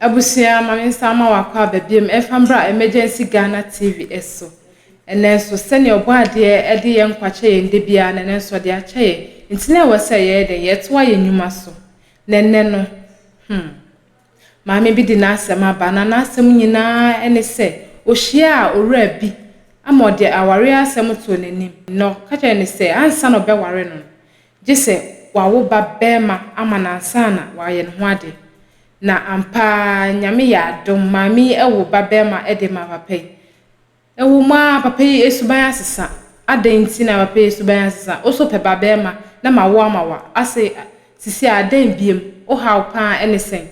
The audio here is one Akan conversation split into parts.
Abusua ma me nsa mma w'akɔ aba biom ɛmfa mbra Emergency Ghana TV so. Ɛnɛ nso sɛnea Ɔbɔadeɛ de yɛn nkwa kyɛ yɛn da biara no ɛnɛ nso ɔde akyɛ yɛn nti na ɛwɔ sɛ yɛyɛ dɛn? Yɛtoa yɛn nnwuma so. Na ɛnɛ no hmm maame bi de n'asɛm aba na n'asɛm nyinaa ne sɛ ɔhyiaa owura bi ama ɔde awareɛ asɛm too n'anim na ɔka kyerɛɛ no sɛ ansa na ɔbɛware no no gye sɛ wawo ba barima ama no ansa na wayɛ ne ho ade. Na ampa ara Nyame yɛ adom, maame yi wo ba bɛɛma de ma papa yi. Ɛwɔ mu ara papa yi suban asesa. Adɛn nti na papa yi suban asesa? Wo so pɛ ba bɛɛma na ma wo ama wa ase sisi a adɛn biom? Wo haw paa ɛne sɛn?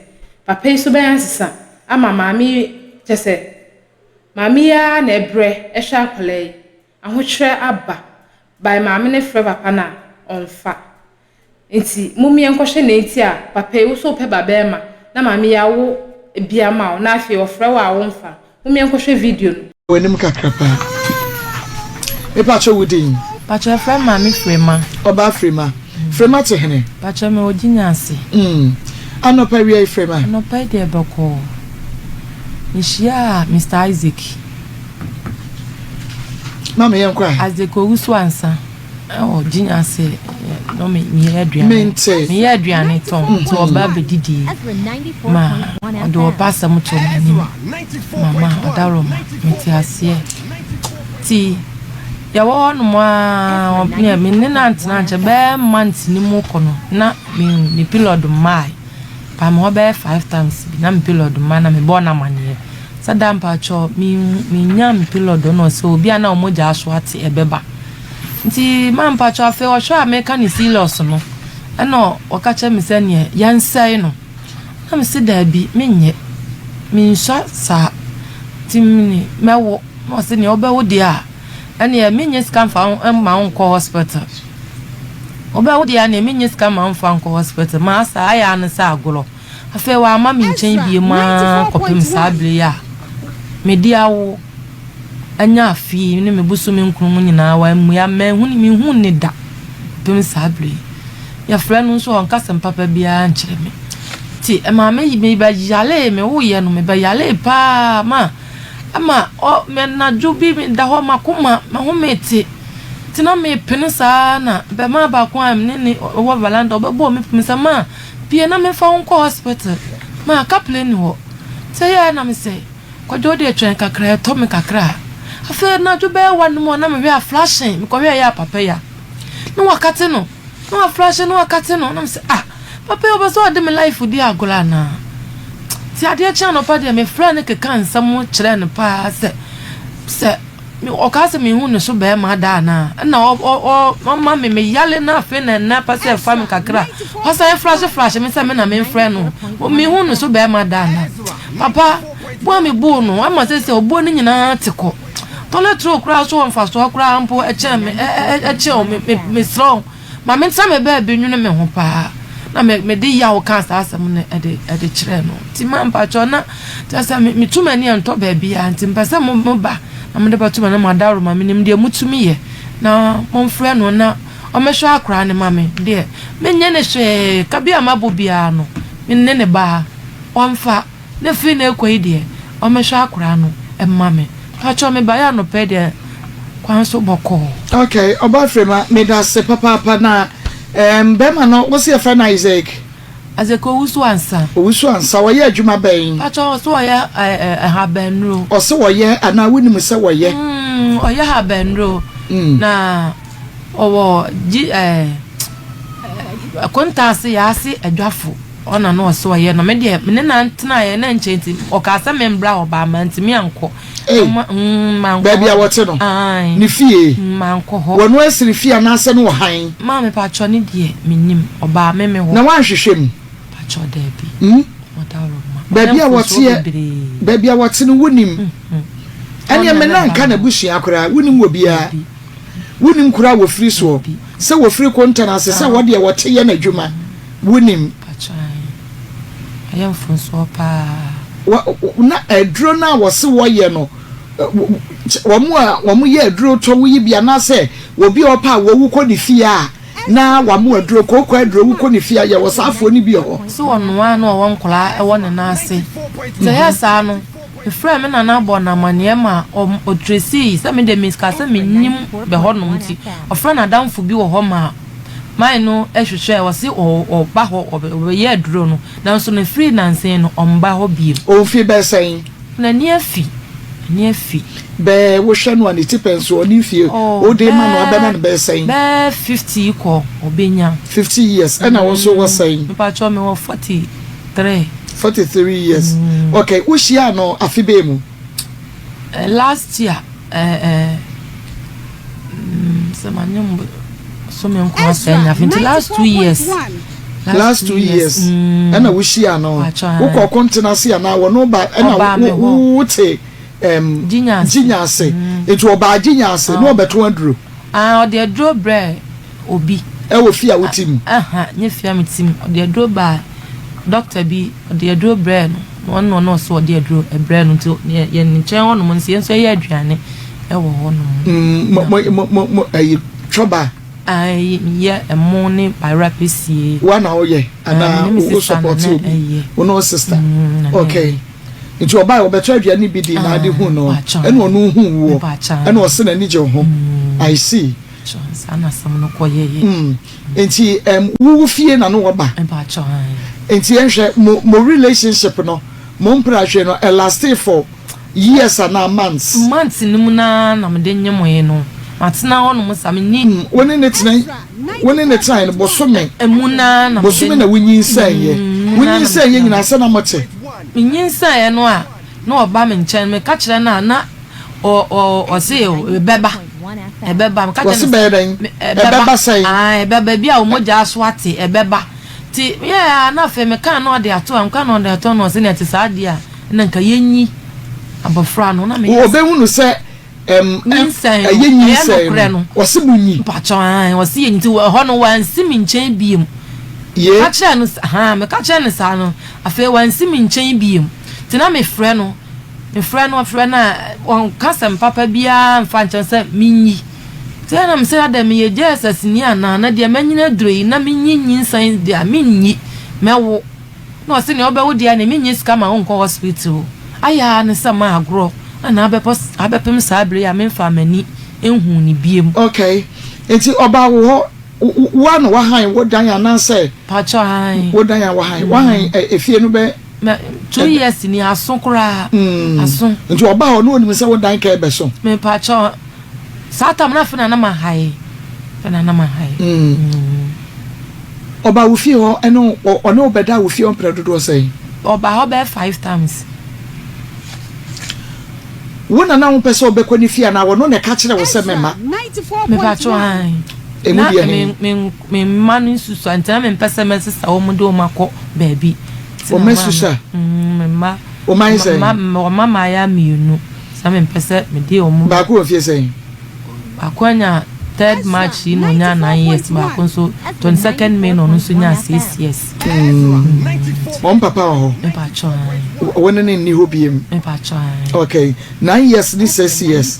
Papa yi suban asesa ama maame yi kyɛsɛ maame yi ara na ɛbrɛ ɛhwɛ akwadaa yi. Ahokyerɛ aba by maame no frɛ papa no a ɔnfa. Nti mom yɛnkɔhwɛ nea nti a papa yi wo so wopɛ ba bɛɛma na maame yi awo bi ama wo na afei ɔfrɛ wo a womfa. Mom yɛnkɔhwɛ video no. W'anim kakra paa. Mepakyɛ wo din? Pakyɛ yɛfrɛ me maame Frema. Ɔbaa Frema. Frema te hene? Pakyɛ mewɔ Gyinyase. Mm. Anɔpa awia yi Frema? Anɔpa yi deɛ bɔkɔɔ. Mehyiaa Mister Isaac. Maame yɛnkɔ a. Isaac Owusu Ansah. Ɛwɔ gyinya ase no me meyɛ aduane Mente. Meyɛ aduane tɔn nti ɔba bɛdidi ma ɔde ɔba asɛm to m'anim mama ɔdaroma mete aseɛ ti yɛwɔ hɔ nom a me ne no antena nkyɛ bɛyɛ month ni mu kɔ no na me me period mmae paa me hɔ bɛyɛ 5 times bi na me period mma na mebɔɔ no amaneɛ sɛ da mpakyɛ me menya me period no sɛ obi a na ɔmogya aso ate ɛbɛba. Nti ma mpakyɛ afei ɔhwɛ a meka ne serious no ɛna ɔka kyerɛ me sɛ neɛ yɛnsɛe no na mese daabi menyɛ mensua saa nti mene mɛwo na ɔse neɛ wobɛwo deɛ a ɛneɛ menyɛ sika mfa mma wo nkɔ hospital wobɛwo deɛ a neɛ menyɛ sika mma wo mfa nkɔ hospital ma asa ayɛ ano sɛ agorɔ afei wama me nkyɛn bie mu ara kɔpem saa bere yi a mede awo anya afe yi ne me bosome nkron mu nyinaa wammua manhu ne menhu ne da kɔpem saa bere yi. Yɛfrɛ no nso ɔnka asɛm papa biara nkyerɛ me. Nti ɛmaa me mebɛyaree mewoeɛ no mebɛyaree paa ma ɛma ɔ me anadwo bi meda hɔ m'akoma m'ahome te. Nti na mepene saa na bɛmaa baako a me ne ne wɔ veranda ɔbɛbɔɔ me pem sɛ ma pue na memfa wo nkɔ hospital ma kaplɛ ni hɔ. Nti ɛyɛɛ na mesɛ Kwadwo deɛ twɛn kakra ɛtɔ me kakra a. Afei anadwo bɛyɛ one mu a na mehwɛ a flashing mekɔhwɛ ɛyɛ a papa yi a na wakate no na waflashe na wakate no na mesɛ ah papa yi ɔpɛ sɛ ɔde me life di agorɔ anaa nti adeɛ kye anɔpa deɛ mefrɛ no keka nsɛm kyerɛ no paa sɛ sɛ ɔkaa sɛ mehu ne so bɛrima da anaa ɛna ɔma me meyale na afei na ɛnɛ pɛ sɛ ɛfa me kakra ɔsan flashe flashe me sɛ me na memfrɛ no mehu ne so bɛrima da anaa papa bo a mebuu no ama sɛ sɛ obuo no nyinaa te kɔ toilet roll koraa so wɔ mfasoɔ koraa mpo ɛkyɛn me ɛkyɛn me mesrɛ wo Ma mentena me baabi nwene me ho paa. Na me mede yaw kaa saa asɛm no de de kyerɛɛ no. Nti ma mpakyɛw na kyerɛ sɛ me metu m'ani ɛntɔ baabiara nti mpɛ sɛ mo mo ba na mode bɛto m'anim adaworo ma menim deɛ motumi yɛ na momfrɛ no na ɔmmɛhwɛ akwaraa no ma me deɛ menyɛ ne hwee ka bi a mabɔ biara no me ne ne ba ɔmfa. Ne firi na ɛkɔ yi deɛ ɔmɛhwɛ akoraa no mma me pakyɛw me baeɛ anɔpa yi deɛ kwan so bɔkɔɔ. Ok ɔbaa Frema medase papaapa na ɛɛm bɛɛma no wose yɛfrɛ no Isaac? Isaac Owusu Ansah. Owusu Ansah ɔyɛ adwuma bɛn? Pakyɛw ɔse ɔyɛ ɛɛ ahabannuro. Ɔse ɔyɛ anaa wonim sɛ ɔyɛ? Mm ɔyɛ ahabannuro na ɔwɔ gyi ɛɛ Kontaase Yaase Adwafo. Ɔna na ɔse ɔyɛ no me deɛ me ne no antenaeɛ na nkyɛ nti ɔkaa sɛ me mbra hɔ baa mantumi ankɔ. Ei, mm, mankɔ baabi a hɔ. wɔte no, Ae, ne fie, mm, mankɔ hɔ. wɔno asi ne fie anaasɛ ne ɔhan? Maame pakyɛ ne deɛ mennim, ɔbaa me me hɔ. Na woanhwehwɛ mu? Pakyɛ daabi. Mm? Ɔdawuroma. Baabi a Ɔyɛ mfomsoɔ wɔteɛ, bebree. baabi a wɔte no wonim? Mm, Ɛneɛ ɔna me na na ɛbaa nka me hɔ. n'abusua koraa, wonim wɔ biara? Daabi. Wonim kuro a wɔfiri soɔ, Daabi. sɛ wɔfiri Kontan ase, sɛ Ah. wɔdeɛ wɔte yɛ n'adwuma, wonim? Pakyɛ ɛyɛ mfomsoɔ paa. Wɔ, na aduro no a wɔse wɔyɛ no, wɔn a wɔyɛ aduro tɔ wo yi bi anaasɛ obi a ɔpɛ a wɔwu kɔ ne fie a, na wama aduro, kooko aduro, wokɔ ne fie a yɛwɔ saa afoɔ no bi wɔ hɔ. So ɔnoa na ɔwɔ nkwadaa wɔ ne nan ase. Sɛ ɛyɛ saa no, mefrɛɛ me nana bɔɔ no amanneɛ ma ɔtresii sɛ me deɛ meka sɛ mennim bɛ hɔnom nti ɔfrɛɛ n'adamfo bi wɔ hɔ ma man no hwehwɛɛ, ɔse ɔba hɔ ɔbɛyɛ aduro no nanso no firi nansa yi no ɔmba hɔ bio. Ɔmfiri bɛyɛ sɛn? N'ani afi, n'ani afi. Bɛɛ wohwɛ no a ne ti pɛn so ɔne mfie Oh, wode ma no abɛma bɛɛ no bɛyɛ sɛn? bɛɛ 50 kɔ ɔbɛnya. 50 years ɛna wo nso wɔ sɛn? Mepakyɛw mewɔ 43. 43 years okay wohyiaa no afe bɛɛ mu? Last year eh, eh, sɛ manyɛ mo so me nko asɛ nya afe nti last 2 years. Last 2 years ɛna wohyia no? Pakyɛw. Wokɔ kɔntena ase anaa wɔno ba ɛna Ɔbaa me hɔ. wote Gyinya ase. Gyinya ase nti ɔbaa gyinya ase na ɔbɛto aduro? Ah, ɔde aduro brɛ obi. Ɛwɔ fie a wote mu? Aha, nye fie a mete mu. Ɔde aduro baa doctor bi, ɔde aduro brɛ no na ɔno na ɔno ɔso ɔde aduro brɛ no nti yɛ ne nkyɛn hɔnom nso yɛn nso yɛyɛ aduane ɛwɔ hɔnom. Mo mo mo mo mo ɛyi twɔba? Ayi, yɛ ɛmo ne bayerɛ apɛsie. Wa na woyɛ anaa Me ne me wo sister support na na obi? ɛyɛ. Wo ne wo sister? Na na Okay. ɛyɛ. Nti ɔbaa ɔbɛtɔ aduane bi di na ade hu no? Pakyɛw. Ɛna ɔno hu woɔ? Mepakyɛw. Ɛna ɔse n'ani gye wo ho, I see. Kyɛw, saa na asɛm no kɔ yɛyɛ. Nti wowo fie na no wɔba? Mepakyɛw, ayi. Nti yɛnhwɛ mo mo relationship no, mo mpra hwɛ no, ɛlast for years anaa months? Months no mu naa na mede nyemoe no, matena hɔnom sa menni. Wo ne ne tena no bosome? Emu naa na mede Bosome na wonyinsɛn yɛ? Wonyinsɛn yɛ nyinaa sɛ na mote? Menyinsɛeɛ no a na ɔba me nkyɛn, meka kyerɛ no a na ɔ ɔ ɔse ɛbɛba, ɛbɛba. Meka kyerɛ Wɔse no bɛyɛ dɛn? Ɛbɛba sɛn? Ah, ɛbɛba bi a wo mogya so ate, ɛbɛba. Nti yɛ a na afei meka na ɔde ato a, meka na ɔde ato a na ɔse nea ɛte saa deɛ a na nka yɛnyi abɔfra no na meyɛ Ɔbɛhu no sɛ Nyinsɛn no, ɛyɛ ɛyɛ nyinsɛn nokorɛ no no. Wɔse mo nyi? Mpakyɛw, ae, ɔse yɛnyi nti ɛhɔ no wansi me nkyɛn biem. Ye. Meka kyerɛɛ no ha, meka kyerɛɛ no saa no, afei wansi me nkyɛn biem. Nti na mefrɛ no, mefrɛ no, ɔfrɛ no a ɔnka sɛm papa biara mfa nkyɛn sɛ menyi. Nti ɛna mesɛ adɛn, meyɛ JSS ni anaa, na deɛ manyini aduro yi na menyi nyinsɛn deɛ a menyi, mɛwo. Na ɔse nea ɔbɛwo deɛ ne menyɛ sika ma wonkɔ hospital. Ayɛ ara ne sɛ ma agorɔ na abɛpɔ abɛpem saa bere yi a memfaa m'ani nhuu ne biem. Okay, nti ɔbaa wo hɔ, wo a na wahan wo dan anaasɛ? Pakyɛ, ae. Wo dan a wahan, wahan efie no bɛ? Mɛ 2 years ni, aso koraa, aso. Nti ɔbaa hɔ na onim sɛ wo dan ka ɛbɛso? Mepakyɛ, saa tam na afei na na ma hae, afei na na ma hae. Ɔbaa wo fie hɔ ɛne ɔne wo bɛda wo fie hɔ mprɛ dodoɔ sɛn? Ɔbaa hɔ bɛyɛ five times. Wo na na wopɛ sɛ ɔbɛkɔ ne fie anaa wɔno na ɛka kyerɛ wo sɛ mɛma? Mepakyɛ, ae. Emu Na deɛ me he? me me mma no nsusua nti na mempɛ sɛ mɛsesa wɔn de wɔn akɔ baabi. Nti na Wɔn maa asusua? Me mma. Wɔn ayɛ sɛn? Mma wɔn mmaayɛ mmienu na mempɛ sɛ mede wɔn. Baako wɔ fie sɛn? Baako anya 3rd March yi na onya 9 years, baako nso 22nd May na ɔno nso nya 6 years. Wɔn papa wɔ hɔ? Mepakyɛ, ae. Wɔn ne ne nni hɔ biem? Mepakyɛ, ae. Okay, 9 years ne 6 years,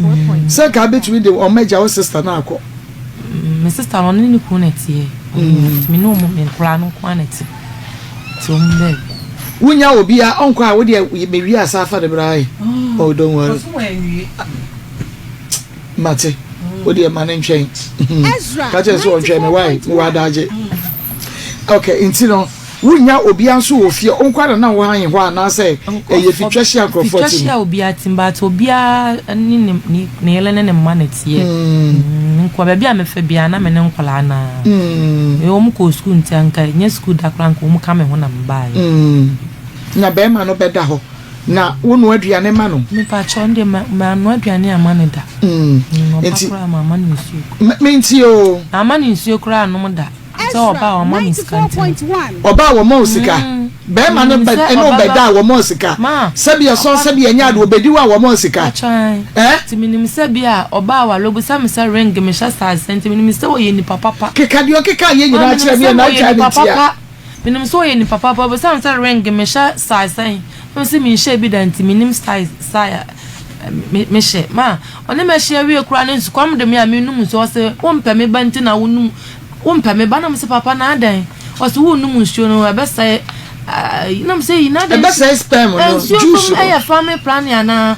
sɛ nka abɛtumi de wɔn agya wo sister no akɔ? Me sister no, ɔno ne ne kunu na ɛteɛ. Nti me ne wɔn, me nkora no nko ara na ɛte, nti wɔn bɛɛ. Wonya obi a ɔnkɔ a wodeɛ mewie asa afa ne bra yi. Oh, don't worry, mate. Wodeɛ ma ne ntwɛn, ka kyerɛ sɛ ɔntwɛn me wae, mewɔ adagye. Okay, nti no wonya obia nso wɔ fie ɔnkɔ ana na wohan hɔ anaasɛ ɛyɛ fitwa hyia nkurɔfoɔ fitwa tim? Hyia obiara tim, but obiara ne ne ne ne yere ne ne mma na ɛteɛ. Nkɔ baabi a mefɛ biara na me ne nkɔlaa naa. Wɔn kɔ sukuu nti anka nyɛ sukuu da koraa nka wɔn ka me ho na mebaeɛ. Na bɛrima no bɛda hɔ na wonoa aduane ma no? Mepakyɛw, no deɛ maanoa aduane ama no da. Ɔba Nti koraa maama no nsuo. Mentie o. Maama no nsuo koraa anom da. Sɛ ɔba a ɔma me sika nti no. Ɔba a wɔma wo sika? Bɛrima no Menim bɛ sɛ ɛne wo ɔbɛba. bɛda a wɔma wo sika? Ma Sɛbi ɛsɔn ɔba sɛbi ɛnyɛ ade wɔbɛdi wo a wɔma wo sika? Pakyɛw. Ɛ? Nti menim sɛ bi a ɔba a wale obisa me sɛ ring mehyɛ size sɛn, nti menim sɛ ɔyɛ nipa papa. Keka deɛ ɔkeka yɛ Ma nyinaa menim kyerɛ me sɛ ɛna ɔyɛ atwa ne nipa tia. papa. Menim sɛ ɔyɛ nipa papa. Obisa me sɛ ring mehyɛ size sɛn. Na mese menhyɛ bi da nti menim size size a me mehyɛ. Ma ɔne me ahyia wie koraa no nsukɔm de me a menum nsuo, ɔse wompɛ me ba nti na wonum. Wompɛ me ba? Na mese, Papa, na adɛn? Ɔse, Wonnom nsuo no, ɛbɛsɛe ayi. Na mese, Yi, na adɛn? Ɛbɛsɛe sperm no, Nsuo juice nom no. ɛyɛ family planning anaa?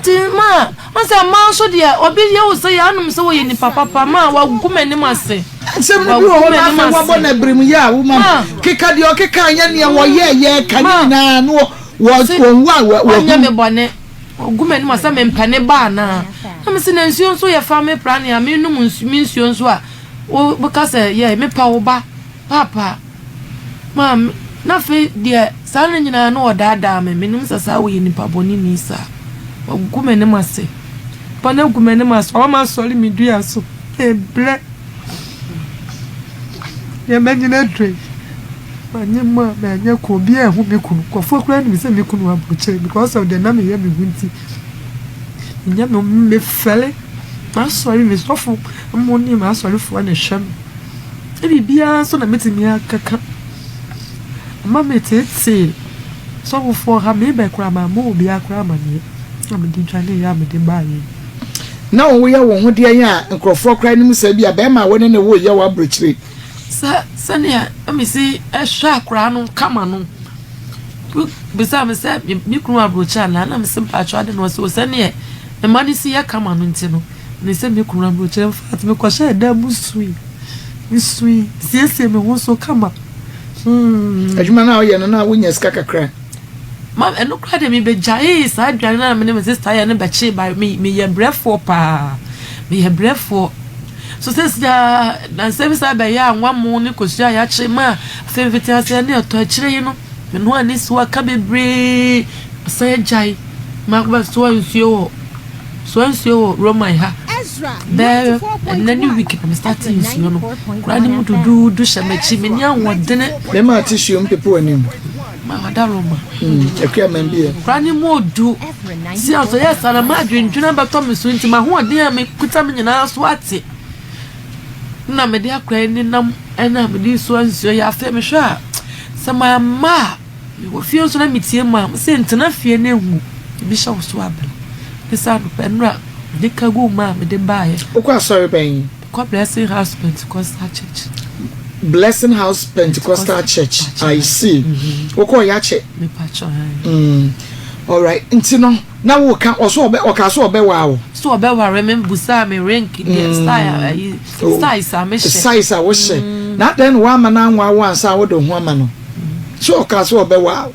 Nti ma, ɔn sɛ mmaa nso deɛ, obi yɛ wo sɛ yɛ anom sɛ wɔyɛ nipa papa, ma wagu m'anim ase. Nsɛm no bi wɔ Wagu hɔ na m'anim afei ase. wabɔ no abirim yɛ a woma Ma. keka deɛ ɔkeka nyɛ neɛ wɔyɛɛ yɛ ka ne Ma. nyinaa no wɔ Se, wɔn a ɔnyɛ me wɔhu. bɔne. Ɔgu m'anim ase sɛ mempɛ ne ba anaa? Na mese, na nsuo nso yɛ family planning a, menom nsu, me nsuo nso a, Wo wo ka sɛ yɛ mepɛ wo ba paapa maame na afei deɛ saa no nyinaa na ɔdaadaa me menim sɛ saa woyɛ nipa bɔne ni saa wagu m'anim ase pa no agu m'anim ase ɔma asɔre me dua so mebrɛ deɛ manyina aduro yi manyɛ mu a manyɛ ko obiara ɛho me kunu nkurɔfoɔ koraa nim sɛ me kunu aburokyire because of deɛ na meyɛ me ho nti menyɛ me mefɛle M'asɔre, me sɔfo mo ne m'asɔrefoɔ na ɛhwɛ me. Ne biribiara nso na mɛtumi akeka. Ama meteetee sɔfofoɔ ha, mebɛ koraa mammɔ obiara koraa amaneɛ na mede dwaneeɛ a mede baeɛ yi. Na woyɛ wo ho deɛn a nkurɔfoɔ koraa nim sɛ ebia barima a wo ne no wo reyɛ w'aburokyire. Sɛ sɛdeɛ na mesi hwɛ akwadaa no kama no, wobisaa me sɛ me kunu wɔ aburokyire anaa na mese mpakyɛw adɛn na ɔse o sɛdeɛ Me mma no si yɛ kama no nti no, menim sɛ me kunu aburokyire. In fact, mekɔhyɛɛ dan mu sui. Mesui, siesiee me ho nso kama. Hmm. Adwuma no a woyɛ no, na wonya sika kakra? Ma ɛno koraa deɛ mebɛgyaee saa aduane no a me ne me sista yɛ no bɛkyee ba me meyɛ brɛfoɔ paa meyɛ brɛfoɔ so sɛsi a nansa bi saa bɛyɛ anwa mo ne kosua a yɛakye ma afei mfitiaseɛ ne ɛtɔ akyire yi no menoa ne siwa ka bebree Ɔsan agyae ma bɛsoa nsuo wɔ soa nsuo wɔ Roman ha bɛyɛ ɛnɛ ne week na me start nsuo no kura ne mu duduudu hyɛ m'akyi menni ahoɔdene. Mɛma tissue mpepe w'anim. Ma wada Roma. Akua man bi ɛ. Kura ne mu odu si asɔ yɛ saa na ma adwendwene abɛtɔ me so nti m'ahoɔden a mekuta me nyinaa so ate na mede akora yi nenam ɛna mede soa nsuo yɛ afei mehwɛ a sɛ mamma a Mewɔ fie nso na metie mu a, mese ntena fie na ehu ebi hyɛ wo so abena. Ne saa anɔpa nnura mede ka guu mu a mede baeɛ. Wokɔ asɔre bɛn? Mekɔ Blessing House Pentecostal Church. Blessing House Pentecostal Church, I see. Wokɔ yɛ akyɛ? Mepakyɛ ɛn. Alright, nti no na woka ɔso ɔbɛ ɔka so ɔbɛwaa wo. So ɔbɛware me busaa me ring deɛ style ayi size a mehyɛ. Size a wohyɛ. Na adɛn na woama no anwaa wo ansa a wode wo ho ama no? So ɔkaa sɛ ɔbɛwaa wo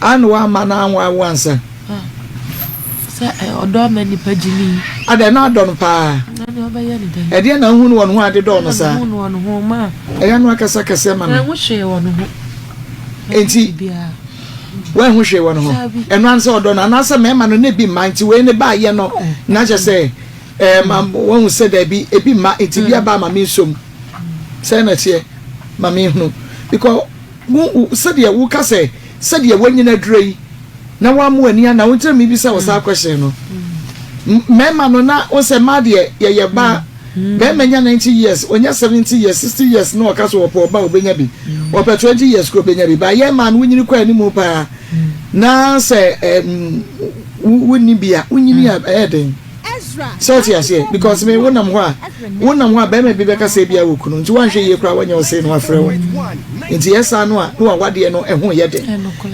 a na woama no anwaa wo ansa? Sɛ ɔdɔ ama nipa gyimi. Adɛn na adɔ no paa? Na nea ɔbɛyɛ ne dɛn? Ɛdeɛn na wohu no wɔ ne ho a ade dɔɔ no saa? Ɛna mehu no wɔ ne ho ma. Ɛyɛ no akasa kɛseɛ ma no. Manhu hwee wɔ ne ho. Enti woanhu hwee wɔ ne ho? Ɛno ara ne sɛ ɔdɔ no anaasɛ mmarima no na ebi mma nti wei ne baayɛ no na kyerɛ sɛ ɛɛma woahu sɛ daabi ebi mma nti bi aba ama me nsom. Sɛn na ɛteɛ? Ma menhunu. Because wo, sɛdeɛ woka sɛ, sɛdeɛ woanyini aduro yi, na woammo w'ani ana, wo nti na mebisa wo saa question no. Mmarima no, na wo sɛ mmaa deɛ yɛyɛ ba, barima nya 90 years, ɔnya 70 years, 60 years na ɔka sɛ ɔpɛ ɔba a ɔbɛnya bi. Ɔpɛ 20 years koraa ɔbɛnya bi. But yɛn mmaa no, wonyini kɔ anim paa, na sɛ um, wonni bi a, wonyini a ɛyɛ den. Sɛ wote aseɛ because me wonam hɔ a wonam hɔ a bɛrima bi bɛka sɛ ebia wɔ kunu nti woanhwɛ yie koraa wɔnyɛ wo sei na wafrɛ wo nti yɛ saa no a na wawadeɛ no ɛho yɛ den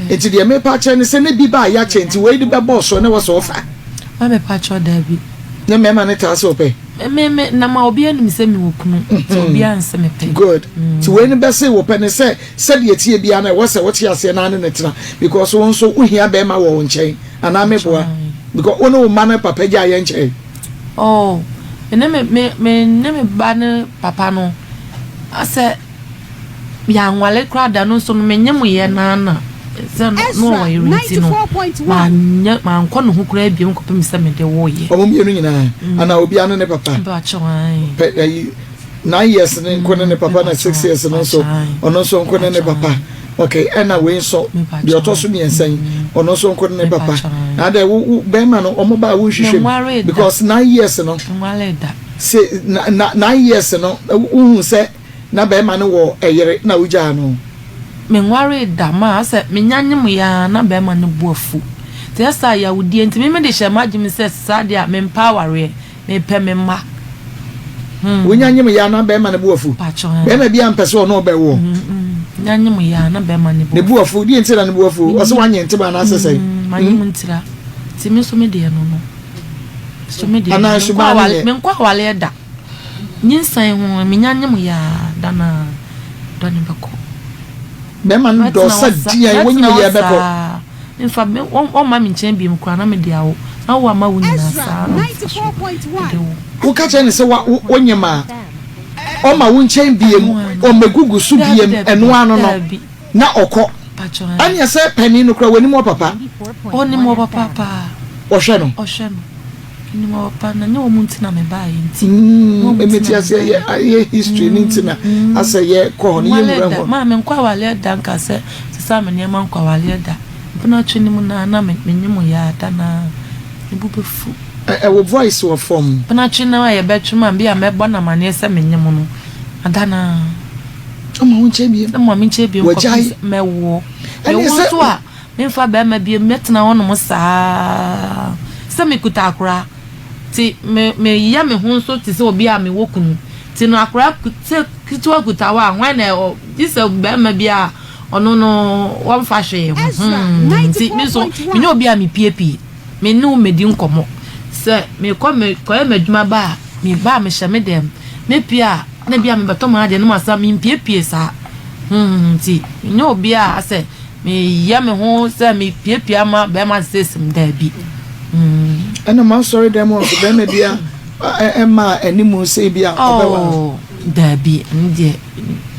nti deɛ mepa akyerɛ ne sɛ ne bi ba a yɛakyɛ nti wei de bɛbɔɔ so ne wɔ sɛ ɔfa. Ma mepa kyɛw daabi. Ne mmarima ne taa sɛ ɔpɛ. Me me na ma obi anim sɛ mewɔ kunu nti obi anse mepɛ. Good nti wei no bɛse wopɛ ne sɛ sɛdeɛ tie biara no ɛwɔ sɛ wote aseɛ na ne ne tena because wo nso wohia bɛrima wɔ wo nkyɛn. Anaa me boa because wo ne wo mma no papa gyaa yɛn kyɛe. Oh me ne me me me ne me ba ne papa no asɛ yɛanwale koraa da no nso no menye mo yɛ naa na sɛ no na ɔwɔ yere nti no manyɛ mankɔ ne ho koraa biom kɔpem sɛ mede woyɛ. Ɔmo mmienu nyinaa anaa obiara ne ne papa? Mpakyɛw ae. Pɛ ayi 9 years ne nko ne ne papa na 6 years no nso ɔno nso nko ne ne papa. Okay, ɛna wei nso deɛ ɔtɔ so mmiɛnsa yi ɔno nso nko ne ne papa. Na adɛ wo wo bɛrima no ɔmo ba a wonhwehwɛ mu because 9 years no se na na 9 years no wohu sɛ na bɛrima no wɔ ɛyere na wogyaa no. Menwaree da ma sɛ menya nyem yɛ a na bɛrima no bo afu. Nti ɛsa yawudie nti me mede hyɛ m'adwene sɛ saa deɛ a mempɛ awareɛ. Mepɛ me mma. Wonya nyem yɛ a na bɛrima no bo afu. Bɛrima bi ampɛ sɛ ɔne ɔbɛwoɔ. Nya nyem yɛ a na bɛrima no bo. Ne bo afu. Deɛ nti na ne bo afu? Ɔsɛ wanyɛ ntem anaasɛ sɛn? Manyem ntira. Nti me nso me deɛ no no. So me deɛ Anaa suban no nyɛ. Menkɔ awaleɛ da. Nyinsɛn ho menya nyem yɛ a da no a dɔ no bɛkɔ. Bɛrima no dɔ sɛ deɛn wonyem yɛ bɛkɔ. Mfa me wɔmma me nkyɛn bio koraa na mede awo na wo ama wo nyinaa saa na mfa so de wo. Woka kyerɛ no sɛ wa wonyem a ɔma wo nkyɛn biem ɔmmɛgugu so biem ɛno ano no na ɔkɔ ɛneɛ sɛ panin no koraa wanim ɔpapa. Ɔnim ɔpapa paa. Ɔhwɛ no. Ɔhwɛ no. Menim ɔpapa na nyɛ wɔn nti na mebaeɛ nti. Mete aseɛ yɛ ayɛ history ne nti na asɛ yɛ kɔ hɔ no yɛ nwura hɔ. Maa menkɔ awaleɛ da nka sɛ sesa me nneɛma nkɔ awaleɛ da. Mpena twe ne mu na na menye mo yɛ ada na me bo bɛfu. Ɛwɔ voice wɔ fam. Mpena twe no a yɛbɛtwe ma bi a mɛbɔ no amaneɛ sɛ menye mo no ada na. Ɔma wo nkyɛn biem. Ɔma me nkyɛn biem kɔpem sɛ mɛwoɔ. Mɛwo nso a. Memfa barima bio, mɛtena hɔnom saa sɛ mekuta akora. Nti me meyɛ me ho nso te sɛ obi a mewɔ kunu. Nti no akora sɛ ketewa kuta hɔ a, hwan na ɔ gye sɛ barima bi a ɔno no wɔmfa hwee ho. Hmm, nti me nso menyɛ obi a mepiepie. Me ne wo mmɛdi nkɔmmɔ. Sɛ mekɔ mekɔyɛ m'adwuma ba a, meba a mehyɛ me dɛm. Mepue a, na bi a mebɛtɔ m'adeɛ na masan mempiepie saa. Hmm, nti menyɛ obi a asɛ Meyɛ me ho sɛ mepiapia ma bɛrima sese m daabi. Ɛna m'asɔre dɛm hɔ nso bɛrima bi a ɛma anim sɛ bi a ɔbɛwa. Oh, daabi, ɛno deɛ.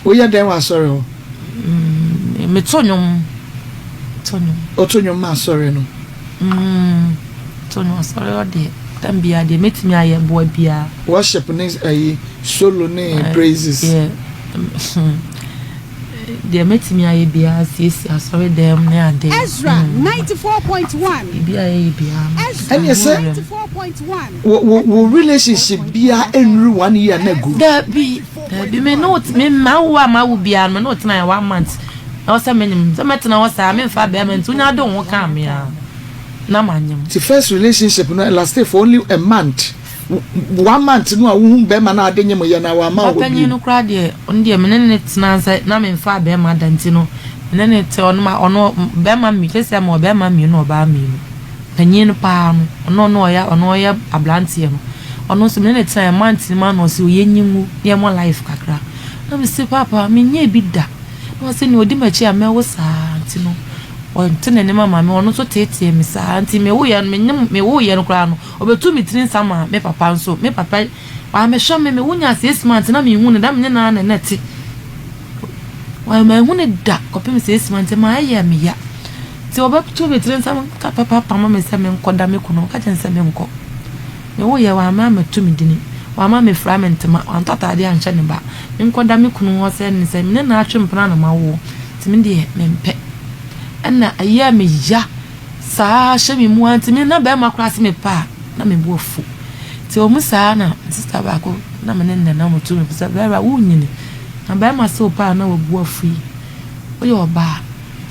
Woyɛ dɛn wɔ asɔre hɔ? Meto nnwom. To nnwom. Woto nnwom ma asɔre no? To nnwom asɔre hɔ deɛ, tam biara deɛ mɛtumi ayɛ boa biara. Worship ne ayi solo ne praises. Yeah. Deɛ mɛtumi ayɛ biara, siesie asɔredan mu ne ade. Biribi a yɛyɛ biara no. Ɛneɛ sɛ wo wo wo relationship biara ɛnnuru one year na agu. Dabi dabi me ne wo me mawo a mawo biara no me ne wo tena yɛ one month na ɔsɛ menyim sɛ mɛtena hɔ saa memfa bɛrima nti wonya de wo ho kaa me a na manyem. Ti first relationship no lasted for only a month. One month no a wohu bɛrima no a ade nye mo yɛ na wamma wo hɔ bio. Ɔpanyin no koraa deɛ, ɔno deɛ me ne no tena sɛ na memfaa bɛrima da nti no, me ne no te ɔno ma ɔno bɛrima mmienu, seesei mewɔ bɛrima mmienu na ɔbaa mmienu. Panyin no paa no, ɔno ɔno ɔyɛ ɔno ɔyɛ aberanteɛ no, ɔno nso me ne no tenaeɛ month no mu ara na ɔse yɛnyi ngu na yɛmmɔ life kakra. Na mese paapa menyɛɛ bi da. Na ɔse nea ɔdi m'akyi a mɛwo saa nti no, ɔnte n'anim ama me, ɔno nso teetee me saa nti mewoeɛ no, menyem mewoeɛ no koraa no, Ɔbɛtuu me tiri nsa maa me papa nso. Me papa, wammɛhwɛ me. Me wo nyaa six months na menhu no da. Me ne no ara na na ɛte. Manhu no da kɔpem six months ma ɛyɛɛ me ya. Nti ɔbɛtuu me tiri nsa ka papa pamo me sɛ menkɔda me kunu. Ɔka kyerɛ me sɛ menkɔ. Me wo yɛ wamma ammɛto me dini. Wamma ammɛfira me ntoma. Wantɔ ataadeɛ anhyɛ ne ba. Menkɔda me kunu hɔ sɛ ne sɛ me ne no atwe mpena na mawo. Nti me deɛ mempɛ. Ɛna ɛyɛɛ me ya. Saa ara hyɛ me mu ara nti me na bɛrima koraa se mepɛ a na me bo afu. Nti ɛwɔ mu saa na me sista baako na me ne no na nam tu me fo sɛ Vera wonyini na bɛrima se wopɛ a na wabu afu yi woyɛ ɔbaa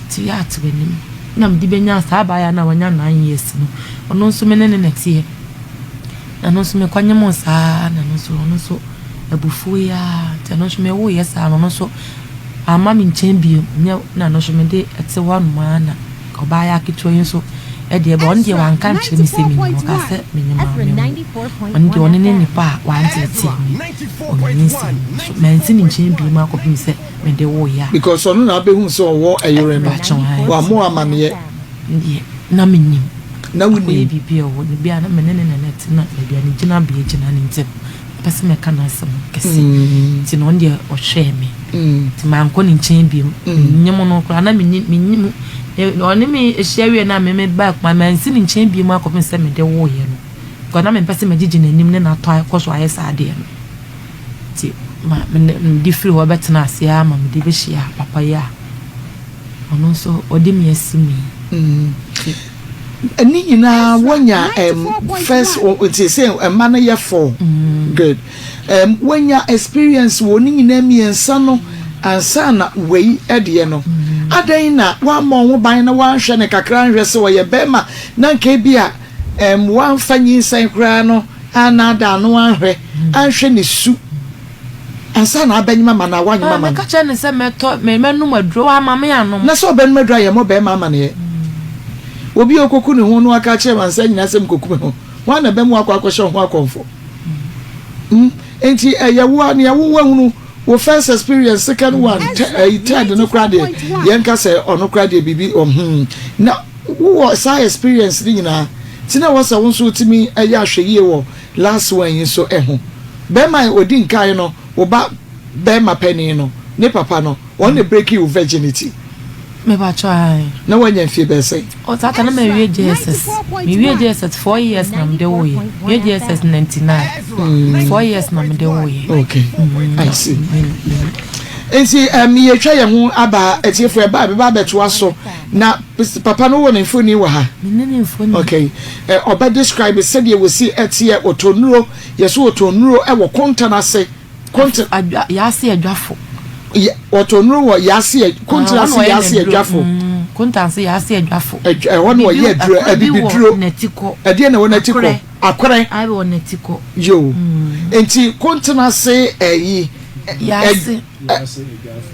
nti yɛ a te w'anim. Na mede bɛnya saa abaayewa no a wanya nine years no ɔno nso me ne no na ɛteɛ. Na ɛno nso mekɔnyemoo saa na ɛno nso ɔno nso abufuo yi ara nti ɛno nso mewoeɛ saa no ɔno nso amma me nkyɛn bio nyɛ na ɛno nso mede ɛte hɔ nom ara na Ɔbaa aketewa yi nso deɛ ɔno deɛ wanka ankyerɛ me sɛ menim, ɔkaa sɛ menim a menwo. Ɔno deɛ ɔno ne nipa a wanteetee me wɔ me nyinsɛn mu nso. Mansi ne nkyɛn bio ma akɔpem sɛ mede woeɛ a. Because ɔno na abɛhu sɛ ɔwɔ ɛyere no, wammɔ wo amaneɛ. Deɛ na menim. Na wonim. Akɔyɛ biribi a ɔwɔ no bi a na me ne ne na na ɛte na baabi a ne gyinabea gyina no nti no. Ɔmpɛ sɛ mɛka n'asɛm kɛse nti no ɔno deɛ ɔhwɛɛ me nti mankɔ ne nkyɛn bio. Menyem no koraa na menni menni ɔne me hyia wie na me mebaa Kumasi mansi ne nkyɛn bio akɔpem sɛ mede woeɛ no because na mempɛ sɛ mɛgyegye n'anim ne n'atɔ akɔ so ayɛ saa adeɛ no nti ma mede firi hɔ bɛtena ase ara ma mede bɛhyia papa yi a ɔno nso ɔde me asi mu yi. Ne nyinaa wonya um, first nti sɛ mma no yɛ four mm. good um, wonya experience wɔ ne nyinaa mmiɛnsa no ansa na wei deɛ no mm. adɛn na woammɔ ho ban na woanhwɛ no kakra nhwɛ sɛ ɔyɛ bɛrima na nka bi a um, woamfa nyinsɛn koraa no anaadaa no anhwɛ anhwɛ ne su. Ansa na abɛnyem ama no a, woanyem ama no? Meka kyerɛɛ no sɛ mɛtɔ, mɛnom aduro, wamma me annom. Na sɛ ɔbɛnom aduro a, yɛmmɔ barima amaneɛ. Obi a ɔkɔku ne ho no aka akyerɛ amansan nyinaa sɛ mekɔku me ho. Hwan na ɛbɛma woakɔ akɔhyɛ wo ho akɔmfo? Hmm? Enti ɛyɛ wo a, nea wo woahunu, wo first experience, second one, ɛyi, third no koraa deɛ, yɛnka sɛ ɔno koraa deɛ biribi, hmm. Na wowɔ saa experience no nyinaa, nti na ɛwɔ sɛ wo nso wotumi yɛ ahwɛyie wɔ last one yi nso ho. Bɛrima a ɔdi nkan no, wo ba bɛrima panin no, ne papa no, ɔno na breakii wo virginity. Mepakyɛw ae. Na wanya mfie bɛyɛ sɛn? Oh, saa ta na mawie JSS. Mewie JSS 4 years na mede woeɛ. Mewie JSS 99. 4 years na mede woeɛ. Okay, I see. Nti um, yɛtwa yɛn ho aba atiefo ɛba a ɛbɛba abɛtoa so na papa no wɔ ne mfoni wɔ ha. Mene ne mfoni. Okay, ɔbɛ describe sɛdeɛ wɔsi ɛteɛ ɔtɔ nnuro yɛso ɔtɔ nnuro ɛwɔ kontan ase. Kontan. Adwa yaase adwafo. Yɛ ɔtɔ nnuro wɔ yaase kontan ase yaase adwafo. Kontan ase yaase adwafo. Ɛhɔ na ɔyɛ aduro abibiduro. Ɛdeɛ na ɛwɔ n'ati kɔ. Akorɛ. Ayɛ wɔ n'ati kɔ. Yoo. Nti kontan ase ɛyi. Yaase.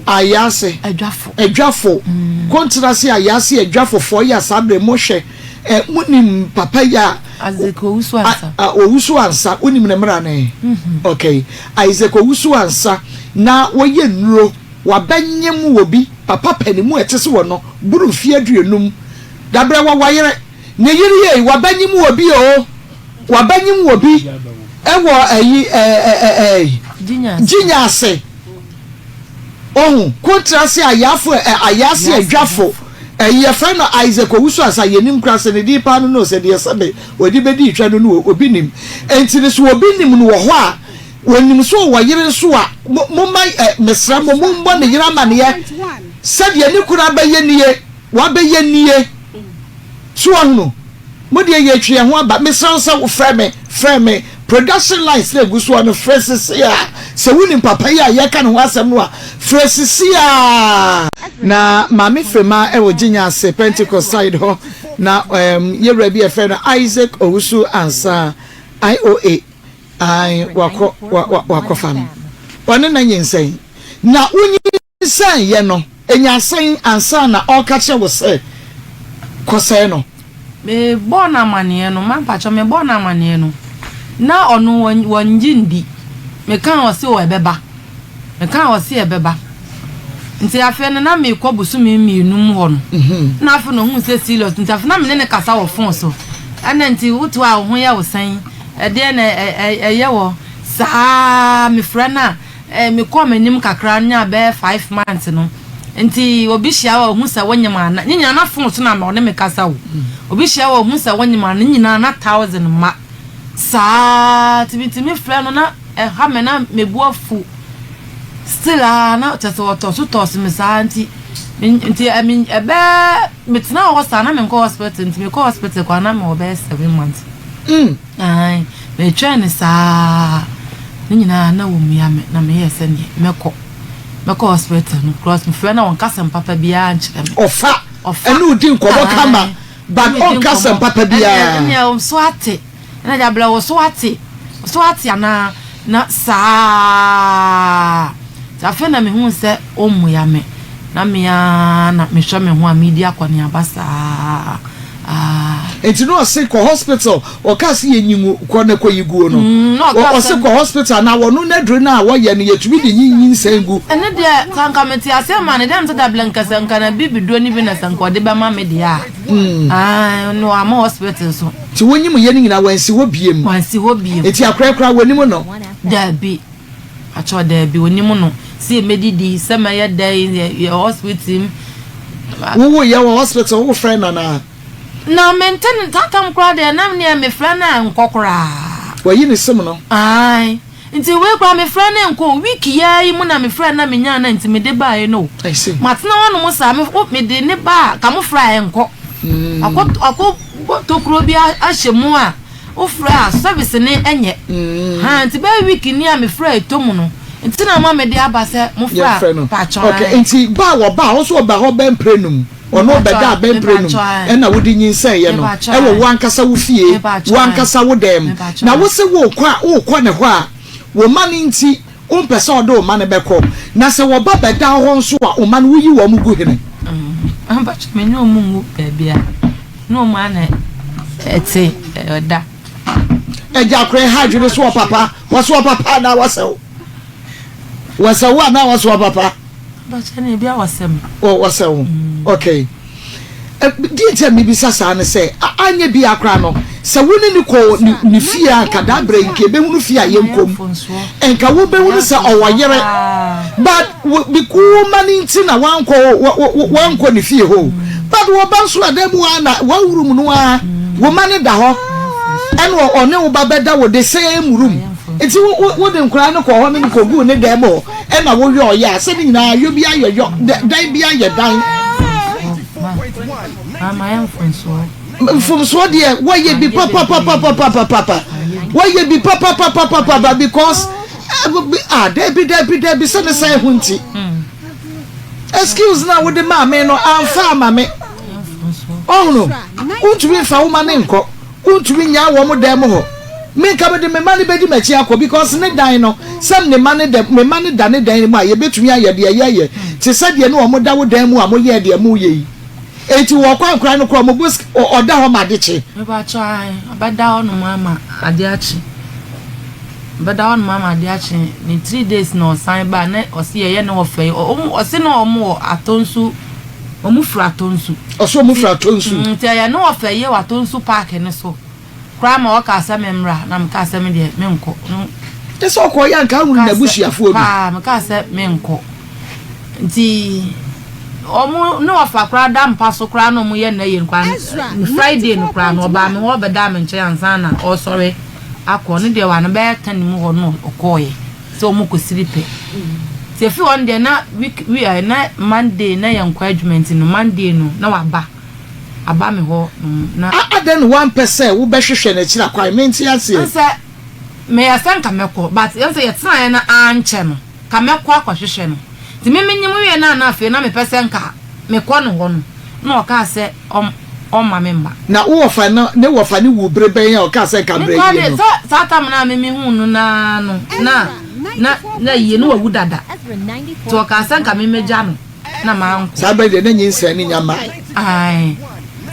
Ayaase. Adwafo. Adwafo. Kontan ase ayaase adwafofoɔ yɛ saa bere mo hwɛ ɛ mo nim papa yi a. Isaac Owusu Ansa. Owusu Ansa wonim ne mmara ne. Okay. Isaac Owusu Ansa na wɔyɛ nnuro wabɛnyem wɔ bi papa pɛ ne mu ɛte se wɔ no boro mfeɛ 50 dabrɛ wɔ wayere ne yere yei wabɛnyem wɔ bi o wabɛnyem wɔ bi ɛwɔ ɛyi ɛɛ ɛɛ Gyinya ase. Ohu, kontrase ayaafo ɛ, ayaase adwafo, ɛyi yɛfrɛ no Isaac Owusu Ansa, yɛnnim koraa sɛ ne din paa no no o, sɛ deɛ sɛbe wɔde bɛdii twa no no o, obi nim. Enti no sɛ obi nim no wɔ hɔ a, wɔnim sɛ ɔwɔ yere nso a, mo, momma ɛ, mesrɛ mo, mommɔ ne yere amaneɛ sɛ deɛ ne kunu abɛyɛ nie, wabɛyɛ nie. So wahunu? Mo deɛ yɛtwe yɛn ho aba. Mesrɛ wo sɛ wo frɛ me, frɛ me. Production lines na egu soɔ no, frɛ sisi a. Sɛ wonim papa yi a yɛreka ne ho asɛm no a, frɛ sisi a. Na Maame Frema wɔ Gyinya ase, Pentecost side hɔ, na um, yɛwura bi a yɛfrɛ no Isaac Owusu Ansah, IOA, ae, wakɔ, wa, wa, wakɔfa no. Ɔne na nyinsɛn. Na wonyi Nyinsɛn yɛ no, nya sɛn ansa na ɔreka kyerɛ wo sɛ kɔsɛe no? Me bɔɔ no amaneɛ no, ma mpakyɛw me bɔɔ no amaneɛ no, na ɔno wɔngye ndi, me kaa ɔse o ɛbɛba, me kaa ɔse ɛbɛba, nti afei no na me kɔ bosome mmienu mu hɔ no, na afei na ohuu sɛ serious, nti afei na me ne no kasa wɔ phone so, ɛna nti wo to a wo ho yɛ wo sɛn, ɛdeɛ na ɛyɛ wɔ saa, me frɛ no a. Eh, mekɔɔ m'anim kakra nyaa bɛyɛ 5 months no, nti obi hyia wɔ ohu sɛ wonyem ana, ne nyinaa na phone so na ɔne me kasa o. Obi hyia wɔ ohu sɛ wonyem ana, ne nyinaa na 1000 ma saa. Nti metumi frɛ no na ɛha me na mebu afu still a, na kyerɛ sɛ ɔtɔ so tɔ so me saa. Nti nti ɛmi ɛbɛɛ metena hɔ saa na menkɔ hospital. Nti mekɔ hospital kɔ a na mewɔ bɛyɛ 7 months. Aane, metwɛn no saa ne nyinaa na wɔmmua me, na meyɛɛ sɛdeɛ mɛkɔ mɛkɔ hospital no, because mefrɛ no a ɔnka asɛm papa biara nkyerɛ me. Ɔfa ɛne wo di nkɔmmɔ kama but ɔnka asɛm papa biara. Ɛnneɛ wo so ate, ɛnna deɛ abrɛ wo so ate, wo so ate anaa na saa. Nti afei na mehuu sɛ ɔmmua me, na me ara na mehwɛ me ho a meredi akɔneaba saa. Ah. Nti na ɔse kɔ hospital, ɔkaa se yɛnyi ngu kɔ na kɔyi guo no. Na ɔkaa Ɔse kɔ hospital na wɔno n'aduro no a wɔyɛ no yɛtumi de nyi nyinsɛn gu. Ɛno deɛ sɛ anka mete aseɛ ma no deɛ mete dablɛ nka sɛ nka na bibiduro no bi na sɛ nka ɔde bɛma me deɛ a. Ae, no wamma hospital so. Nti wonyim yɛ no nyinaa wansi hɔ biem. Wansi hɔ biem. Nti akora koraa wɔnim no? Daabi. Pakyɛw daabi, onim no. Sɛ mɛdidi, sɛ mɛyɛ dɛn, yɛ hospital mu. Wowo yɛ wɔ hospital, wo frɛ no anaa? Na mente no tatam koraa deɛ, na neɛ mefrɛ no a nkɔ koraa. Wayi ne sim no? Ae. Nti wei koraa mefrɛ no nkɔ o. Week yi ara yi mu na mefrɛ no na menyaa no a nti mede baeɛ no o. I see. Matena hɔnom saa, me wo mede ne ba a, ka mofrɛ a ɛnkɔ. Akɔ akɔ bɔ tokuro bi ahyɛ mu a. Wo frɛ a service no nyɛ. Haa nti bɛyɛ week ni a me frɛ ɛtɔ mu no nti na ama mede aba sɛ mo frɛ a paatwɔ Okay ae. nti ba a wɔba a wo nso ɔba hɔ bɛ mprɛ num ɔno ɔbɛda a bɛ mprɛ num ɛna wode nyinsɛn yɛ no ɛwɔ wo ankasa wo fie wo ankasa wo dan mu na wo se wo kɔ a wo kɔ ne hɔ a wo ma no nti. Wompɛ sɛ ɔde wo mma no bɛkɔ. Na sɛ wɔba bɛda wo hɔ nso a, wo mma no, woyi wɔn gu hene? Mpakyɛ, me ne wɔn ngu baabiara. Ne wɔn ara na ɛte, ɛda. Agya akora ɛha adwene so wɔ papa, wɔso wɔ papa anaa wɔsɛ wo? Wɔsɛ wo anaa wɔso wɔ papa? Mpakyɛ ne ebi a wɔsɛ me. Wɔ wɔsɛ wo. Okay. Deɛ nti a mebisa saa ne sɛ, anyɛ biara koraa no, sɛ wo ne no kɔ ne fie a, nka daa berɛ yi, nka yɛbɛhunu fie a yɛnkɔ mu. Nka wobɛhunu sɛ ɔwɔ yere. But wo ma no nti na wankɔ wankɔ ne fie hɔ o. But wɔba nso a, dan mu hɔ ara na one room no ara, wo ma no da hɔ, ɛna ɔne wo ba bɛda wɔ the same room. Nti wode nkwadaa no kɔ hɔ ne no kɔguu ne dan mu hɔ. Ɛna wo yɔ ɔyɛ a sɛ ne nyinaa yɔ bi ayɛ yɔ dan bi ayɛ dan. Mfomsoɔ deɛ wɔyɛ bi papapapapapapa wɔyɛ bi papapapapapa because ah dabi dabi dabi sɛ ne sɛn ho nti excuse na wode maa me no amfa ama me ɔhono wontumi nfa wo ma ne nkɔ. Wontumi nnyaa wɔn dan mu hɔ. Me nka mede me mma no bɛdi m'akyi akɔ because ne dan no sɛ ne mma no da me mma no da ne dan no mu a yɛbɛtumi ayɛ deɛ yɛyɛ te sɛ deɛ ne wɔn da wo dan mu a moyɛɛ deɛ moyɛ yi. Enti wɔ kwan koraa no koraa wɔn bo ɔda hɔ ma ade kye. Mepakyɛw ae ɔbɛda hɔ nom ama ade akye ɔbɛda hɔ nom ama ade akye ne 3 days na ɔsan ba na ɔse yɛyɛ ne ɔfɛ yi ɔse na wɔn wɔ atɔ nsu. Wɔn firi Atonsu. Ɔsɛ wɔn firi Atonsu. Nti ɛyɛ ne ɔfɛ yie wɔ Atonsu paaki no so koraa ma ɔkaa sɛ me mmra na mekaa sɛ me deɛ menkɔ. Kyɛ sɛ ɔkɔɔ yɛ anka ahunu n'abusuafoɔ bi. Paa mekaa sɛ menkɔ. Nti wɔn ne ɔfa koraa da mpa so koraa na wɔn yɛ nna yie no koraa Friday no koraa no ɔbaa me hɔ ɔbɛdaa me nkyɛn ansa na ɔresɔre akɔ ne deɛ wa no bɛyɛ 10 mu hɔ no ɔkɔɔeɛ. Sɛ wɔn kɔ siri pɛ. Nti efi hɔ no deɛ na week we ɛ na Monday na yɛn kɔ adwuma nti no Monday no na waba aba me hɔ nom na. A adɛn na wampɛ sɛ wobɛhwehwɛ no akyiri akwan? Mente aseɛ. Nsɛ meyɛ sɛ nka mɛkɔ but ɛnsɛ yɛtenaeɛ no ankyɛ no nka mɛkɔ akɔhwehwɛ no nti me menyem wieɛ no a na afei na mepɛ sɛ nka mekɔ ne hɔ no na ɔkaa sɛ ɔm ɔmma me mma. Na wo wɔfa no ne wɔfa no wuu bere bɛn a ɔkaa sɛ nka Me brɛ koraa yie deɛ no? sɛ saa tam no a me mehuu no no ara no na na na yie no wawu dada nti ɔkaa sɛ nka memmɛgya no na mankɔ. Saa bere deɛ na nyinsɛn no nya mmae. Ae,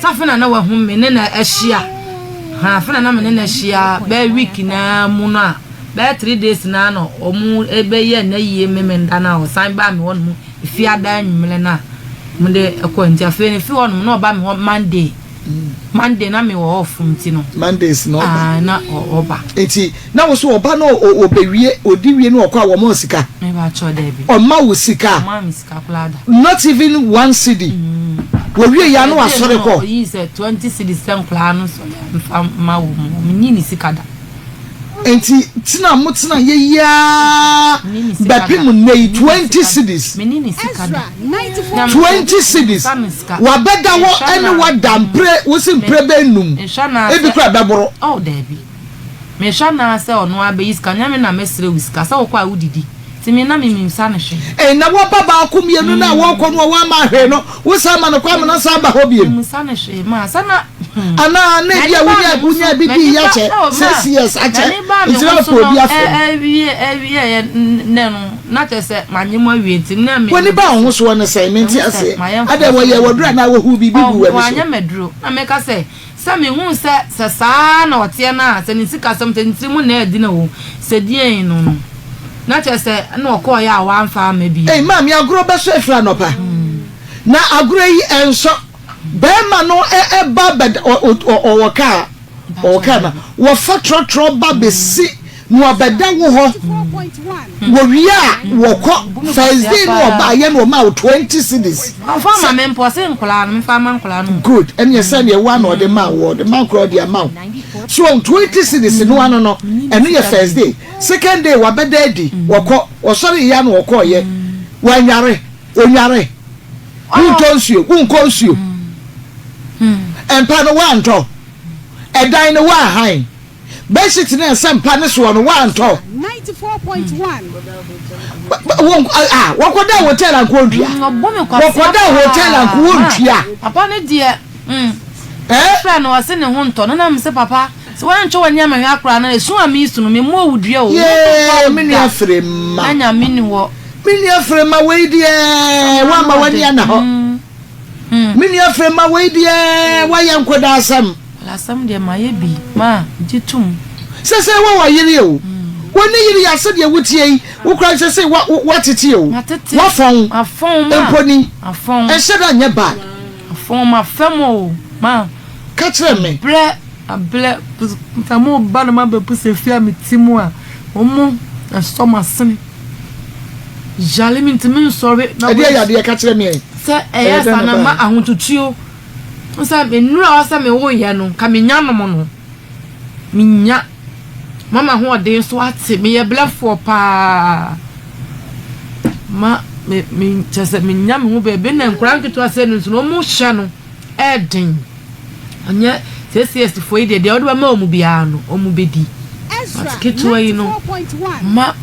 sɛ afei na na wahu me ne no ahyia ha afei na na me ne no ahyia bɛyɛ week no ara mu no a bɛyɛ 3 days no ara na wɔn bɛyɛɛ n'ayie Memenda no a ɔsan baa me hɔ nom Efiada anwummerɛ no a mede kɔ nti afei no efi hɔ nom na ɔba me hɔ Monday Monday na me wɔ off nti no. Mondays na ɔba. Ah na ɔba. Nti na wo so ɔba na ɔbɛwie ɔdi wie na ɔkɔ a wɔma wo sika? Me ba kyɛw daabi. Ɔma wo sika? Ɔma me sika koraa da. Not even one cedi? Wɔwie yɛ a na wasɔre kɔ? Ɔyii sɛ 20 cedis sɛ nkwadaa no sɔre a mfa ma wɔn, ɔnyi ne sika da. Enti tena a mo tena yɛ yi ara bɛpem nnɛ yi 20 cedis 20 cedis wabɛda hɔ ɛne wada mpre wosi mpre bɛ num ebi kora bɛboro. Oh daabi mehwɛ naa sɛ ɔno abɛyi sika nyɛ me na mɛsrɛ wo sika sɛ wokɔ a wodidi nti me na memimsa no hwee. Ɛna waba baako mmienu no a wɔkɔ no a wɔama hwee no wosan ma no kɔ amena san ba hɔ bio. Memisa no hwee maa sɛ na. Anaa na ebi a wonya wonya bi di yɛ akyɛ 6 years akyɛ nti na ɔpɛ obi afɛ mu. Ɛwie ɛwie yɛ nɛ no na kyerɛ sɛ manye mu awie nti na me. W'ani ba wo ho soɔ ne sɛn mente aseɛ adɛn wɔyɛ w'aduro anaa wɔhuu biribi guu w'ani so. Wɔanyɛ m'aduro na meka sɛ sɛ mehuu sɛ sɛ saa na ɔteɛ no a sɛ ne sikasɛm sɛ ne tiri mu na ɛdi no o sɛ deɛn no no na kyerɛ sɛ ɛna ɔkɔɔeɛ a wamfa amma bio. Ei maame agorɔ bɛsɔ afiri anɔpa na agorɔ yi ɛnsɔ. Bɛrima no ba bɛ ɔwɔ kaa ɔwɔ kaa na wɔfa trɔtrɔ ba bɛsi na ɔbɛda wo hɔ wɔwie a wɔkɔ first day no ɔba yɛ na ɔma wo 20 cedis. Ɔfa ma me mpo ɔse nkɔlaa no mefa ma nkɔlaa no. Good ɛne ɛsɛ deɛ wo ana ɔde ma wo ɔde ma nkɔlaa ɔde ama wo so wɔn 20 cedis no ano no ɛno yɛ first day second day wabɛda adi wɔkɔ wɔsɔre yɛ na wɔkɔ yɛ wɔanyare onyare. Wontɔ nsuo, wonkɔ nsuo. Mpa no woantɔ. Ɛdan no woanhan. Bedsheet no a ɛsɛ mpa no soɔ no woantɔ. Ah, wɔkɔda hotel anko wɔntua. Wɔkɔda hotel anko wɔntua. Papa no deɛ, mm. Eh? Frɛ no ɔse ne ho ntɔ no na mese papa. Sɛ woantwa w'ani ammɛhwɛ akora no a, esu a meresu no, memmɔɔ wo dua o. Yee, me nua Frema. Na Nyame nni hɔ. Me nua Frema, wei deɛ, woamma w'ani anna hɔ. Me nua Frema, wei deɛ, woayɛ nkɔdaasɛm. Nkɔdaasɛm deɛ, mayɛ bi, ma, gye tom. Sɛsɛɛ wowɔ yere o. Wo ne yere yɛ sɛdeɛ woteɛ yi, wo koraa sɛsɛɛ woatete o. Woafɔn. Mpo ni. Ɛnhyɛ da nyɛ bad. Afɔn, mafɛm o, ma. Ka kyerɛ me. Brɛ. Abrɛ sɛ mo ba na mo abɛbu sɛ fie a me te mu a wɔn ɛsɔ m'asene yale me ntumi nsɔre. Ɛdeɛ yadeɛ ka kyerɛ me ɛ. Sɛ ɛyɛ saa na ma ahotutuo sɛ me nnura hɔ sɛ me wo yɛ no ka me nya nom no me nya ma ma hoɔden so ate me yɛ blɛfoɔ paa ma me me kyɛ sɛ me nya me ho baabi na nkora nketewa sɛ no nso no wɔn hyɛ no. Ɛyɛ den. Ɔnyɛ CCS foɔ yi deɛ deɛ wode bɛma wɔn biara no wɔn bɛdi. But ketewa yi no ma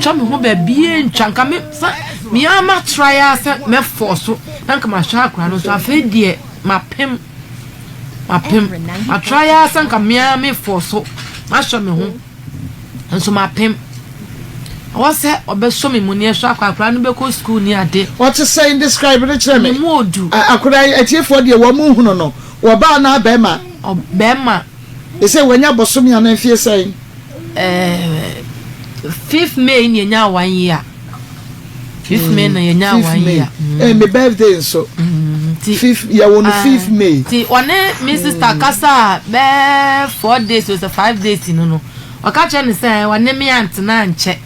twa me ho baabi ntwa nka me sa me ara ma try ara sɛ mɛ force na nka mahwɛ akora no so afei deɛ mapem mapem ma try ara sɛ nka me ara me force mahwɛ me ho. Nso mapem. Ɔwɔ sɛ ɔbɛsɔ me mu ne ɛsɔ akɔ akwadaa no bɛkɔ sukuu ne ade. Ɔte sɛn? Describe no kyerɛ me. Ne mu odu. Akwadaa yi, atiefoɔ deɛ wɔn nhunu no. Ɔbaa anaa bɛrima? Ɔbɛrima. Ɛsɛ wanya bosome anaa mfie sɛn? Ɛɛ, fifth May na yɛnyaa one year. Fifth May na yɛnyaa one year. Mm. Eh, me birthday nso. Mm, fifth, yɛwɔ no fifth May. Ti ɔne me sister kasa bɛɛ 4 days o sɛ 5 days no, ɔka kyerɛ ne sɛ ɔne me antena nkyɛ.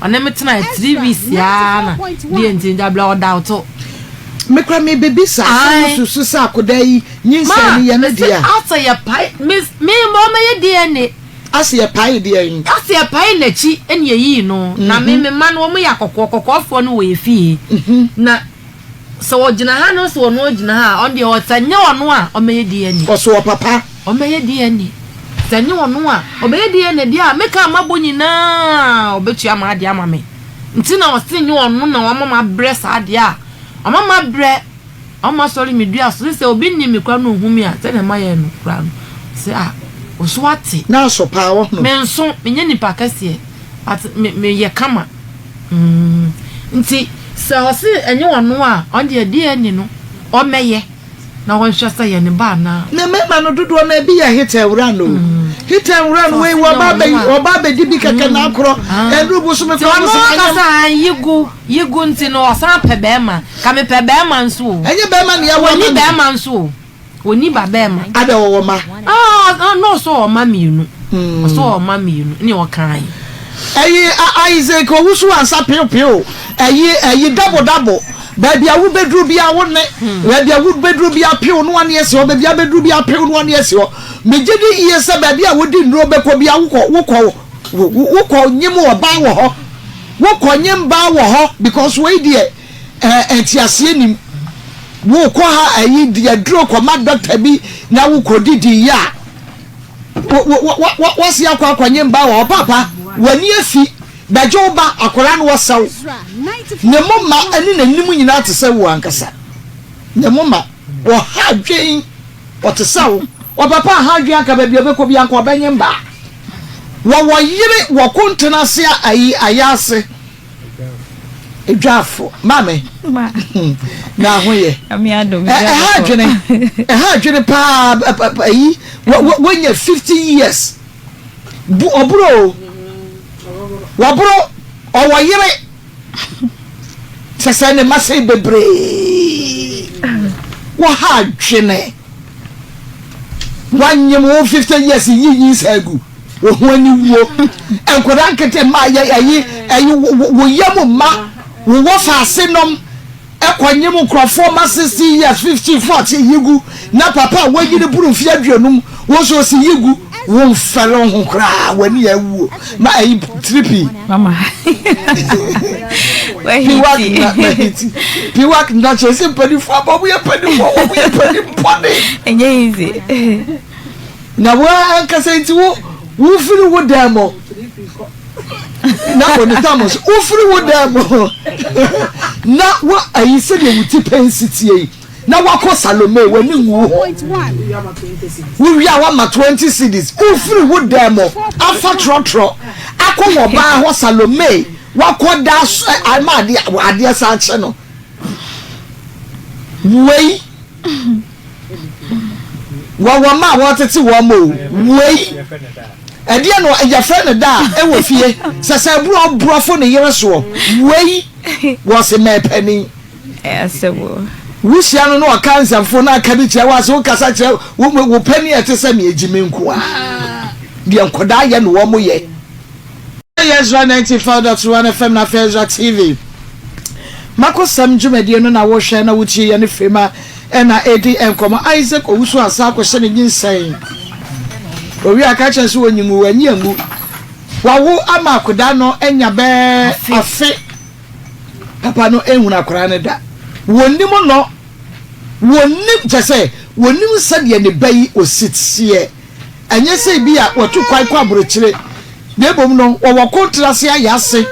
Ɔne me tena 3 weeks yaa na deɛ nti dabla ɔda ɔto. Mekura me baby sa sɛ wosusu sɛ akoda yi nyinsɛn no yɛ ne deɛ. Ma, asɛ yɛ pae me me ma ɔmɛyɛ DNA. Ase yɛ pae deɛ yi. Ase yɛ pae n'akyi ɛna yɛyii no. Na me me mma no wɔn yɛ akɔkɔɔ kɔkɔɔfoɔ no wɔ yɛ fie. Na sɛ ɔgyina ha no sɛ ɔno ɔgyina ha a ɔno deɛ ɔsɛ nyɛ ɔno a ɔmɛyɛ DNA. Ɔso ɔpapa. Ɔmɛyɛ DNA. Sɛ nyɛ ɔno a ɔbɛyɛ DNA deɛ a meka mabɔ nyinaa ɔbɛtua ma adeɛ ama me. Nti na ɔse nyɛ ɔno na wama mabrɛ saa adeɛ a ɔma mabrɛ. Ɔma sɔre me dua so sɛ obi nim me koraa na ohu me a sɛdeɛ mayɛ no koraa no sɛ a ɔso ate. Na aso paa wɔ ho. Me nso menyɛ nipa kɛseɛ but me meyɛ kama nti sɛ ɔse ɛnyɛ ɔno a ɔno deɛ DNA no ɔmɛyɛ na ɔnhwɛ sɛ yɛ ne ba anaa. Na mmarima no dodoɔ no ebi yɛ hit and run o. Hit and run wei wɔba abɛ wɔba abɛdi bi kɛkɛ na akorɔ ɛnuru bosome koraa mo sɛ anyam. Nti ɔno ankasa yigu yigu nti no ɔsan pɛ bɛrima. Ka me pɛ bɛrima nso o. Ɛnyɛ bɛrima na yɛawo ama no. Ɔnni bɛrima nso o. Ɔnni ba bɛrima. Ada ɔwɔ mma? Ah, na ɔsɛ ɔwɔ mma mmienu. Ɔsɛ ɔwɔ mma mmienu ne ɔkae. Ɛyi Isaac owusu ansa peo peo ɛyi ɛyi dabo dabo baabi a wobɛduru bia wo ne baabi a wobɛduru bia peo no ane asi hɔ baabi a bɛduru bia peo no ane asi hɔ megye di yie sɛ baabi a wodi nnuro bɛkɔ bia wokɔ wokɔ wokɔ nyim ɔbaa wɔ hɔ wokɔ nyim baa wɔ hɔ because wei deɛ Ɛɛ nteaseɛ nim. Wokɔ ha ayi aduro kɔma dɔkta bi na wokɔdidi yɛ a, wasi akɔ akɔnye mba wɔ hɔ. Paapa, w'ani afi. Bɛgye wo ba, akwadaa no ɔsɛ wo. Ne moma ne n'anim nyinaa te sɛ wo ankasa. Ne moma, ɔha adwen, ɔte sɛ wo. Ɔpapa ha adwen anka baabi a ɔbɛkɔ bi anka ɔbɛnye mba. Wɔwɔ yere wɔ kontena ase ayi ayɛ ase. Edwafo maame na ho yɛ. Ɛha adwene ɛha adwene paa ayi wonya 50 years bu ɔboro o wɔboro ɔwɔ yere sɛ sɛ ne ma sɛ bebree wɔha adwene wanyem wo 50 years yi nyinsɛn agu. Wo ho aniwuo. Nkwadaa nkete mma yɛ ɛyi ɛyi wo yam mma wo wɔ faase nom ɛkɔ nyem nkorɔfoɔ ma 16 years 15 14 yi gu na papa a wanyini buru mfeɛ 50 wo nso osi yi gu wo nfɛre wo ho koraa w'ani awuo ma ɛyi tiripi. Mama. Piwak na na hiti. Piwak na kyerɛ sɛ mpanimfoɔ aba wɔn yɛ mpanimfoɔ wɔn yɛ mpanimfoɔ. Ɛnyɛ easy. Na wo ankasa nti wo wofiri wo dan mu na wɔne tam so wofiri wo dan mu na wo ayi sɛdeɛ wo ti pɛnsi tie yi. na wakɔ Salome w'ani nwu hɔ. Wowie a wama 20 cedis. Wofiri wo dan mu afa trɔtrɔ akɔ wɔ baa hɔ Salome wakɔ da ama adeɛ adeɛ san kye no. Wei wɔwɔ mma a wɔtete wɔn o. Wei ɛdeɛ no yɛfrɛ no da a ɛwɔ fie sɛ sɛ borɔ borɔfo ne yere soɔ. Wei wɔse mɛpɛni. Wohyia no na ɔka nsɛmfo na aka bi kyerɛ wo ase wokasa kyerɛ wo panin a ɛte sɛ nea egye me nko a deɛ nkɔdaa yɛ na wɔn yɛ. Ezra 95.1 FM na afei Ezra TV. Makosɛm dwumadie no na wohwɛ na wotie yɛ ne firima ɛna ɛdi nkɔmmɔ. Isaac Owusu asa akɔhyɛ ne nyinsɛn. Owie aka kyerɛ sɛ wɔnyi ngu anyi angu. Wawo ama akodaa no anya bɛɛ afe. Papa no nhunu akwadaa no da. Wɔnnim no. Wɔnnim, kyerɛ sɛ, wɔnnim sɛdeɛ ne ba yi ɔsi teɛ. Ɛnyɛ sɛ ebi a wɔatu kwan kɔ aburokyire, na mmom no, wɔwɔ kontrase ayɛ ase.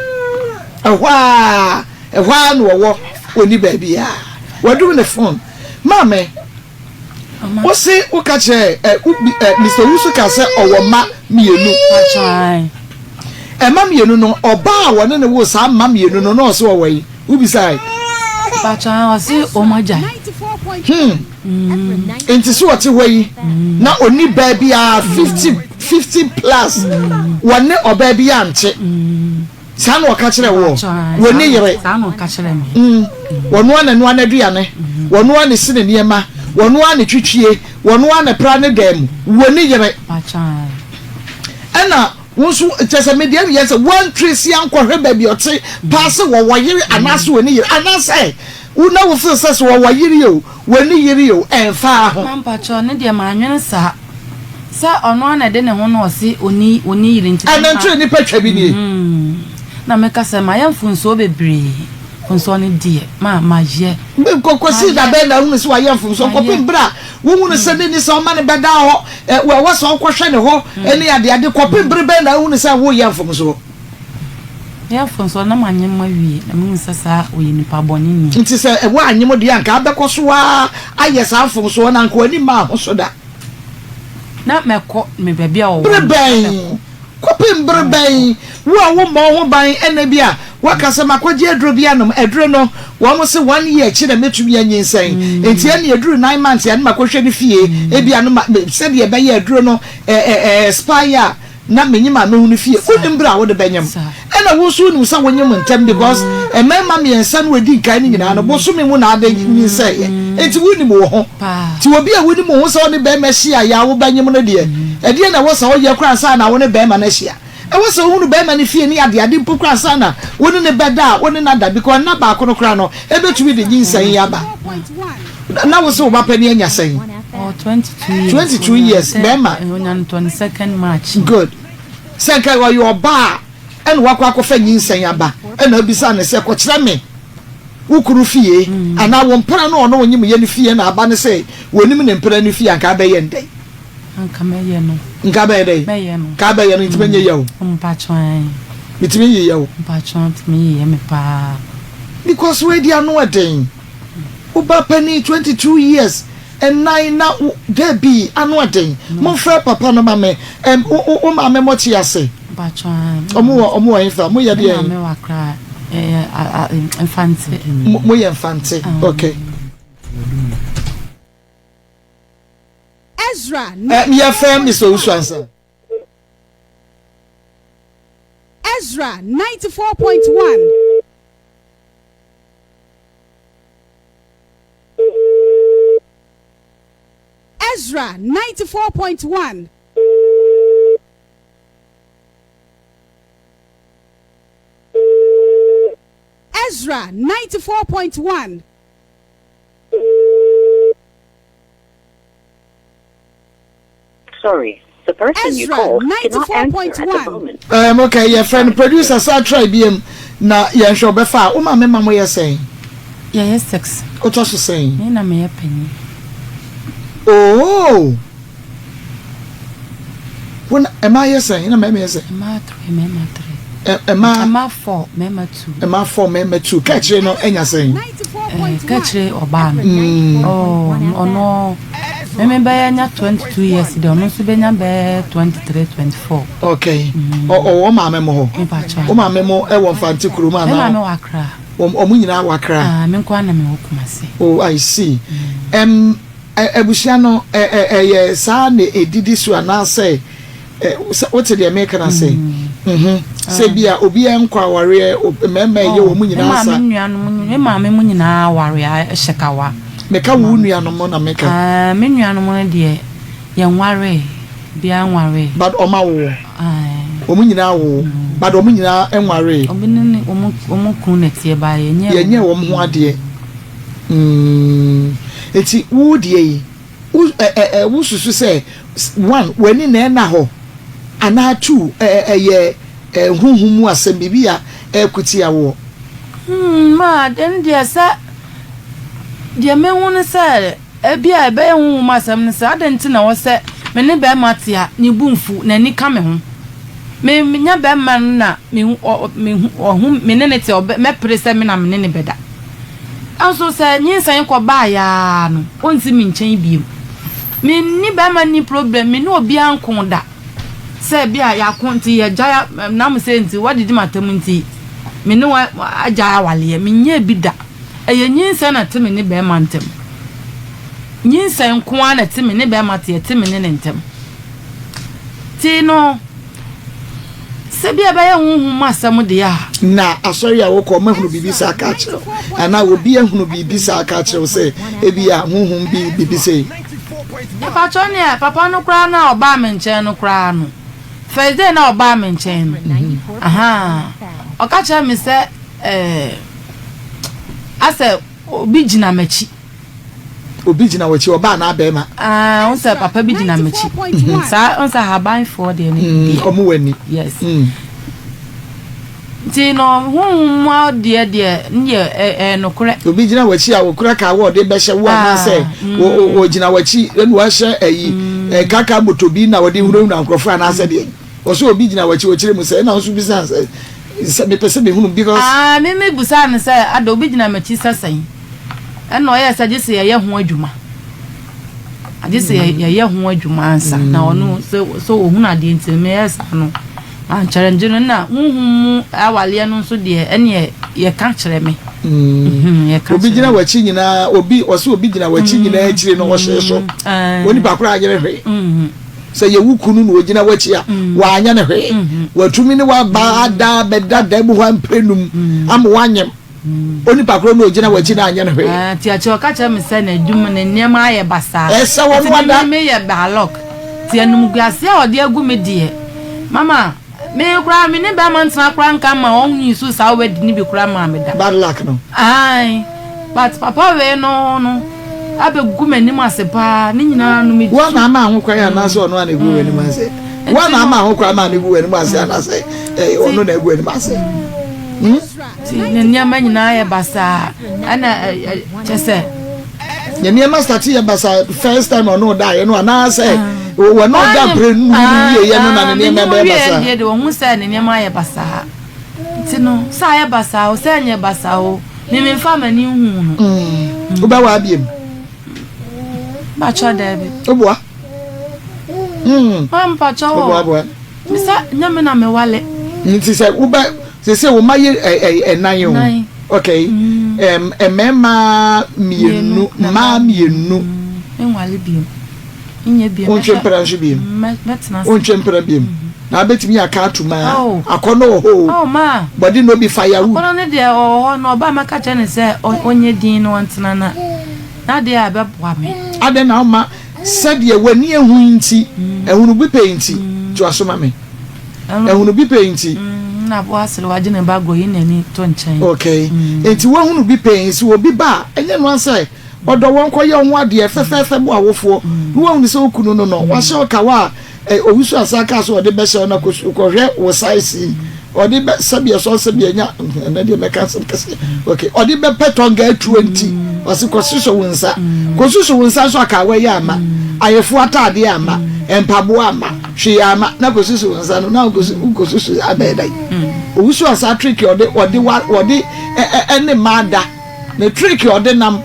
Ɛhɔ ara, ɛhɔ ara na wɔwɔ, wɔnni baabiara. Wɔadum ne fon. Maame, wose woka kyerɛ ɛ, ɛ, Mister Owusu ka sɛ ɔwɔ mma mmienu. Ɛma mmienu no, ɔbaa a wɔne no woo saa mma mmienu no, na ɔse ɔwɔ yi. Wobisae? Mpakyɛ ɔse wɔn agyae. Hmm. Nti so ɔte hɔ yi, na ɔni baa biara 50, 50 plus, wɔne ɔbaa bi ante. Saa na ɔka kyerɛ woɔ. Wɔni yere. Saa na ɔka kyerɛ me. Wɔnoa na noa n'aduane, wɔnoa ne si ne nneɛma, wɔnoa ne twitwie, wɔnoa ne pra ne dan mu. Wɔni yere. Ɛna Wo nso, kyerɛ sɛ, me deɛ meyɛ sɛ woantiri si ankɔhwɛ baabi ɔte paa sɛ wɔwɔ yere anaasɛ wɔnni yere, anaasɛ wo na wo feel sɛ sɛ wɔwɔ yere o, wɔnni yere o, ɛmfaa ho. Ma mpakyɛw, ne deɛ mannwene saa. Sɛ ɔno ara na ɛde ne ho na ɔse ɔnni ɔnni yere nti. Ɛno nso nnipa twa bi nie. Na meka sɛ mayɛ mfomsoɔ bebree. Mfomsoɔ no deɛ, ma mayɛ. Kɔsii da bɛn na wohunu sɛ wayɛ mfomsoɔ? Kɔpem berɛ a wohunu sɛ ne nni sɛ ɔma no bɛda hɔ, ɛwɔ sɛ ɔkɔhwɛ ne hɔ ne adeade. Kɔpem bere bɛn na wohunu sɛ woreyɛ mfomsoɔ? Meyɛ mfomsoɔ na manyem awie na mehunu sɛ saa ɔyɛ nipa bɔne ni. Nti sɛ woanyem deɛ anka abɛkɔ so ara ayɛ saa mfomsoɔ no anka w'ani mmaa ho so da. Na mɛkɔ me baabi a ɔwɔ no. Bere bɛn? Kɔpem bere bɛn? Wo a wommɔ wo ho ban ɛnnɛ bi a woaka sɛ makɔgye aduro bi anom, aduro no wɔn se one year akyi na mɛtumi anyinsɛn, nti ɛnneɛ ɛduru nine months a ne makɔhwɛ no fie, ebia no ma sɛdeɛ ɛbɛyɛ aduro no expire a na menyim a mɛhu no fie. Wonim bere a wode bɛnyem. Ɛna wo nso wonim sɛ wonyem ntɛm because mmarima mmiɛnsa no wɔdi nkan no nyinaa no bosome mu na ade nyinsɛeɛ. Nti wonim wo ho. Nti obi a wonim wo ho sɛ ɔne barima hyia yɛ a wobɛnyem no deɛ, ɛdeɛn na ɛwɔ sɛ ɔyɛ koraa ansa na wo ne barima no ahyia? Ɛwɔ sɛ wohunu barima no fie ne adeade mpo koraa ansa na wo ne no bɛda a wo ne no ada because nna baako no koraa no ɛbɛtumi de nyinsɛn yi aba. Na wo se wo ba panin anya sɛn? 22 years, barima. Good. Sɛ nka ɔyɛ ɔbaa a ɛna wakɔ akɔfa nyinsɛn aba ɛna abisa no sɛ kɔkyerɛ me wo kunu fie anaa wo mpena no ɔne wo nyem yɛ no fie na aba no sɛ wɔnim ne mpena no fie anka abɛyɛ ndɛn? Anka mɛyɛ no. Nka abɛyɛ dɛn? Mɛyɛ no. Nka abɛyɛ no ntumi nyɛ yɛ o. Mpatsɔ ɛn. Metumi yeyɛ o. Mpatsɔ ntumi yeyɛ me paa. Because wei ano ɛden. Wo ba panin 22 years ɛnan na wo dabi ano ɛden. Momfrɛ papa no ma me. Ɛm wo wo wo maame mo te ase. Mpatsɔ ɛn. Ɔmo wɔ ɔmo wɔ hefa? Mo yɛ deɛ? Me maame wɔ Accra ɛyɛ a a Mfantse. Mo mo yɛ Mfantse okay. Ezra Eh, meyɛ fɛ Mr. Owusu ansa. Ezra 94.1. Ezra 94.1. Ezra 94.1. Sorry, the person you Ezra called cannot answer at the 94.1. moment. Um, okay, yɛfrɛ no producer sa try biam na yɛnhwɛ ɔbɛfa a wo maame ma moyɛ sɛn? Yɛyɛ six. Wotɔ so sɛn? Me na meyɛ panyin. Oh! Wo na ɛmaa yɛ sɛn na mmarima yɛ sɛn? Mmaa three, mmarima three. Ɛmaa Mmaa four, mmarima two. Mmaa four, mmarima two. Ka akyire no anya sɛn? Ka kyerɛ ɔbaa no. Oh, ɔno me me bɛyɛ nya 22 years deɛ ɔno nso bɛnya bɛyɛ 23, 24. Okay. Ɔwɔ maame mo hɔ? Wo maame mo wɔ Mfante kurom anaa? Me maame wɔ Accra. Wɔn nyinaa wɔ Accra? Ah, me nko ara na mewɔ Kumasi. Oh, I see. Um, abusua no, ɛyɛ saa na ɛdidi so anaasɛ wote deɛ meka no ase? Mhm. Sɛ bi a obiara nkɔ awareɛ, mmarima ɛyɛ wɔn nyinaa sa. Me nuanom, me maame mu nyinaa aware hyɛ kawa. Meka wo nuanom na meka. Ah, me nuanom no deɛ yɛnwaree, obiara nwaree. But wɔn awo. Wɔn nyinaa awo, but wɔn nyinaa nwaree. Obi ne ne wɔn wɔn kunu na ɛteɛ ba yɛnyɛ. Yɛnyɛ wɔn ho adeɛ. Mm. Nti wo deɛ yi, wo ɛ ɛ ɛ wosusu sɛ one w'ani na ɛna hɔ anaa two ɛ ɛ ɛyɛ ɛ honhom mu asɛm biribi a ɛreko tia woɔ? Hmm, ma ɛno deɛ sɛ deɛ mehu ne sɛ Ebia ɛbɛyɛ honhom mu asɛm ne sɛ, 'Adɛn nti na ɛwɔ sɛ me ne barima te a ne bo mfuw, n'ani ka me ho? Me menya barima no na mehu ɔ mehu ɔho me ne no te a, ɔbɛ mɛpere sɛ me na me ne no bɛda. Nanso sɛ nyinsɛn kɔbaeɛ ara no, ɔnsi me nkyɛn bio. Menni barima nni problem, me ne obiara nko da. Sɛ ebia yɛako nti yɛagyae nam sɛ nti woadidi m'atam nti me ne wo agyae awaleɛ. Menyɛɛ bi da. Ɛyɛ nyinsɛn na ɛte me ne barima ntam. Nyinsɛn nko ara na ɛte me ne barima te, ɛte me ne ne ntam. Nti no, sɛ bi a ɛbɛyɛ honhom mu asɛm deɛ a. Na asɔre a wokɔ, wɔahunu biribi saa aka akyerɛ wo? Anaa obi ahunu biribi saa aka akyerɛ wo sɛ ebia honhom bi biribi sei? Mepakyɛw neɛ papa no koraa no a ɔbaa me nkyɛn no koraa no, first day no a ɔbaa me nkyɛn no, ahaa, ɔka kyerɛɛ me sɛ ɛɛ asɛ obi gyina m'akyi. Obi gyina w'akyi, ɔbaa anaa bɛrima? Ah, n sɛ papa bi gyina m'akyi. Saa n sɛ ahabanfoɔ deɛ ne deɛ. Ɔmo wɔ ani. Yes. Nti no honhom mu adeɛ deɛ n deɛ ɛyɛ nokorɛ. Obi gyina w'akyi a okura kaa wɔ ɔde bɛhyɛ wo anaasɛ ɔgyina w'akyi ɛna wahyɛ ayi kaka moto bi na ɔde hunahuna nkurɔfoɔ anaasɛ deɛ. Ɔsɛ obi gyina w'akyi ɔkyerɛ mu sɛ ɛna nso bisa sɛ sɛ mepɛ sɛ mehunu because. Ah me me busaa no sɛ ada obi gyina m'akyi sɛ sɛn ɛna ɔyɛɛ sɛ gye sɛ yɛyɛ ho adwuma agye sɛ yɛyɛ ho adwuma ansa na ɔno sɛ sɛ ohunu adeɛ nti meyɛ saa no ankyɛrɛ ngye no na honhom mu awaleɛ no nso deɛ ɛneɛ yɛka kyerɛ me. Mm. Obi gyina w'akyi nyinaa obi ɔsɛ obi gyina w'akyi nyinaa akyire no ɔhyɛ so onipa koraa anyere hwee. Sɛ yɛ wo kunu na ogyina w'akyi a, wanyɛ no hwee. Watumi ne w'aba ada abɛda dan mu hɔ mprɛnum ama wanyem. Onipa korɔ na ogyina w'akyi na anyɛ no hwee. Nti akyire ɔka kyerɛ me sɛ n'adwuma ne nneɛma ayɛ basaa. Ɛsɛ wɔn ada. Nti me meyɛ baalɔk. Nti animguaseɛ a ɔde agu me deɛ, mama. Me koraa me ne bɛrima ntena koraa nka ma ɔn use saa word no bi koraa maa me da. Bad luck no. Ae but papa wei no no abɛgu m'anim ase paa ne nyinaa no me. Wo na ama ho kwan anaasɛ ɔno a na egu w'anim ase? Wo na ama ho kwan ma no gu w'anim ase anaasɛ ɔno na egu w'anim ase? Hmm? Nti ne nneɛma nyinaa yɛ basaa ɛna kyɛ sɛ. Ne nneɛma start yɛ basaa first time ɔno da yɛ no anaasɛ wɔn ɔda mpere nu wie yɛ no na ne nneɛma bɛyɛ basaa. Deɛ de wɔn ho sɛ ne nneɛma ayɛ basaa nti no sɛ ayɛ basaa o sɛ ɛnyɛ basaa o mimi nfa m'ani nhu no. Wobɛwɔ abiem. Mpatsɔ daabi. Woboa. Mpatsɔ wɔ. Woboa boa. Misa nyɛ me na mewale. Nti sɛ wobɛ sese wo ma yɛ ɛnan o. Okay. Mmarima mmienu, mmaa mmienu. Menwale biem. Nyɛ biem. Wontwe mpena nso biem. Mɛtena ase. Wontwe mpena biem. Na abɛtumi aka ato ma akɔnɔ wɔ hɔ o. Oh ma. Bɔde no bi firewood. Akɔnɔ no deɛ ɔwɔ hɔ na ɔba mɛka kyerɛ no sɛ ɔnyɛ din na ɔntena na n'adeɛ a ɛbɛboa me. Adɛn na woma Sɛdeɛ w'ani ahu yi nti, ahunu bi pɛ nti, toa so ma me. Ahunu bi pɛ nti. Na aboa asere wagye ne ba agorɔ yi n'ani to nkyɛn. Okay. Nti wahunu bi pɛ yi, sɛ obi ba a, ɛnyɛ noa sɛ ɔdɔ wɔn kɔyɛ ho adeɛ fɛfɛɛfɛ bo awofoɔ na wahunu sɛ wo kunu no no, wahyɛ wo kawa a owusu asan kaa sɛ ɔde bɛhyɛ wo na kɔhwɛ wo size yi. Ɔde bɛ sɛbi ɛsɔ sɛbi ɛnya ɛnɛ deɛ mɛka asɛm kɛseɛ ok ɔde bɛpɛ tɔnga atuo nti ɔsi kɔsoso wo nsa kɔsoso wo nsa nso akaawa yi ama ayefo ataadeɛ ama mpaboa ama hwee ama na kɔsoso wo nsa no na wokɔsoso abɛɛ dɛ owusu asa trick ɔde ɔde wa ɔde ɛne mmaa da. Ne trick a ɔde nam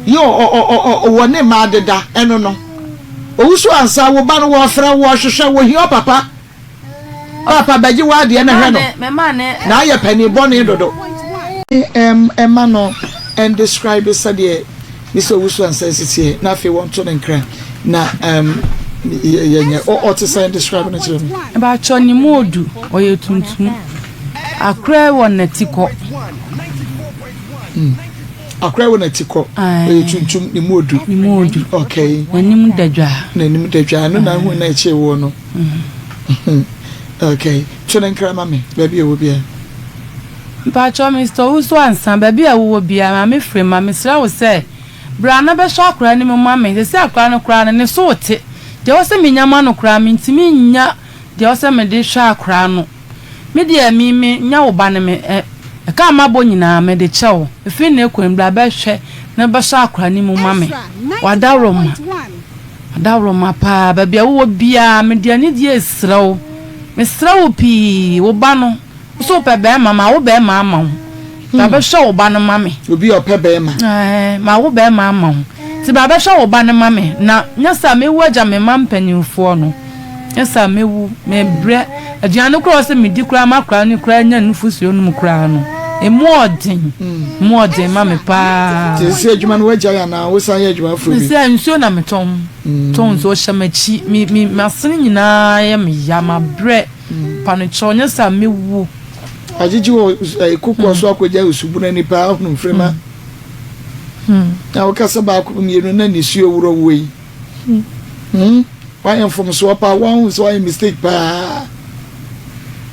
yɛ ɔ ɔ ɔ ɔ wɔ ne mma adeda ɛno no. Owusu ansa wo ba no wɔɔfrɛ wo wɔɔhwehwɛ wo hia ɔpapa. Paapa bɛgye w'adeɛ na hwɛ no na ayɛ panin bɔne dodo. Ɛma no ndescribe sɛdeɛ Mister Owusu Ansah si teɛ na afei wɔnto no nkra na yɛnyɛ ɔte sɛn describe no kyerɛ me. Mpakyɛw ne mu odu ɔyɛ tuntum akorɛ wɔ nati kɔ. Akora wɔ n'ati kɔ. Ɔyɛ tuntum, ne mu odu. Ne mu odu. Okay. N'anim da dwaa. N'anim da dwaa. Ɛno na ahu na ɛkyee woɔ no. Okay. To ne nkra ma me, baabi a ɛwɔ biara. Mpakyɛw Mister Owusu Ansah, baabi a wowɔ biara, Maame Frema, mesrɛ wo sɛ, bra na bɛsɔ akora no mu ma me. Seesei akora no koraa no, ne so rete. Deɛ ɛwɔ sɛ menya ma no koraa, mentumi nnya deɛ ɛwɔ sɛ mede hwɛ akora no. Me deɛ me me nya wo ba no me ɛ ɛka a mabɔ nyinaa me de kyɛ wo ɛfiri nnɛ kɔ yi bra bɛ hwɛ na bɛ sɔ akora no mu ma me w'adaworoma w'adaworoma paa baabi a wowɔ biara me de anidie resrɛ wo me srɛ wo pii wo ba no wo so wopɛ bɛɛma ma wo bɛɛma ama wo Bra bɛhwɛ wo ba no ma me. Obi a ɔpɛ bɛrima. Ɛɛ, ma wo bɛrima ama wo. Nti bra bɛhwɛ wo ba no ma me, na nyɛ saa a mɛwu agya me mma mpanimfoɔ no. Nyɛ saa a mɛwu, mebrɛ. Aduane koraa a ɛwɔ sɛ medi koraa ma akwadaa no koraa nya nufosuo nom koraa no, ɛmu ɔden. Ɛmu ɔden ma me paa. Nti sɛ adwuma no woagyae anaa wosan yɛ adwuma foforɔ bi? Sɛ nsuo na metɔn. Tɔn nsuo, ɔhyɛ m'akyi. Me, me, m'asene nyinaa yɛ me ya, mabrɛ. Panokyɛw, nyɛ saa a mɛwu. Agyegye wɔ eh, kokoɔ so akɔgya osubunu ani paa ahunu mfirima. Na wokasa baako mmienu na nisuo worɔ woɔ yi. Hmm. Wayɛ mfomsoɔ paa, wahu sɛ wayɛ mistake paa.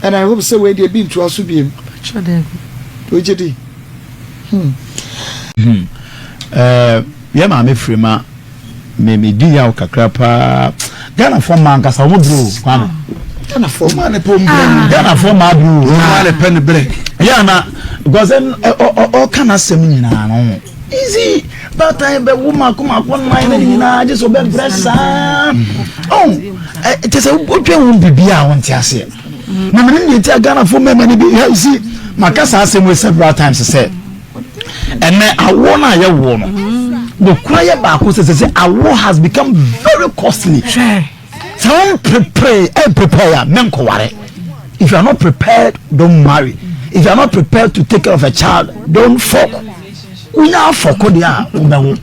And I hope sɛ wei deɛ bi ntoa so biem. Wogye di? Hmm. Hmm. Eh, yɛ maame firima me me di yaw kakra paa Ghana fo mmaa nkasa wɔn bere o Kwame. Ghana fo mmaa ne pɛ wɔn bere. Ah. Ghana fo mmaa bere o. Wɔn mmaa ne pɛ ne bere. Yɛ na because ɔka n'asɛm nyinaa no easy baatan bɛ wo mako mako nan ne nyinaa gye sɛ ɔbɛ brɛ saa ɔn ɛ kyɛ sɛ wotwa wɔn bibi a wɔn ti aseɛ na mene deɛ ti a Ghana fo mmarima no bi yɛ si maka saa asɛm wɔ several times sɛ. Ɛnɛ awoɔ no a yɛwoɔ no nokora yɛ baako sɛ sɛ sɛ awoɔ has become very costly. Sɛ wɔn prepare ɛ prepare a mɛnkɔware. If you are not prepared, don't marry. If you are not prepared to take care of a child, don't fuck. Wonya afɔko deɛ a wobɛwo.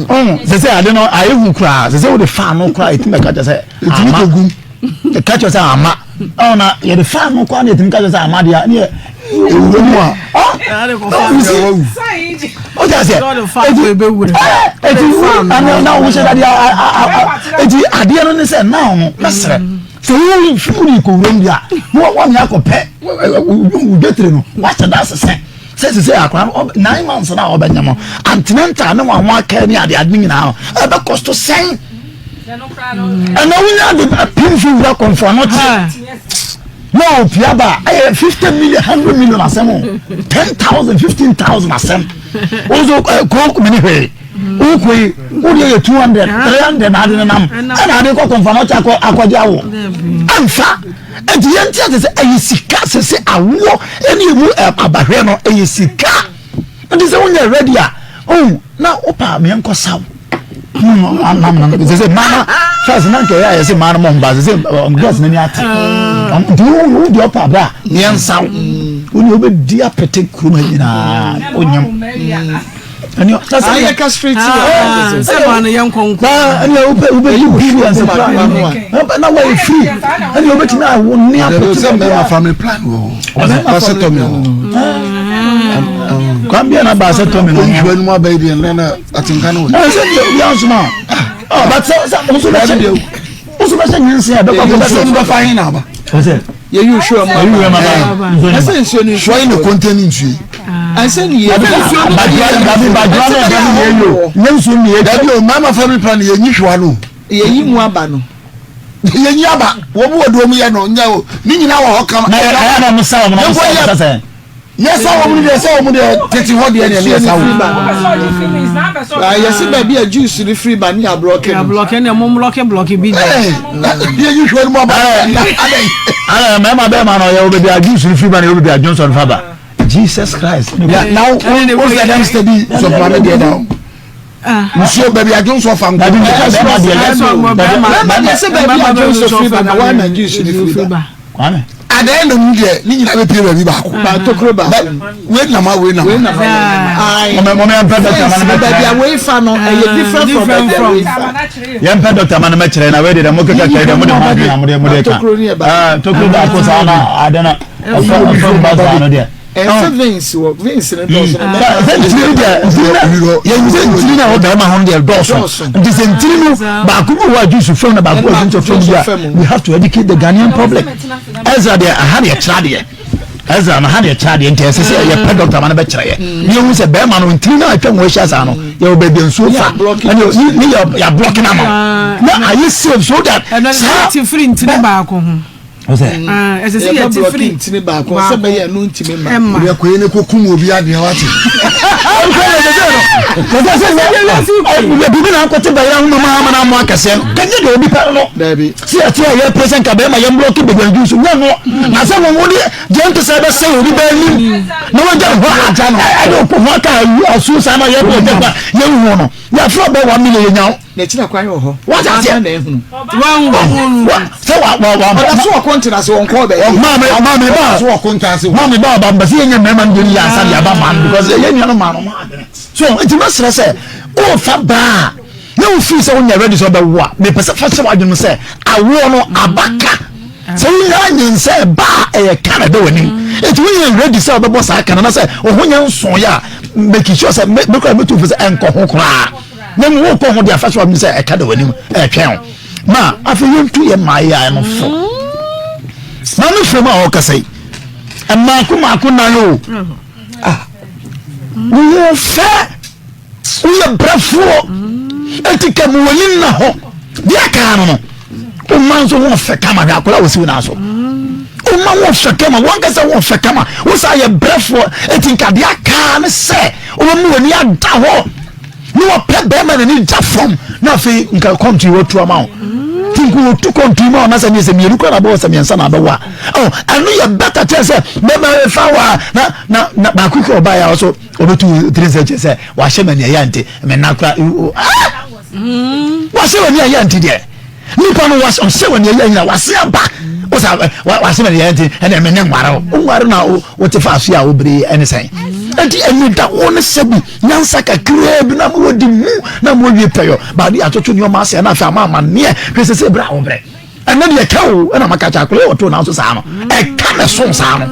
Ɔn sɛ sɛ ade no ayɛ hu koraa sɛ sɛ wode fa ano koraa ɛtumi bɛka kyɛ sɛ ama. Ɛka kyerɛ sɛ ama ɔn na yɛde fa ano koraa na yɛtumi ka kyerɛ sɛ ama deɛ ne yɛ ewura mu a o ti ase eti eti ana na wo hyɛ dadeɛ eti adeɛ no ne sɛ naa no mɛsrɛ sɛ wo wo de kɔ wura mu deɛ a na wɔn nyɛ akɔ pɛ wo dwetire no wahyɛ da asesɛ sɛ sɛ sɛ akora no 9 months na ɔbɛnyɛ no antenatal ne wɔn ho akɛ ne adeade no nyinaa no ɛbɛkɔ so sɛn. Ɛna wonya de apem fi wura kɔnfo ano te na opia ba ɛyɛ 50 million 100 million asɛm o, 10,000, 15,000 asɛm woso kuro mene hwee wokɔ yi wode yɛ 200, 300 na ade nenam ɛna ade kɔ kɔnfo ano te akɔ akɔgye awo ɛmfa. Ɛnti yɛnte ase sɛ ɛyɛ sika sɛ sɛ awoɔ ɛne ɛmu abahwɛ no ɛyɛ sika. Nti sɛ wonyɛ ready a, oh, na wopa meɛnkɔ saw sɛ sɛ mmaa first na nkɛyɛ a yɛsɛ mmaa no mɔ mba sɛ sɛ girls n'ani ate nti wo deɛ ɔpa abira mmiɛnsa wo ne wobɛdi apete kurom ha nyinaa wonyam ɛne na sɛ ayɛ ka straight sɛ maa no yɛ nkɔnkɔ ɛne wobɛ wobɛdi billions kora na wɔyɛ free ɛne wobɛtumi awo ne apete sɛ mmarima family plan wɔ hɔ vasectomy wɔ kwan bia na vasectomy no nhwɛ no mu abɛyɛ deɛ na na atenka no wɔ sɛ deɛ obi ansoma a but sɛ sɛ nso bɛhyɛ nso bɛhyɛ nyansa a bɛkɔ akɔ nsuo no bɛfa he na aba sɛ yɛyi nhwɛ mu yɛyi nhwɛ mu aba ɛsɛ nsuo no nhwɛ ne kɔntɛn nsuo yi ɛsɛ ne yɛ nsuo no dabi badwa no ɛda ne yɛ yo nyɛ nsuo ne yɛ dabi o mmarima family plan yɛnyi hwewa no yɛyi mu aba no yɛnyi aba wɔn mu wɔ do wɔn yɛ no nyɛ o ne nyinaa wɔ hɔ kama na yɛ ɛyɛ na mo sa wɔn na mo sa wɔn sɛ yɛ sa wɔn deɛ sɛ wɔn deɛ tete hɔ deɛ deɛ yɛ sa wɔn. Yɛsi baabi a juice ni firi ba ne ablɔke no. Ablɔke ne mo blɔke blɔke bi deɛ. Yɛyi hwɛ no mu aba. Ɛɛ mɛɛma bɛɛma na ɔyɛ wɔ baabi a juice ni firi ba na yɛ wɔ baabi a Johnson fa ba. Jesus Christ. Na wo wo sɛ dɛm steady sɔfo maame deɛ da o. Nsuo baabi a dwonsɔ fa nko. Bɛrima deɛ sɛ baabi a dwonsɔ firi ba na wɔn na juice ne firi ba. Kwame. At the end of the day, ne nyinaa bɛ pie baabi baako. Tokuro baako. Wei nam ha, wei nam ha. Mɔmɛ mɔmɛ yɛn pɛ dɔkita ma ne mɛ kyerɛ. Baabi a wei fa no ɛyɛ different from baabi a wei fa. Yɛn pɛ dɔkita ma ne mɛ kyerɛ na wei de dɛ mo keka kyerɛ dɛ mo de mo adwene na mo de mo de ka. Tokuro baako saa na ade na ɔfɛ ɔfɛ ba saa no deɛ. Ɛsɛ veins wɔ veins no dɔɔso na bɛrima. Sɛ ntiri no deɛ ntiri na yɛn sɛ ntiri na ɛwɔ bɛrima ho deɛ dɔɔso nti sɛ ntiri no baako bi wɔ a juice fam na baako wɔ juice fam bi a we have to educate the Ghanaian public. Ɛsɛ deɛ aha deɛ kyerɛ adeɛ ɛsɛ no ha deɛ kyerɛ adeɛ nti ɛsɛ sɛ yɛpɛ dɔkta ma no bɛkyerɛ yɛ ne yɛhu sɛ bɛrima no ntiri no atwa ho ahyia saa no yɛwɔ baabi nsuo fa ɛne ne yɛ yɛablɔke no ama na ayɛ safe so that saa Ɔsɛ. Ah, ɛsɛ sɛ yɛte firi ntini baako sɛ bɛyɛ ɛno ntumi ma. Ɛma. Wode akɔyɛ ne kɔkum obi adeɛ wate. Bibi na akɔte bɛyɛ ho mama ama na amoa akɛseɛ no kanyɛ deɛ obi pɛ no Dabi. sɛ yɛte a yɛpɛ sɛ nka bɛrima yɛn blɔke baabi andu so nyɛ no na sɛ wɔn wode deɛ nte sɛ ɛbɛsɛ obi bɛɛ nim na wɔgya ne hɔ agya no ɛde ɔkɔ ho aka asuo saa na yɛbɔ ɔgya pa yɛnhu no yɛafrɛ bɛ 1 million yɛnya wo N'akyiri akwan wɔ hɔ. Wate aseɛ? Ɔno na ehunu. Wanhunu. Sɛ wa wa wa. Ɔda so wɔ konten ase wɔn kɔɔ baabi. Maame maame ba. Ɔda so wɔ konten ase. Maame ba ɔba mbɛsi yɛn nyɛ mmarima no deɛ yɛ ansa de aba maa no because yɛn nua no maa no ɔmo adwene. So nti mɛsrɛ sɛ ɔɔfa baa na ofiri sɛ wonyɛ ready sɛ ɔbɛwo a mepɛ sɛ fa hyɛ w'adwene mu sɛ awoɔ no aba ka sɛ wonya nyinsɛ ba a ɛyɛ ka na ɛda w'anim nti wonyɛ ready sɛ wobɛbɔ saa ka no na sɛ wo ho nyɛ nsoeɛ a make sure sɛ mekora mɛtu fo sɛ ɛnkɔ ho koraa na mmom wokɔ ho de afa so adwene sɛ ɛka da w'anim ɛretwɛn wo ma afei yɛntu yɛ mmaa yi a ɛno fo maame fam a ɔkasa yi mmaako mmaako nan o ah woyɛ fɛ woyɛ brɛfoɔ eti ka mu w'ani nna hɔ deɛ aka no no woma nso ho fɛ kama hwɛ akwadaa wɔsi wo nan so woma ho fɛ kama wɔn kasa ho fɛ kama wosa yɛ brɛfoɔ eti nka deɛ aka no sɛ wɔn mu w'ani ada hɔ. Ne wɔpɛ bɛrima n'ani da fam na afei nka kɔntu yi wɔtu ama wo ti nko wɔtu kɔntu yi ma wo na sɛ neɛ sɛ mmienu kora na abɛwɔ sɛ mmiɛnsa na abɛwɔ a ɔ ɛno yɛ bɛta kyɛn sɛ bɛrima ɛfa wɔ a na na na baako kura ɔbaa yɛ a ɔso ɔbɛtu tiri nsɛ kyɛ sɛ wahyɛ ma nea ɛyɛ nti mɛ na kora ah wahyɛ ma nea ɛyɛ nti deɛ nipa no was ɔhyɛ wɔ nea ɛyɛ nyina wase aba wosa wase ma nea ɛyɛ nti ɛna ɛmɛ ne nware wo nware na wote fa aso a wobere ɛne sɛn ɛnti ɛni da wo ne sɛ bi nyansa kakraa bi na mo di mu na mo wie pɛyɔ baade atoto nneɛma ase ɛna afei ama amanneɛ hwɛ sɛ sɛ ebere a wobrɛ ɛnɛ deɛ ɛka o ɛna maka kyɛ akɔlɛ wɔto nanso saa no ɛka ne so saa no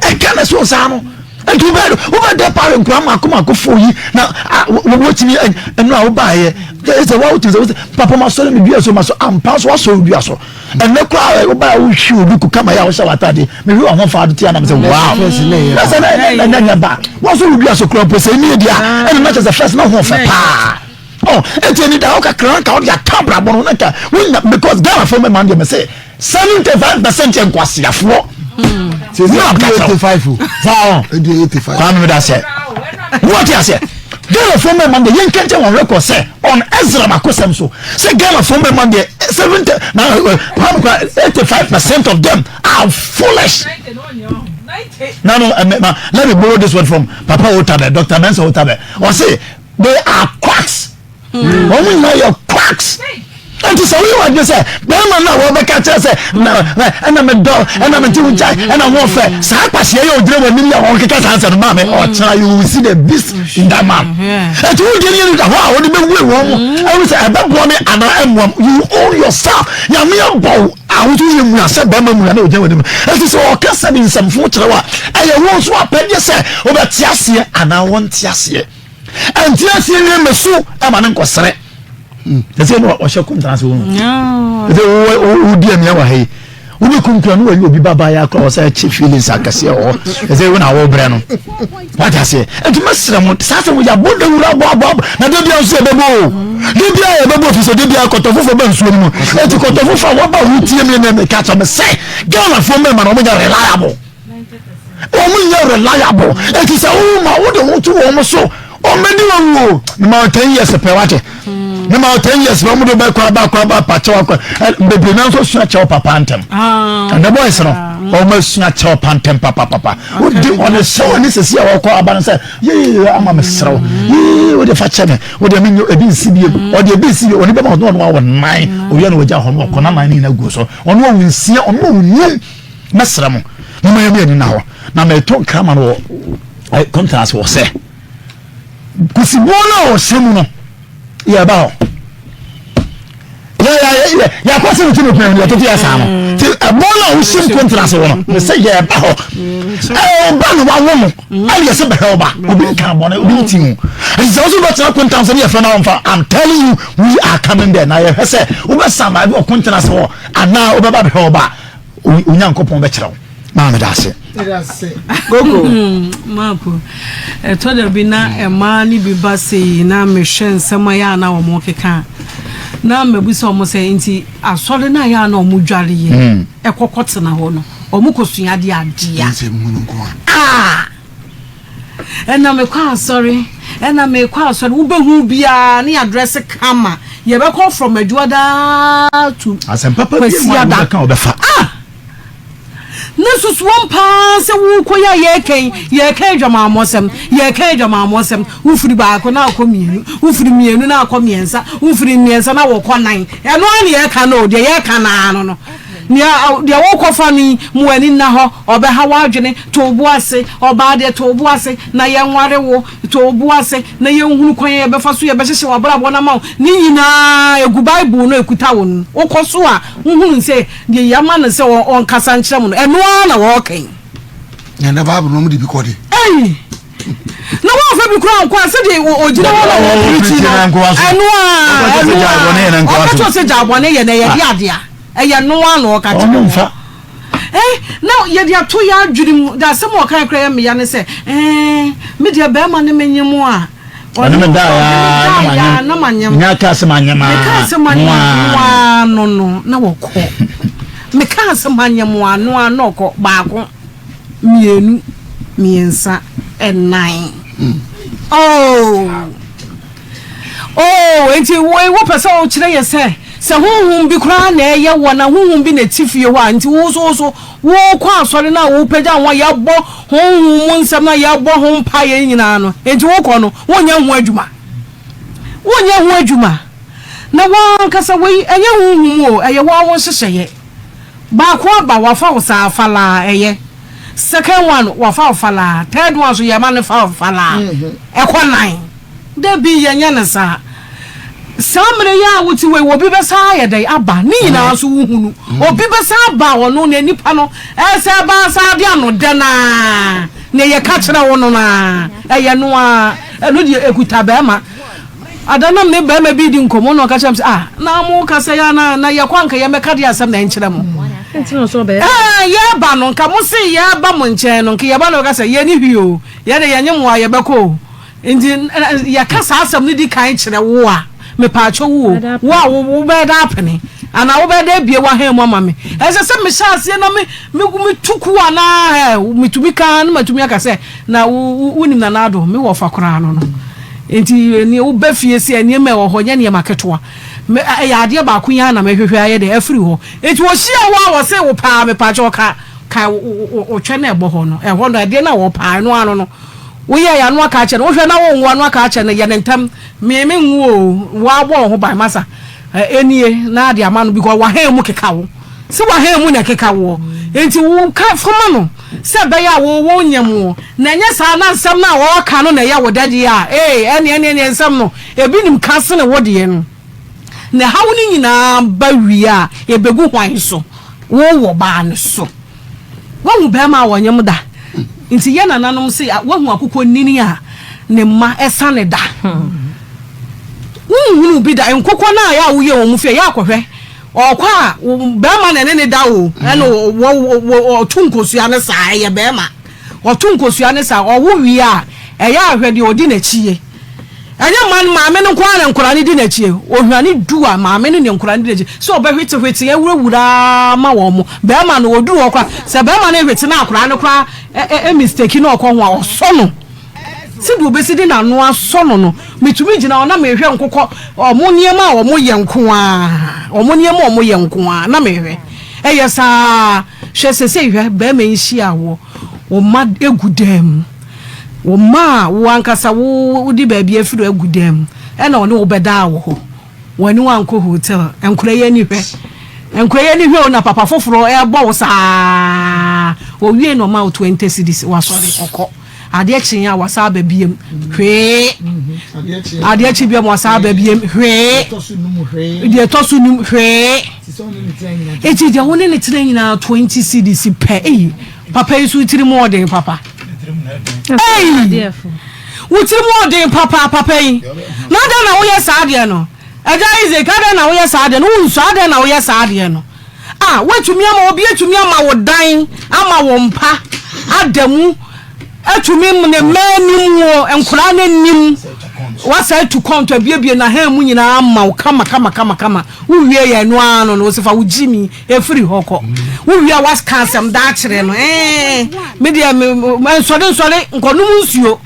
ɛka ne so saa no nti wobɛ wobɛ dɛ pare nkura mako mako fo yi na wɔtumi ɛno a wobaayɛ sɛ wɔtumi sɛ papa ma sɔre me dua so ma so ampa so wasɔ dua so ɛnɛ koraa wobaayɛ wohwi obi ku kama yɛ a wohyɛ w'atade mehwi wɔn ho fa ade tia nam sɛ wow na sɛ ɛnɛ nyɛ ba wɔsɔ wo dua so kura mpo sɛ ɛni edi a ɛna na kyɛ sɛ first na ho fɛ paa ɔ eti ɛni da hɔ kakra nka ɔde aka abrabɔ no na nka wonya because Ghana fo mɛma deɛ mɛ sɛ 75% yɛ nkwaseafoɔ. Sisi 85 o. Saa o. 85. Kwame mi da sɛ. Wọ́n ti aseɛ. Ghana fo mɛma deɛ yɛn kɛntɛn wɔn record sɛ on Ezra Makosɛm so sɛ Ghana fo mɛma deɛ 70 na Kwame kura 85% of them are foolish. No, no, ma, let me borrow this word from Papa Otabe, Dr. Mensa Otabe. Ɔse they are quacks. Wɔn nyinaa yɛ quacks. Nti sɛ woyɛ w'adwene sɛ bɛrima no a wɔbɛka kyerɛ sɛ ɛna medɔ ɛna mente wo gyae ɛna ho ɔfɛ saa kwaseɛ yɛ ɔgyina w'anim yɛ ɔkeka saa nsɛm no maame ɔkyena you will see the beast in that man. Nti wodeɛ no yɛ da hɔ a wode bɛwue wɔn mo ɛwo sɛ ɛbɛboa me anaa ɛmmoa m you own yourself. Nyame abɔ wo a wo nso woyɛ mua sɛ bɛrima mua na ɔgyina w'anim. Nti sɛ ɔka sɛ de nsɛmfo kyerɛ wo a ɛyɛ wo nso apɛdeɛ sɛ wobɛte aseɛ anaa wonte aseɛ. Ɛnte aseɛ wie me so ɛma ne nkɔsrɛ. Ɛsɛ no ɔhyɛ kɔntena se wɔn. Ɛsɛ wodi amia wɔ ha yi. Wode kunkura no wɔyi obi baba yɛ akora ɔsɛ ɛkye feelings akɛseɛ wɔ hɔ. Ɛsɛ wo na wɔbrɛ no. Wate aseɛ. Ɛnti mɛsrɛ mo saa sɛ wɔyɛ abɔ dawuro abɔ abɔ abɔ na da bia nso yɛbɛbɔ o. Da bia yɛbɛbɔ fi sɛ da bia kɔtɔ foforɔ ba nsuo no mu. Ɛnti kɔtɔ foforɔ a wɔba wotie me ne meka kyɛ me sɛ Ghanafoɔ mmarima no wɔnyɛ reliable. Wɔn nyɛ reliable. Ɛnti sɛ woma wode wo to wɔn so. Ɔmɛdi wɔn wo ne ma 10 years pɛ wate. Ne ma 10 years pɛ ɔmo de bɛ kɔ aba kɔ aba pa kyɛw akɔ bebree nan nso sua kyɛw papa ntɛm. Ɛnɛ boys no ɔmo asua kyɛw pa ntɛm papapapa. Wodi ɔne sɛ ɔne sisi a wɔkɔ aba no sɛ yee ama me serew yee wode fa kyɛ me wode me nyɛ ebi nsi bie ɔde ebi nsi bie ɔne bɛma ɔno ɔno awɔ nan owia na wɔgya hɔ no ɔkɔ na nan ne nyinaa gu so ɔno ɔwɔ nsia ɔno ɔwɔ num mɛsrɛ mo moma yɛ mi ani na hɔ na mɛto nkrama no wɔ kɔntena ase wɔ sɛ kusibuo no a ɔhyɛ mu no yɛba hɔ yɛakɔ sɛ metu no pɛn yɛtoto yɛ saa no nti ɛbɔ no a wohyɛ mu kɔntena ase wɔ no me sɛ yɛba hɔ ɔba na wawo no ɛne yɛsɛ bɛhwɛ wo ba obi nka bɔne obi nti mu ɛnti sɛ wo so wobɛtena kɔntena ase ne yɛfrɛ no amfa I'm telling you we are coming there na yɛhwɛ sɛ wobɛsurvive wɔ kɔntena ase hɔ anaa wobɛba bɛhwɛ wo ba Onyankopɔn bɛkyerɛ wo. Maa meda ase. Gogo. Maako, ɛtɔ da bi na mmaa no bi ba sei na mehwɛ nsɛm a yɛ a na wɔn keka a, na mabisa wɔn sɛ nti asɔre no a yɛ a na wɔn dware yɛ hmm. ɛkɔkɔ tena hɔ no wɔn kɔ sua adeɛ adeɛ a. Ɛna mekɔ asɔre, ɛna mekɔ asɔre, wobɛhu biara ne yɛadrɛse kama. Yɛbɛkɔ from Adwuada to Kwasiada. Ah! Ne susuom paa sɛ wokɔ yi a yɛreka yi, yɛreka adwamammɔsɛm, yɛreka adwamammɔsɛm. Wofiri baako na akɔ mmienu, wofiri mmienu na akɔ mmiɛnsa, wofiri mmiɛnsa na wɔkɔ nan. Ɛno ara na yɛreka no o, deɛ yɛreka no ara no no. Nea deɛ worekɔfa no yi, ma w'ani nna hɔ, ɔbɛha w'adwene, to wo bo ase, ɔbaa deɛ to wo bo ase na yɛnware wo, to wo bo ase na yɛnhunu kwan a yɛbɛfa so yɛbɛhyehyɛ w'abrabɔ no ama wo. Ne nyinaa ɛgu Bible no a ɛkuta wo no. Wokɔ so a, wohunu sɛ deɛ yɛama no sɛ ɔnkasa nkyerɛ mo no, ɛno ara na ɔreka yi. Na ɛnɛ Bible no wɔde bi kɔ de. Ei! Na wɔmfa bi koraa nkɔ a sɛdeɛ ɔgyina hɔ na ɔpirikyi no, ɛno ara, ɛno ara, ɔka kyerɛ sɛ gya bɔne yɛ na ɛyɛ de adeɛ a. Ɛyɛ no ara na ɔka kyerɛ wɔn. Eh, na yɛde ato yɛn adwene mu, de asɛm a ɔkae koraa yɛ meya ne sɛ, eh, me deɛ barima ne me nyem a, ɔne me daeɛ a na manyem. Menya kaa sɛ manyem a, mekaa sɛ manyem a no no, na wɔkɔ. Mekaa sɛ manyem a no a na ɔkɔ. Baako, mmienu, mmiɛnsa, ɛnan. Oh! Oh, enti wo, wopɛ sɛ wokyerɛ yɛ sɛ, sɛ honhom bi koraa na ɛyɛ wɔ na honhom bi na ɛte fie hɔ a, nti wo nso wo so wokɔ asɔre no a wopagya ho a yɛbɔ honhom mu nsɛm no a yɛbɔ ho mpaeɛ nyinaa no, enti wokɔ no, wonyɛ ho adwuma. Wonyɛ ho adwuma. Na w'ankasa wei, ɛnyɛ honhom o, ɛyɛ wo ara wo nhyehyɛeɛ. Baako aba, wafa wo saa, falaa, ɛyɛ. Second one, wafa wo falaa. Third one nso, yɛma no fa wo falaa. Ɛkɔ nan. Dabi, yɛnyɛ no saa. Saa mmerɛ yi a wote wei, obi bɛsan ayɛ dɛn aba? Ne nyinaa nso wohunu. Obi bɛsan aba a ɔno na nipa no ɛsɛ ɛba saa de ano dɛ no ara, nea yɛka kyerɛ wo no no ara, ɛyɛ no ara. Ɛno deɛ ɛkuta bɛrima. Ada na me ne barima bi redi nkɔmmɔ na ɔka kyerɛ me sɛ, ah, na mo kasa yi ana na yɛkɔ anka yɛmmɛka deɛ asɛm na ɛnkyerɛ mo. Ɛɛ, yɛreba no, nka mo se yɛreba mo nkyɛn no, nka yɛba na bɛka sɛ yɛne hwee o, yɛde yɛnye mo a yɛbɛkɔ o. Nti yɛka saa asɛm no di kan kyerɛ wo a, mepaakyɛ wo o, wo a wobɛyɛ dɛ apene anaa wobɛyɛ dɛ abie w'ahan mu ama me. Ɛsɛ sɛ mehyɛ aseɛ na me me metu ku anaa ɛ metumi ka na matumi aka sɛ Na wo, wonim Nana Addo, me wɔfa koraa no no. Nti nea woba fie sɛ nneɛma ɛwɔ hɔ nyɛ nneɛma ketewa. Me, ɛyɛ adeɛ baako yi ara na mehwehwɛ ayɛ dɛ afiri hɔ. Nti wɔhyia wo a wɔse wo paa, mepaakyɛw ka, ka wo twɛ no ɛbɔ hɔ no, ɛhɔ no adeɛ no a wɔpaa ɛno ano no. Woyɛ yɛ ano aka akyerɛ no, wohwɛ na wonwo ano aka akyerɛ no, yɛ no ntɛm. Me, menwo o, woabɔ wo ho ban masa. Ɛnie na ade ama no because wahan mu keka wo. Sɛ wahan mu na ɛkeka woɔ. Nti wo ka fama no. Sɛ ɛbɛyɛ a wo wonyem wo, na ɛnyɛ saa na nsɛm no a wɔreka no na ɛyɛ wo dɛ deɛ a, ee, ɛnneɛ ɛnneɛ ɛnneɛ nsɛm no, ebi nim ka sene wo deɛ no. Na ɛhaw no nyinaa ba wie a, ɛbɛgu hwan so? Wo wɔ baa no so. Woahu barima a ɔnyem da? Nti yɛ nananom se, woahu akokɔ nini a ne mma ɛsane da? Wonhunuu bi da. Nkokɔ no a yɛ a woyɛ wɔn fie, yɛ akɔhwɛ. Ɔkɔ a, bɛrima na ɛne ne da o, ɛna ɔto nkosua no saa, ɛyɛ bɛrima. Ɔto nkosua no saa, ɔwo wie a, ɛyɛ ahwɛ deɛ ɔdi n'akyi ye. Ɛnyɛ mma no, maame no nko ara na nkwadaa no di n'akyi. Ohwane du a, maame no ne nkwadaa no di n'akyi. Sɛ ɔbɛhwetehwete, awurawura ma wɔn. Bɛrima no, ɔduru hɔ koraa, sɛ bɛrima no rehwete na akwadaa no koraa mistake na ɔkɔ ho a, ɔsɔ no. Sɛdeɛ ɔbɛsi de n'ano asɔ no no, metumi gyina hɔ na mehwɛ nkokɔ, wɔn nneɛma a wɔyɛ nko ara, wɔn nneɛma a wɔyɛ nko ara na mehwɛ. Ɛyɛ saa, hwɛ sesei hwɛ, barima yi hyia woɔ, wo mma gu dan mu, wo mma a wo ankasa wo wode baabi afiri agu dan mu, ɛna ɔne wo bɛdaa wɔ hɔ. Wɔne wo ankɔ hotel, nkora yi ani hwɛ, nkora yi ani hwɛ o na papa foforɔ ɛrebɔ wo saa, owie na ɔma wo 20 cedis, wasɔre ɔkɔ. Adeɛ kye a wasan aba biem hwee. Adeɛ kye biam wasan aba biem hwee. Deɛ ɛtɔ so num hwee. Eti deɛ wo ne ne tena nyinaa 20 cedis pɛ. Eyi papa yi so tiri mu ɔden papa. Eyi wo tiri mu ɔden papa papa yi. Na adɛn na woyɛ saa adeɛ no? Agya Isaac adɛn na woyɛ saa adeɛ no? Wo nsu adɛn na woyɛ saa adeɛ no? A Woatumi ama obi atumi ama wo dan, ama wo mpa ada mu, atumi ne mma anim wo nkwadaa no anim, wasa atu kɔnto abiebie n'ahan mu nyinaa ama wo kama kama kama kama. Wowie yɛ ɛno ara no no wɔsi fa wo gyi mi efiri hɔ kɔ. Wowie a waka asɛm da akyerɛ no ɛɛ me deɛ me nsɔre nsɔre nkɔnom nsuo.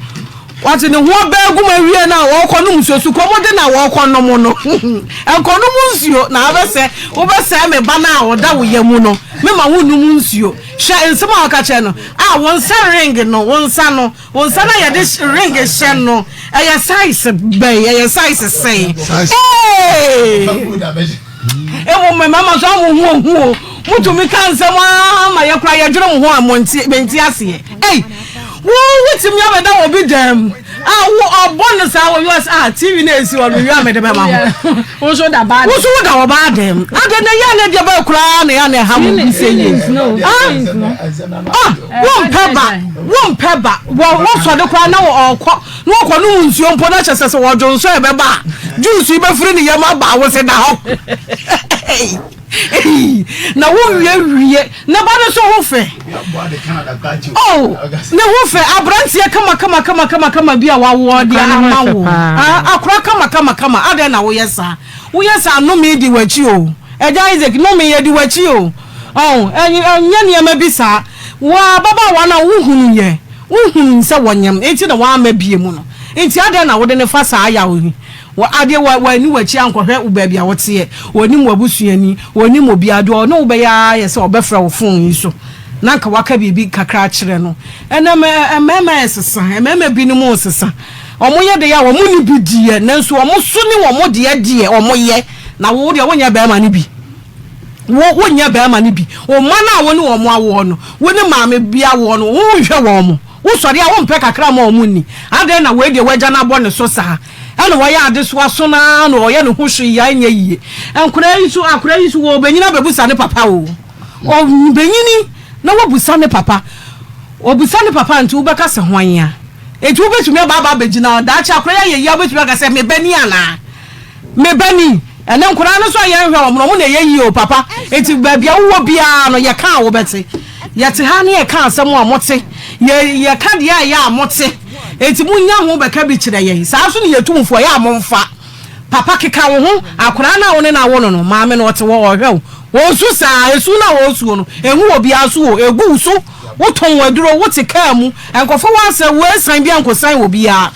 Wɔte ne ho abaa gu mu awie no a wɔrekɔnom nsuo sukɔm de na wɔrekɔnom no nkɔnom nsuo na abɛsɛ wobɛsɛe me ba no a ɔda wo yam no mema wonnom nsuo hwɛ nsɛm a wɔka kyerɛ no a wo nsa ring no wo nsa no wo nsa no a yɛde ring hyɛ no ɛyɛ size bɛn ɛyɛ size sɛn ee Mmom mmarima nso a mo ho ohu o, motumi ka nsɛm ara ma yɛ koraa yɛdwene mo ho a monte mente aseɛ. Ei, wo wotumi abɛda wɔ bi dan mu a wo ɔbɔ no saa wɔ US a TV na esi hɔ no wia mede bɛma ho. Wo nso da baa Wo nso woda wɔ baa dan mu. Ade na yɛ ne deɛ bɛyɛ koraa na yɛ na ɛha mo bi sɛ yie. Ah, ah, wompɛ ba, wompɛ ba, wɔ wosɔre koraa na ɔkɔ Na ɔkɔ nom nsuo mpo na kyɛ sɛ sɛ ɔdwo nso a ɛbɛba a juice yi bɛfiri ne yam aba a wose da hɔ na wowie wie ne ba no so ho fɛ oh ne ho fɛ aberanteɛ kama kama kama kama kama bi a wawoɔ deɛ ama wo akora kama kama kama adɛn na woyɛ saa woyɛ saa nome di w'akyi o ɛgya Isaac nome yɛ di w'akyi o ɔn ɛnyɛ nneɛma bi saa wo ababaawa no a wohunu yɛ Wohunuu sɛ wɔnyem, enti na wɔamma bie mu no. Enti adɛn na wode no fa saa yaw yi? Wɔ adeɛ, wɔ, wɔanni w'akyi ankɔhwɛ wo baabi a woteɛ, wɔnnim w'abusuani, wɔnnim obiara, deɛ ɔne wo bɛyɛ ara yɛ sɛ ɔbɛfrɛ wo fon yi so na anka waka biribi kakra akyerɛ no. Ɛnnɛ, mɛ, mmarima resesa, mmarima binom resesa. Wɔyɛ deɛ a wɔnni bi deɛ, nanso wɔn so ne wɔn deɛ deɛ wɔyɛ, na wo deɛ wonyɛ barima no bi. Wo, wonyɛ barima no bi. Wo mma no a wo ne wɔn awoɔ no, wo ne maame bi awoɔ no, wonhwɛ wɔn. Wosɔre a, wompɛ kakra mma wɔn nni. Adɛn na wei deɛ w'agya no abɔ ne so saa? Ɛna wayɛ adesoa so no ara na ɔyɛ ne ho hwee a ɛnyɛ yie. Nkwadaa yi nso, akwadaa yi nso, ɔrebɛnyini abɛbusa ne papa o. Ɔbɛnyini na wabusa ne papa. Ɔbusa ne papa nti wobɛka sɛ hwan a? Enti wobɛtumi aba aba abɛgyina hɔ. Daakye akwadaa yi ayɛ yie a, wobɛtumi aka sɛ me ba ni anaa? Me ba ni, ɛnɛ nkwadaa no nso a yɛnhwɛ wɔn no, wɔn na ɛyɛ yie o papa. Enti baabi a wowɔ biara no, yɛka a wobɛte. Yɛte ha ne yɛka asɛm a mote. Yɛ yɛka deɛ a ɛyɛ a mote. Enti monya ho bɛka bi kyerɛ yɛn. Saa nso ne yɛtu mo fo, ɛyɛ a momfa. Papa keka wo ho, akwadaa no a wo ne no awo no no, maame no ɔte hɔ ɔrehwɛ wo. Ɔresu saa, esu no a ɔresuo no, ɛngu obiara so o, ɛgu wo so. Wotɔn aduro, wote kaa mu, nkurɔfoɔ wɔ asɛ woasian bi ankɔsian obiara.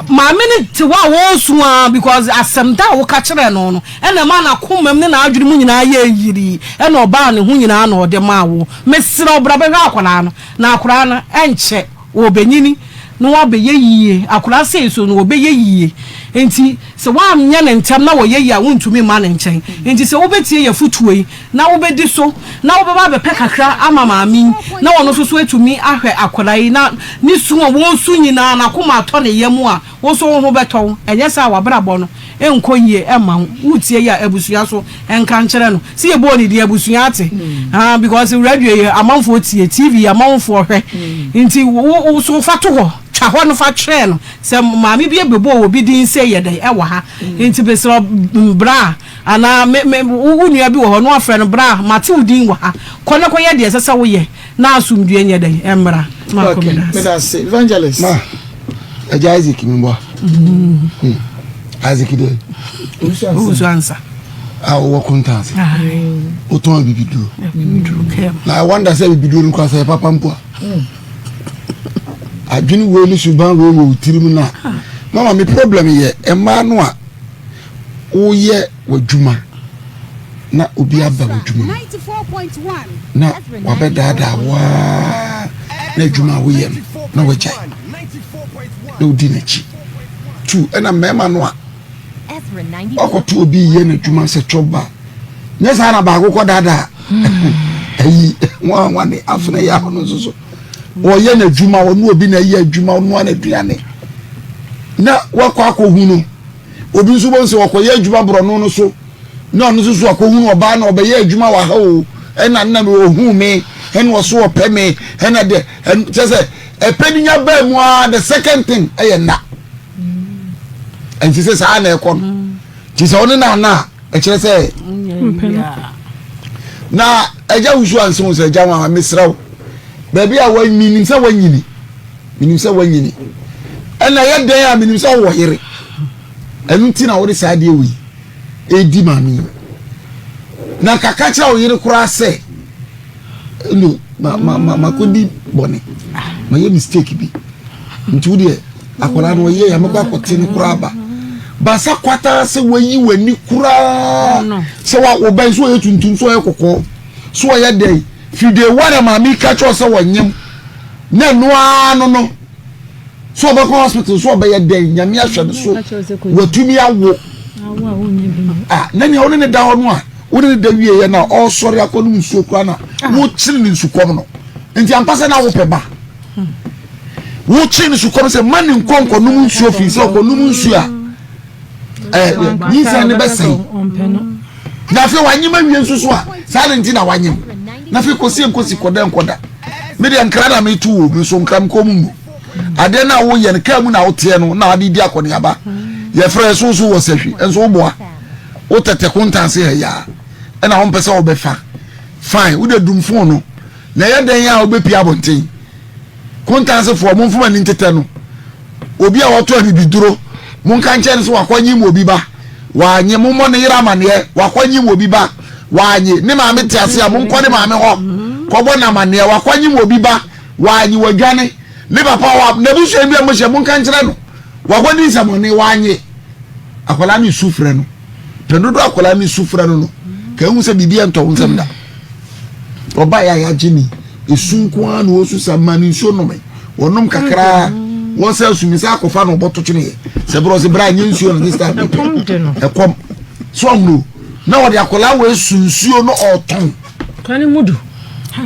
Maame no te hɔ a ɔresu ara because asɛm da a woka kyerɛɛ no no ɛna ɛmaa n'akomam ne n'adwene mu nyinaa yɛɛ yirii ɛna ɔbaa ne ho nyinaa na ɔde maa wo. Mesrɛ wo bra bɛhwɛ akwadaa no na akwadaa no ɛnkyɛ ɔrebɛnyini na wabɛyɛ yie. Akwadaa sei so no ɔbɛyɛ yie nti sɛ woanyɛ no ntɛm na ɔyɛ yie a wontumi mma ne nkyɛn. Nti sɛ wobɛtie yɛn afotuo yi na wobɛdi so na wobɛba abɛpɛ kakra ama maame yi na ɔno nso so atumi ahwɛ akwadaa yi na ne su a wɔresu nyinaa n'akoma atɔ ne yam a, wo nso wo ho bɛtɔ wo. Ɛnyɛ saa a w'abrabɔ no nkɔ yie mma wo. Woretie yi a, abusua so nka nkyerɛ no. Sɛ yɛbɔɔ ne din abusua ate. Ah, because radio yi amanfoɔ tie, TV yi amanfoɔ hwɛ. Nti wo wo so fa to hɔ, twa hɔ no fa kyerɛ no sɛ maame bi bɛbɔɔ obi din sɛ yɛ dɛn ɛwɔ ha. Nti mesrɛ wo bra. Anaa me, me, wo, wo nua bi wɔ hɔ, na wafrɛ no, Bra, mate wo din wɔ ha. Kɔ na kɔyɛ deɛ ɛsɛ sɛ woyɛ, na asomdwoeɛ nyɛ dɛn? Ɛmmra. Marko, Okay, meda ase. meda ase. Evangelist. Ma, ɛgya Isaac mi bɔ. Hmm. Isaac deɛ. Owusu ansa. A wɔwɔ kontanse. Wotɔn abibiduro. Na I wonder sɛ abibiduro no kora sɛ ɛyɛ papa mpo a. Adwene wei ne suban wei wɔ wo tirim no a, mama me problem yɛ mmaa no a woyɛ w'adwuma na obi aba w'adwuma mu na wabɛdaadaa wo ara na adwuma a woyɛ no na wagyae na wodi n'akyi tu ɛna mmarima no a wakɔto obi yɛ n'adwuma sɛ twɔba nyɛ saa na baako kɔ daadaa ayi wɔn a wɔne afena yɛ ahono nso so ɔyɛ n'adwuma ɔno obi na ɛyɛ adwuma ɔnoa n'aduane na wakɔ akɔhu no obi nso bɔ nsɛ ɔkɔyɛ adwuma borɔno no so na ɔno nso so akɔhu ɔbaa na ɔbɛyɛ adwuma wɔ ha o ɛna nna mi ɔhu me ɛna ɔso ɔpɛ me ɛna deɛ kyɛ sɛ ɛpɛ ni nya baa mu ara the second thing ɛyɛ nna ɛnti sɛ saa na ɛkɔ no nti sɛ ɔne na ana a ɛkyerɛ sɛ na ɛgya wusu anse wo sɛ ɛgya wɔn a mesrɛ wo baabi a wɔnyini sɛ wɔnyini menim sɛ woanyini ɛna ɛyɛ dɛn a menim sɛ wowɔ yere ɛno nti na wode saa adeɛ wei ɛdi maame yi na kaka kyerɛ wo yere koraa sɛ no ma ma ma makɔdi bɔne mayɛ mistake bi nti wo deɛ akwadaa no ɔyɛ yɛ mɛkɔ akɔte no koraa ba basa kwataa sɛ wayi w'ani koraa sɛ wa wɔbɛn so ɔyɛ tuntum so ɔyɛ kɔkɔɔ so ɔyɛ dɛn fidie wa na maame ka kyerɛ sɛ wɔnyem na ɛno ara no no so ɔbɛkɔ hospital so ɔbɛyɛ dɛn nyame ahwɛ no so watumi awo a na nea wone ne da hɔ no a wone ne da wieɛ no a ɔresɔre akɔnom nsuo koraa na ah. wokyere ne nsukɔm no nti ampa sɛ na wopɛ ba wokyere ne sukɔm sɛ ma ne nkɔ nkɔnom nsuo firi sɛ ɔkɔnom nsuo a nyinsɛn no bɛsɛe na afei wanyem awie nso so a saa de nti na wanyem na afei kɔsi nkosi kɔda nkɔda me deɛ nkra na meto wɔ mi so nkra mekɔ mu mu adeɛ no a woyɛ no kaa mu na woteɛ no na ade di akɔneaba yɛfrɛ so so wɔ sahwi nso woboa wotɛtɛ kontanse ha yaa ɛna wompɛ sɛ wobɛfa fine wode dum fon no na ɛyɛ dɛn a wobɛpia abɔnten Kontansefoɔ, momfa mo ani ntetɛ no. Obi a ɔtɔ abibiduro, monka nkyerɛ no sɛ wakɔnyem obi ba. Wanye. Mommɔ ne yere amaneɛ, wakɔnyem obi ba. Wanye. Ne maame te ase a, monkɔ ne maame hɔ kɔbɔ no amaneɛ, wakɔnyem obi ba. Wanye. Wadwane. Ne papa hɔ a, n'abusuani bi a mohyia, monka nkyerɛ no, wakɔdi nsɛmɔne. Wanye. Akwadaa no su frɛ no. Pɛn dodoɔ akwadaa no su frɛ no no, ka ehu sɛ biribi ɛntɔ wo nsam da. Ɔbaa yɛ a yɛagye ni, esu nko ara na ɔsu sa ma ne nsuo nome. Wɔnom kakraa, wɔn sɛ asumi sɛ akɔfa na ɔbɔto twene yɛ. Sɛ berɛ ɔsɛ berɛ a nyɛ nsuo na this time mepɛ. Ɛkɔm. So ɔhono na ɔde akwadaa wɔ esu nsuo na ɔtɔn. Kwan mu du.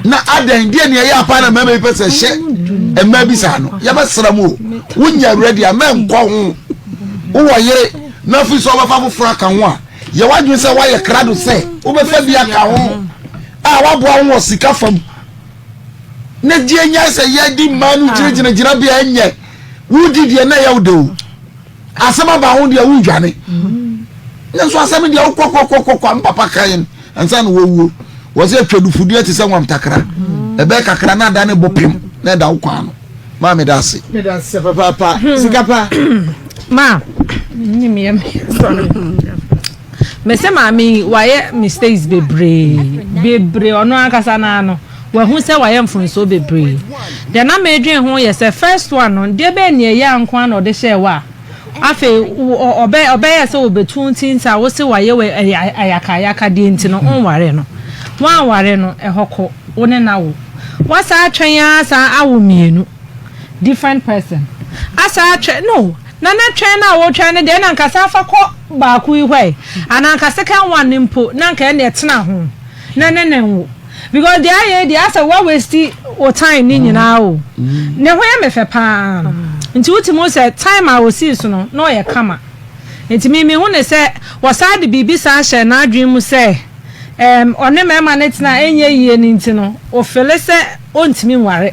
Na adɛn deɛ nea ɛyɛ apa na mmarima yi pɛ sɛ hyɛ mmaa bi saa no yɛbɛsra mu o wonya ready a mɛnkɔ ho wowɔ yere na afei sɛ wobɛfa foforɔ aka ho a yɛ w'adwene sɛ woayɛ krado sɛ wobɛfa bi aka ho a woaboa ho wɔ sika fam na gye nya sɛ yɛde mmaa no gyinagyina gyinabea nyɛ wodi deɛ na ɛyɛ wo de o Asɛm aba ho deɛ wodwane. Ne nso asɛm deɛ wokɔkɔkɔkɔ me papa kan ansa na wɔwuo. Wɔ sɛ atwa dufudeɛ te sɛ nwam takra. Ɛbɛyɛ kakra na ada ne bo pem na ɛda wo kwan no. Maa meda ase. Meda ase papaapa. Sika pa. Ma, nyim yɛ me sorry. Me se maame yi wayɛ mistakes bebree bebree ɔno ankasa naa no wahu sɛ wayɛ mfomsoɔ bebree. Deɛ na medwen ho yɛ sɛ first one no deɛ bɛn ne ɛyɛ a nko ara na ɔde hyɛɛ wo a afei ɔbɛ ɔbɛyɛ sɛ ɔbɛtu wo ti nti a wose wayɛ wo ayakaayaka deɛ nti no wonware no. Woanware no ɛhɔ kɔ wo ne no awo. Wasan atwɛn ara san awo mmienu different person asan atwɛn no Nana twɛn no a wotwɛn no deɛ na nka san fa kɔ baako yi hɔ ɛ anaa nka second one no mpo na nka ɛneɛ tena ho na ne ne nwo because deɛ ayɛ yi deɛ asɛ wa waste wo time ne nyinaa o ne ho yɛ me fɛ paa nti wotumi hu sɛ time a osii so no na ɔyɛ kama nti me mehu ne sɛ wɔsan de biribi san hyɛ n'adwene mu sɛ Ɛɛm, ɔne mmarima no tena a ɛnyɛ yie no nti no, ɔfele sɛ ɔntumi nware.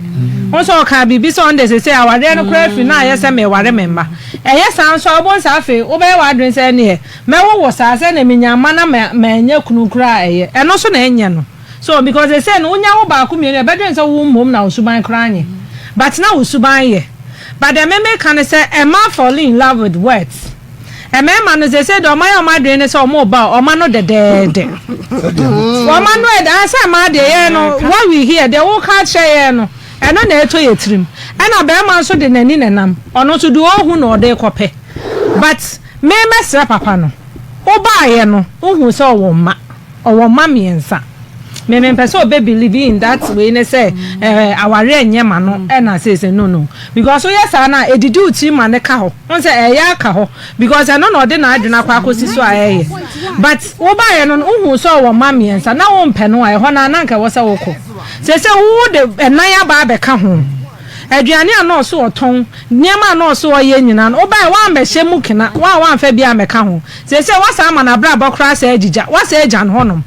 Wohu sɛ ɔkaa biribi sɛ ɔno deɛ seesei awareɛ no koraa afiri na ayɛ sɛ mereware me mma. Ɛyɛ saa nso a, wobɛhu sɛ afei wobɛyɛ w'adwene sɛ ɛnneɛ mɛwo wo saa, sɛdeɛ menya mma na mannya kunu koraa a ɛyɛ. Ɛno nso na ɛnyɛ no. So, because seesei no wonya wo baako mmienu a, ɛbɛdwene sɛ wo mmom na wo suban koraa nyɛ. But na wo suban yɛ. But deɛ me meka ne sɛ, mmaa fall in love with words. Mmarima no seesei deɛ wɔayɛ wɔn adwene ne sɛ wɔreba a wɔn ano dɛdɛɛdɛ. Wɔn ano ɛdɛ ah sɛ mmaa deɛ yɛn no what we hear deɛ woka akyerɛ yɛn no Ɛno na ɛtɔ yɛ tirim. Ɛna barima nso de n'ani na ɛnam. Ɔno nso deɛ ɔhu na ɔde rekɔpɛ. But me mɛsrɛ papa no, wobaeɛ no wohuu sɛ ɔwɔ mma. Ɔwɔ mma mmiɛnsa. Me mempɛ sɛ ɔbɛ believe in that wei ne sɛ eh, awareɛ nyɛ ma no ɛna seesei no no. Because woyɛ saa no a, ɛdidi wo tirim ma no ka hɔ. Wohu sɛ ɛyɛ aka hɔ because ɛno na ɔde n'adwene akɔ akɔsi so a ɛyɛ. But wobaeɛ no wohuu sɛ ɔwɔ mma mmiɛnsa na wompɛ no a, ɛhɔ no ara na anka ɛwɔ sɛ wokɔ. Seesei wode ɛnan aba abɛka ho. Aduane a na ɔso ɔtɔn, nneɛma a na ɔso ɔyɛ nyinaa no, wobaeɛ woammɛhyɛ mu kena, wo a woamfa bi ammɛka ho. Seesei woasan ama n'abrabɔ koraa asan agyigya, woasan agya no hɔnom.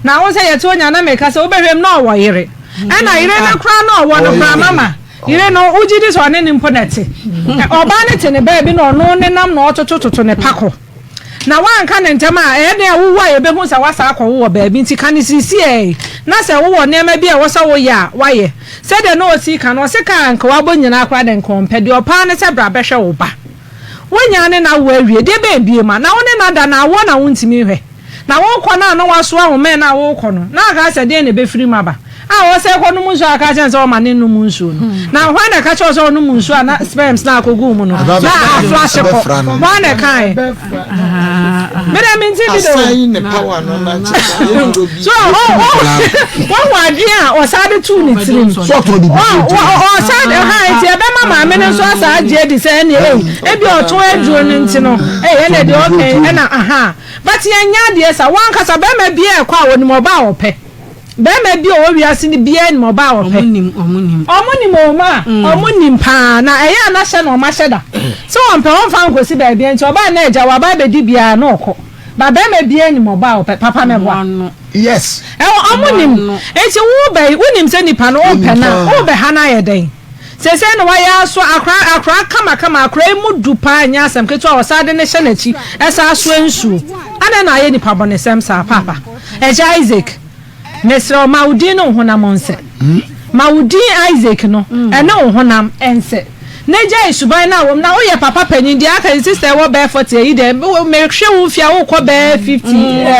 Na wo sɛ yɛte hɔ nyinaa na meka sɛ wobɛhwɛ mu na ɔwɔ yere. Ɛna yere no koraa na ɔwɔ no koraa mama yere no wogye di sɛ ɔne no mpo na ɛte. Ɔbaa no te ne baabi na ɔno nenam na ɔtotototo ne pako. Na woanka no ntɛm a, ɛyɛ dɛn a wowu a yɛbɛhu sɛ woasan akɔwo wɔ baabi? Nti ka no seesei na sɛ wowɔ nneɛma bi a ɛwɔ sɛ woyɛ a, woayɛ. Sɛdeɛ na ɔsi ka no, ɔse kaa a nka wabɔ nyinaa koraa deɛ nka ɔmpɛ. Deɛ ɔpɛ ara ne sɛ bra bɛhwɛ wo ba. Woanya ne no awo awie, deɛ bɛn bio ma? Na wo ne no ada no, awoɔ na wontumi nhwɛ. Na worekɔ no a na woasoa wo mmɛn no a worekɔ no, na aka sɛ deɛn na ɛbɛfiri mu aba? A ɔsɛ kɔnom nsuo a aka kyerɛ no sɛ ɔma no nnom nsuo no. Na hwan na ɛka kyerɛ wo sɛ ɔnom nsuo a na sperms no akɔgu wo mu no na aflashe kɔ? Hwan na ɛkaeɛ? Me deɛ mente bi da o. So wahu adwene a ɔsan de too ne tirim. Ɔsan de ha nti ɛbɛma maame no nso asa agye adi sɛ ɛne ei ebi ɔtɔn aduro no nti no ei ɛna deɛ ɔka ɛna aha but yɛnyɛ adeɛ sa wankasa bɛrima biara ɛkɔ a onim ɔbaa a ɔpɛ. Barima bi a ɔwɔ wiase no biara nim ɔbaa a ɔpɛ. Ɔmo nim, ɔmo nim. Ɔmo nim o ma, ɔmo nim paa. Na ɛyɛ a na hyɛ na ɔmo ahyɛ da. Sɛ ɔmpɛ ɔmfa nkosi baabi a nti ɔbaa na agya waba abɛdi biara na ɔkɔ. But barima biara nim ɔbaa a ɔpɛ. Papa mɛboa. Yes. Ɛwɔ ɔmo nim. Nti wo ba yi, wonim sɛ nipa no wompɛ no a, wobɛha no ayɛ dɛn? Seesei na wayɛ aso akora akora kamakama akora yi mu du paa nyɛ asɛm ketewa ɔsan de no hyɛ n'akyi ɛsan asoa nsuo. Adɛn na ayɛ nipa bɔnesɛm saa paapa? Agya Isaac, mesrɛ wo, ma wo din ne wo honam nsɛ. Ma wo din Isaac no ne wo honam nsɛ. Na gyae suban no a wom na woyɛ papa panyin deɛ aka yi sister ɛwɔ bɛyɛ 40 ayi deɛ mehwɛ wo mfie a wokɔ bɛyɛ 50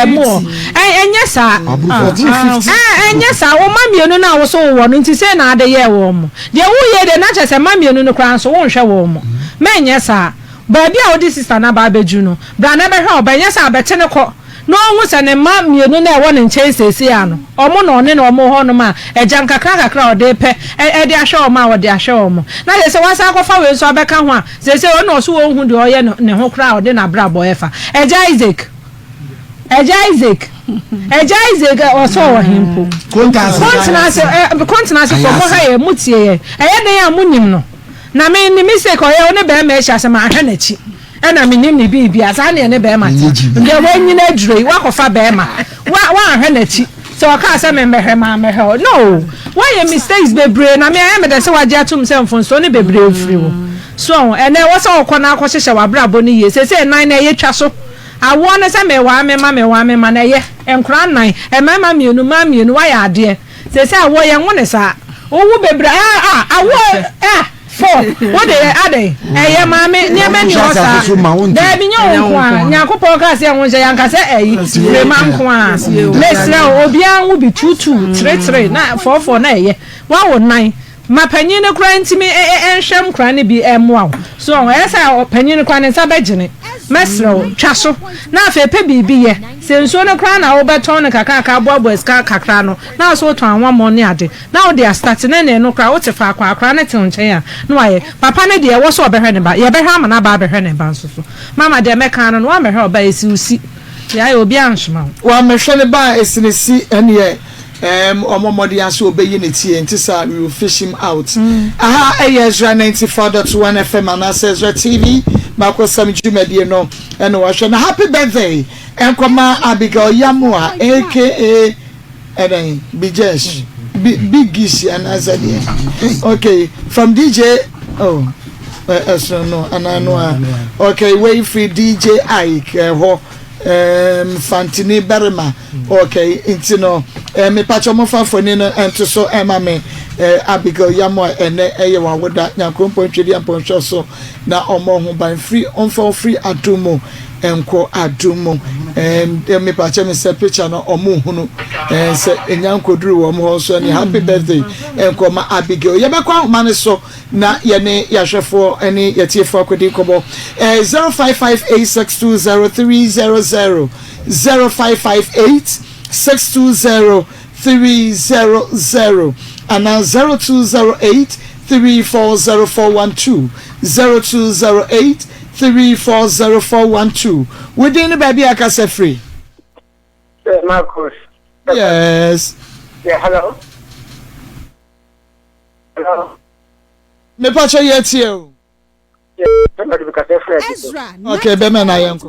mu hɔ. Ɛnyɛ saa. Ɛnyɛ saa. Wo mma mmienu no a wo so wowɔ no nti sei na ade yɛɛ wɔn mo. Deɛ woyɛ deɛ na kyerɛ sɛ mma mmienu no koraa nso wonhwɛ wɔn mo. Mɛnyɛ saa. Baabi a wode sister no aba abɛduru no, bra na bɛhwɛ ɔba, ɛnyɛ sɛ abɛte no kɔ na ɔnhu sɛ ne mma mmienu no a ɛwɔ ne nkyɛn seesei ara no, wɔn na ɔne wɔn wɔ hɔnom a, agya nkakrankakra a ɔde repɛ de ahwɛ wɔn a, ɔde ahwɛ wɔn. Na seesei wasan akɔfa wei nso abɛka ho a, seesei ɔno na ɔso ɔnhu deɛ ɔyɛ ne ho koraa a ɔde n'abrabɔ refa. Agya Isaac! Agya Isaac! Agya Isaac ɔsɛ ɔwɔ he mpo? Kontena ase, kontena ase fo, mo ha yɛ, mo tie yɛ. Ɛyɛ dɛn a monim no? Na me ne mistake ɔyɛ wo ne bɛrima ahyia sɛ mahwɛ n'akyi ɛna menim ne biribia saa neɛ ne bɛrima te deɛ wanyini aduro yi wakɔfa bɛrima wa wanhwɛ n'akyi sɛ ɔkaa sɛ memmɛhwɛ mammɛhwɛ o no woayɛ mistakes bebree na me ayɛ me dɛ sɛ wagye atom sɛ mfonsoɔ no bebree mfiri wo so ɛnɛ ɛwɔ sɛ wokɔ na akɔhyehyɛ w'abrabɔ no yie seesei nan na ɛyɛ twa so awoɔ no sɛ mewaa me ma mewaa me ma na ɛyɛ nkora nnan mmarima mmienu mmaa mmienu woayɛ adeɛ Seesei awoɔ yɛn wo ne saa. Wowo bebree ah ah awoɔ ah four wo de yɛ adɛn ɛyɛ maame nneɛma ni hɔ saa daabi nyɛ wo nko a Nyankopɔn kaa sɛ ɛho nhyɛ yɛnka sɛ ɛyi rema nko a mesrɛ wo obiara nwo bi tuutuu teretere na fɔɔfɔɔ na ɛyɛ wawo nan Ma panyin no koraa ntumi nhwɛ nkwadaa no bi mmoa wo. So ɔho? Ɛyɛ sɛ panyin no koraa ne nsa bɛgyene. Mɛsrɛ wo, twa so, na afei pɛ biribi yɛ. Sɛ nsuo no koraa na wobɛtɔn no kakraka aboaboa sika kakra ano, na wo nso wotɔn anwammɔ ne ade, na wode astate, na ɛnna ɛno koraa wote faako a akwadaa no te wo nkyɛn a, na wayɛ. Papa no deɛ, ɛwɔ sɛ ɔbɛhwɛ ne ba. Yɛbɛhwɛ ama no aba abɛhwɛ ne ba nso so. Mama, deɛ mɛka ara no, woammɛhwɛ ɔba a, ɛsi wo si. Deɛ ayɛ, obiara nsoma wo. Wammɛhwɛ ne ba a, ɛsi ne si, ɛnneɛ. Erm ɔmɔ mmɔden ara sɛ ɔbɛyi ne ti ɛnte saa we will fish him out. Aha ɛyɛ Ezra 94.1 FM anaasɛ Ezra TV makɔsɛm dwumadie no ɛna wahwɛ na happy birthday ɛnkɔma Abigail Yamoah aka ɛdɛn Bijesh Bigish anaasɛ deɛ okay from DJ oh ɛsono no anaa no a okay wei firi DJ Ike ɛhɔ Ehm Fantini barima okay nti no eh, mepakyɛ momfa mfoni no nto so ɛma me eh, Abigail Yamoah ɛnɛ ɛyɛ w'awoda Nyankoropɔn Twedeɛ Mpɔnhwɛ so na ɔmmɔ ho ban firi ɔmfa wo firi adom mu. nkɔ adum mu. Ɛɛm mepakyɛ me sɛ picture no ɔmo nhunu ɛɛ sɛ enya nkoduru wɔn hɔ nso ɛne happy birthday nkɔ ma Abigail. Yɛbɛkɔ ahoma no so na yɛne yɛahwɛfoɔ ɛne yɛtiefoɔ akɔdi nkɔmɔ. Ɛɛ 0558620300 0558 620 300 anaa 0208 340412 0208 340412 Wo din ne baabi a kasa firi? Yeah, Marcus. Yes. Yeah, hello. Hello. Mepakyɛ yɛ tie o. Ezra Okay, bɛmɛ na yɛnkɔ.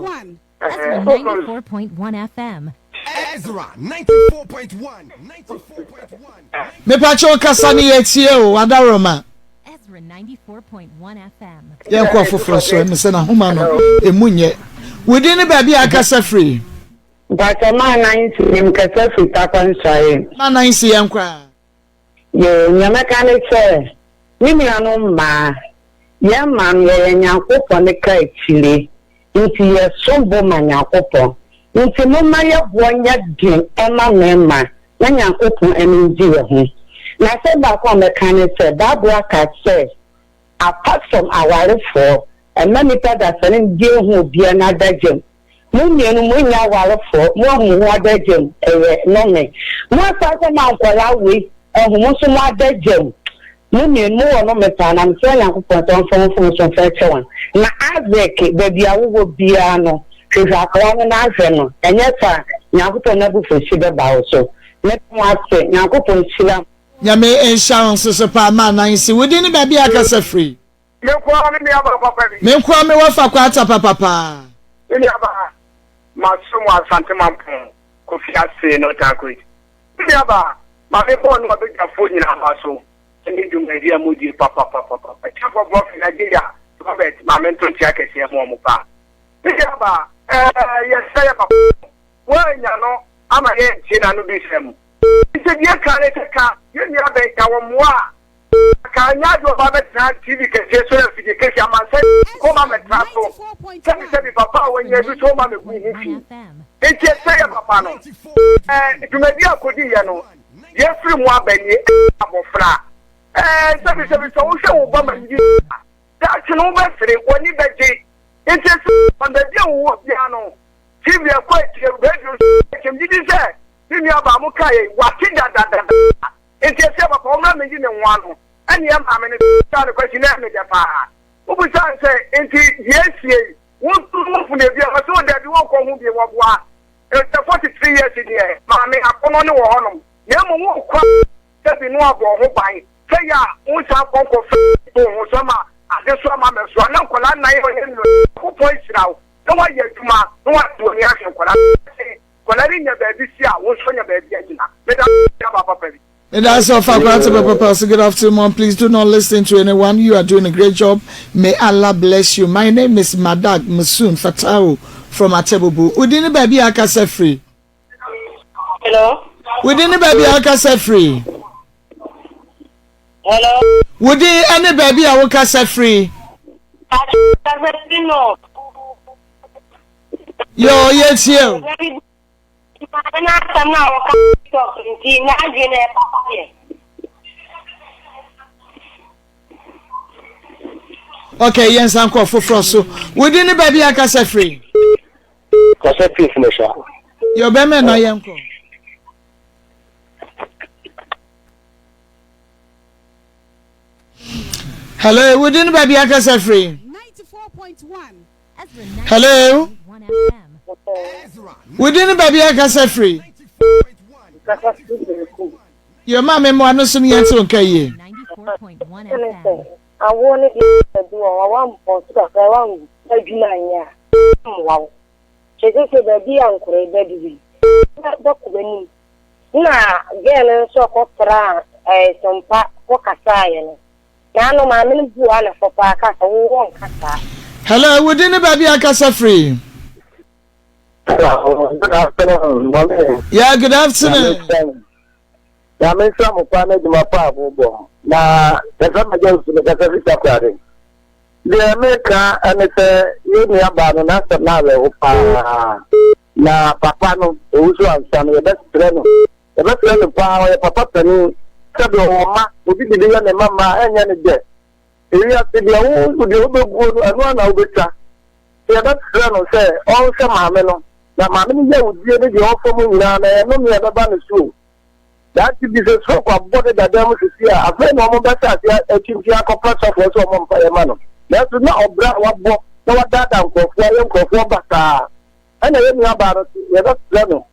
94.1. Ezra 94.1 FM. Ezra 94.1 94.1. Mepakyɛ kasa ne yɛ tie o, Adaworoma. Ezra 94.1 FM. Yɛnkɔ foforɔ so, ɛmi sɛ n'ahoma no emu nyɛ. Wo din ne baabi a akasa firi? Mpakyɛ maa nan si nim kasa firi Tarkwa Nsuaem. Maa nan si yɛn koraa. Yoo, nea mɛka ne sɛ, me nuanom mmaa, yɛn mmaa no yɛyɛ Nyankopɔn ne kaakyire, nti yɛsom bo ma Nyankopɔn. Nti momma yɛ boɔ nyɛ den mma mmarima na Nyankopɔn ani ngye yɛ ho. Na asɛm baako a mɛka ne sɛ, Bible aka sɛ, apart from awarefoɔ, mma nnipa dasani nngye nhu obiara n'adagyam. Mo mmienu monyɛ awarefoɔ, moahu mo ho adagyam, ɛyɛ nnome. Moasan nso ama nkwadaa wei ahu mo nso mo adagyam. Mo mmienu mowɔ nnome paa, na mesrɛ Nyankopɔn sɛ ɔmfa mo mfomso mfa nkyɛ wɔn. Na Isaac, baabi a wowɔ biara no, hwehwɛ akwadaa no na hwɛ no, ɛnyɛ saa a, Nyankopɔn n'abufuhye bɛba wo so. Meda mo ase, Nyankopɔn nhyira mo. Nyame nhyira wo nso so paa maa Nancy. Wo din ne baabi a akasa firi? Me nko ara me nuabaa papa bi. Me nko ara me wɔfa kwata papa paa. Me nuabaa, masom wɔ Asante Mampong, Kofi Ase, North Anchorage. Me nuabaa, ma me bɔ ne w'abadwafoɔ nyinaa aba so ne dwumadie a modie papapapapa. Chief of Prophet Nigeria, Robert, ma me nto nkyea kɛseɛ ma wɔn paa. Me nuabaa, ɛɛ yɛsrɛ yɛ papa no, woannya no ama yɛantie n'ano bisɛm. Nti deɛ ɛka ne sɛ ka yɛn nua bɛn ka wɔ mmoa a Anka ɛnyɛ ade ɔba bɛtena TV kɛseɛ so na mfidie kɛseɛ amansan kɔma mɛtena so sɛbisɛbi papa a wanya bi so ɔma mɛgu ho fi nti ɛsɛ yɛ papa no ɛɛ dwumadi a kɔdi yɛ no deɛ firi mu aba nie abɔfra ɛɛ sɛbisɛbi sɛ wohwɛ wo ba ma yi daakye no wobɛsere w'ani bɛgye nti ɛsɛ baabi a wowɔ biara no TV ɛkɔ akyire radio so gyidi sɛ ne nua baa mo ka yɛ wate dadadada Enti ɛsɛ papa ɔmmra mmɛyi ne ho ano. Ɛnneɛ maame no bisaa no kwasi na ɛyɛ me dɛ paa. Wobisaa no sɛ, Enti deɛ asie yi, wo nso wofunu ebi a? Ɔse, O dabi, wonkɔ ho bio, wɔboa. Ɛsɛ 43 years deɛ, maame, akɔnnɔ no wɔ hɔnom. Na mmom wokɔ a, sɛbi no abɔ wo ho ban, sɛ yɛ a, wonsan nkɔ nkɔfa bi nto wo ho so ama adesoa ma mmɛsoa. Na nkwadaa nnan a ɔyɛ no, Nyankopɔn ahyira wo na woayɛ adwuma na woate w'ani ahwɛ nkwadaa no. Nkwadaa no nya baabi si a, wo nso nya baabi agyina. Meda ase aba papa bi. Meda ase ɔfa akorante papa so. Good afternoon, mom. Please do not listen to anyone. You are doing a great job. May Allah bless you. My name is Madag Musun Fatawu from Atebubu. Wodi ne baabi a akasa firi? Hello. Wodi ne baabi a akasa firi? Hello. Wodi ne baabi a wokasa firi? Akasa firi no. Yoo, yɛtie o. Maame no asɛm no a wɔka TikTok nti n'adwene no ɛyɛ papa deɛ. Okay, yɛn nsa nkɔ foforɔ so. Wodi ne baabi akasa firi? Kasa firi Fumesua. Yɛ ɔbɛmɛ na yɛn kɔ. Hello, wodi ne baabi akasa firi? Hello. Wodi ne baabi akasa firi. Yɛ maame mmoa no so no yɛn te nka yie. Awoɔ no deɛ bi wɔ hɔ wampɔ so kakra wampɛ adwuma anyɛ a mmoa wo. Kyerɛ sɛ sɛ baabi a nkora yi bɛduru yi bɛkɔ b'anim na gɛɛ no nso ɔkɔtraa ɛɛ sɔmpa kɔkasaeɛ no Naano maame no buu anafɔ paa kaa sɛ wo wɔ nka saa. Hello, wo din ne baabi a kasa firi? Good afternoon, mommy. Yeah, good afternoon. Nyame nhyira mo paa n'adwuma pa a mobɔ. Na kasa ma Jones no kasa fi Takoradi. Deɛ meka ne sɛ yɛn nua baa no n'asɛm no awerɛho paa. Na papa no, ɔwu so ansa no, yɛbɛsrɛ no. Yɛbɛsrɛ no paa, ɔyɛ papa panin. Sɛdeɛ ɔwɔ mma, obi de bi yɛ ne mma mmaa, ɛnyɛ ne dɛ. Ewiase deɛ wo deɛ wobɛguo no, ɛno ara na wobɛtwa. Nti yɛbɛsrɛ no sɛ ɔnhwɛ maame no, na maame no yawdie ne deɛ ɔfa mu nyinaa no, ɛyɛ nnome a ɛbɛba ne so o. Daakye bi sɛ stroke abɔ ne dada mu sisi a, afei na wɔbɛhyɛ aseɛ akyinkyin akɔpɛ sɔfoɔ sɛ ɔmmɔ mpaeɛ ma no. Nanso na ɔbrɛ a wabɔ na wadaadaa nkurɔfoɔ ayɛ nkurɔfoɔ basaa. Ɛna yɛn nuabaa no nso, yɛbɛsrɛ no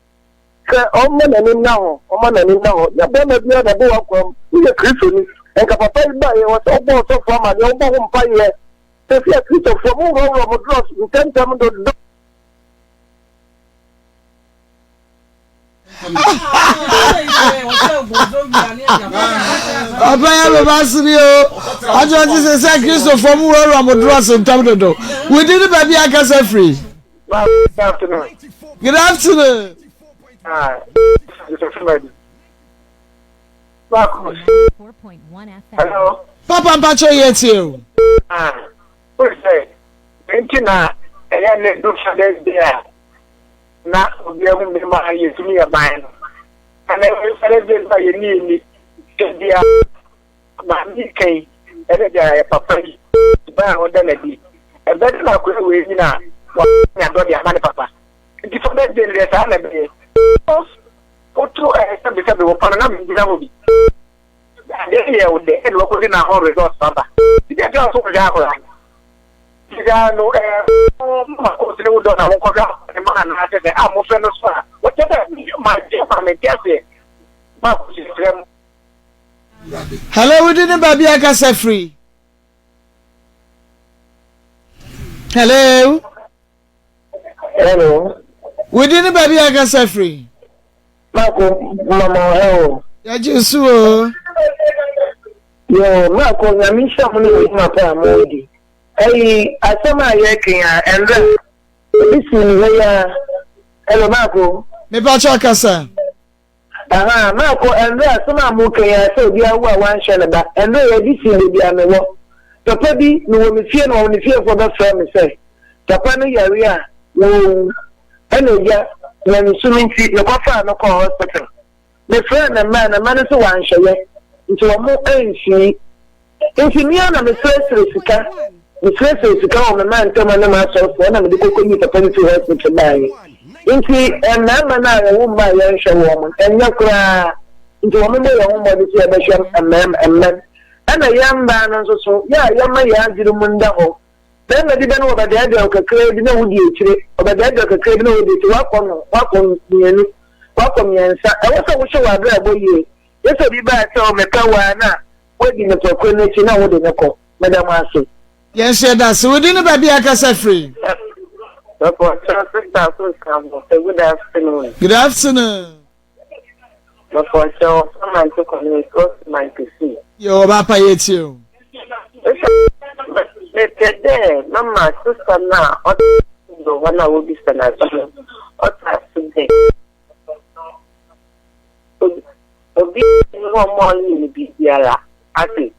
sɛ ɔmma n'ani nna hɔ, ɔmma n'ani nna hɔ. Nyɛ barima biara na ɛbɔ w'akwam. Woyɛ Kristoni. Nka papa yi baeɛ, ɛwɔ sɛ wobɔ ɔsɔfoɔ amaneɛ, wobɔ ho mpaeɛ. Seesei Akristofoɔ, moworɔworɔ mo drɔs ntɛmntɛm dodo. Papa yɛ bɛba sere o ɔte ɔte sɛ sɛ kristofoɔ mu wurawura mo drɔs ntam dodo wodi ne baabi akasa firi. Good afternoon. Good afternoon. Ah, Hello. Papa mpakyɛ yɛ tie o. Ah, o sɛ, nti na ɛyɛ ne do Father's Day a. na obiara hu me ma yɛtumi yɛ ban no. Ɛnɛ Father's Day no a yɛnni yɛnni sɛ bia maame yi kan ɛne deɛ yɛ papa yi ban a ɔda n'adi. Ɛbɛde na akwadaa wei nyina wanya dɔ de ama ne papa. Nti Father's Day no deɛ saa na ɛbɛyɛ. Woto sɛbesɛbe wo pa no na mengyina hɔ bi. Adeɛ yɛ wo dɛ ɛna wakɔdi na ho result aba. Nti deɛ ɛtɔ so wohwɛ akwadaa no. Sika no ɛɛ mama kɔɔto ne wo dɔ na monkɔhwɛ akwadaa no ma anaasɛ sɛ a mofrɛ no so a wɔkyɛ sɛ ma gye ma mente aseɛ ma kɔɔto frɛ mo. Hello, wodi ne baabi akasa firi? Hello. Hello. Wodi ne baabi akasa firi? Mako mama ɔhɛ o. Yɛgye so o. Yoo Mako nyame nhyira mo ne mo dwuma pa a mo di. Ɛyi asɛm a yɛka yi a ɛnrɛ ebi sii me hɔ yi ara. Hello Mako. Mepa kyɛw kasa. Ahaa Mako ɛnrɛ asɛm a mo ka yi ara sɛ obi awu a wanhwɛ ne ba ɛnrɛ yi ebi sii baabi a mewɔ. Papa bi mewɔ me fie na wɔn ne fiefoɔ bɛfrɛ me sɛ papa no yare a wɔrewu ɛna agya nyamesom nti mekɔfaa no kɔɔ hospital. Mefrɛɛ me mma a, na mma no nso wɔanhwɛeɛ, nti wɔn ansii. Nti me ara na mesrɛsrɛ sika, mesrɛsrɛ sika wɔ me mma ntam ne m'asɔrefoɔ ɛna mede kɔkɔyii papa no firi hospital baeɛ. Nti mmarima no a wɔwo mma a yɛnhwɛ wɔn no, ɛnyɛ koraa. Nti wɔn mmɔ yɛn ho mmɔden sɛ yɛbɛhwɛ mmarima, mma no. Ɛna yɛn mmaa no nso so, yɛ a yɛmma yɛn adwene mu nda hɔ. Barima bi bɛ no wɔbɛdɛɛdɛɛ wo kakraa bi na wodi akyire, ɔbɛdɛɛdɛɛ wo kakraa bi na wodi akyire, woakɔ no, woakɔ mmienu. Wakɔ miensa. Ɛwɔ sɛ wohwɛ w'abrabɔ yie. Nyɛ sɛ obi baa sɛ oh mepɛ wo ara na woadi nipa koro no akyi na wode no kɔ. Meda mo ase. Yɛn nso yɛda ase. Wo din ne baabi a akasa firi? Mepɔkyɛw sister so ka ho sɛ good afternoon. Good afternoon. Mepɔkyɛw ɔfa mante kɔne osi mante si. Yɛ ɔba pa yɛ tie o. Mepɛ dɛ mama sista no a ɔtse do hɔ no a wobisa no asɛm no, ɔtse ase dɛ obi nnyi hɔ ma ɔnnyɛ no biribiara ase.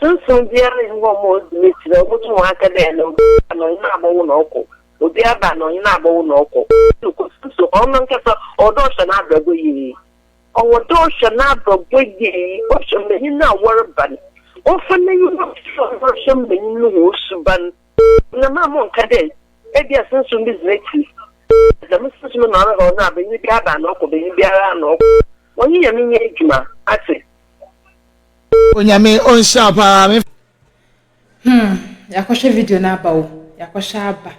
Sunsum biara nnyi hɔ ma odzi n'ekyir a obotum ɔaka dɛ nna obi aba na ɔnye no abɔwo na ɔkɔ, obi aba na ɔnye no abɔwo na ɔkɔ. Sunsum, ɔnoankasa ɔwɔ dɛ ɔhwɛ n'abrabɔ yie. Ɔwɔ dɛ ɔhwɛ n'abrabɔ yie, ɔhwɛ mbanyin no a wɔreba no, ɔmfa n'enyiwa nto do na ɔnhwɛ mbanyin no hɔn suban. Na mma monnka dɛ, Ebia sunsum bi dzi m'ekyir. Dɛm sunsum no na ɔrehaw no a, banyin biara ba na ɔkɔ, banyin biara na ɔkɔ. Wɔnye Nyame nyɛ edwuma, atse? Onyame onhyira wo paa me. Hmm, yɛakɔhwɛ video no aba o, yɛakɔhwɛ aba.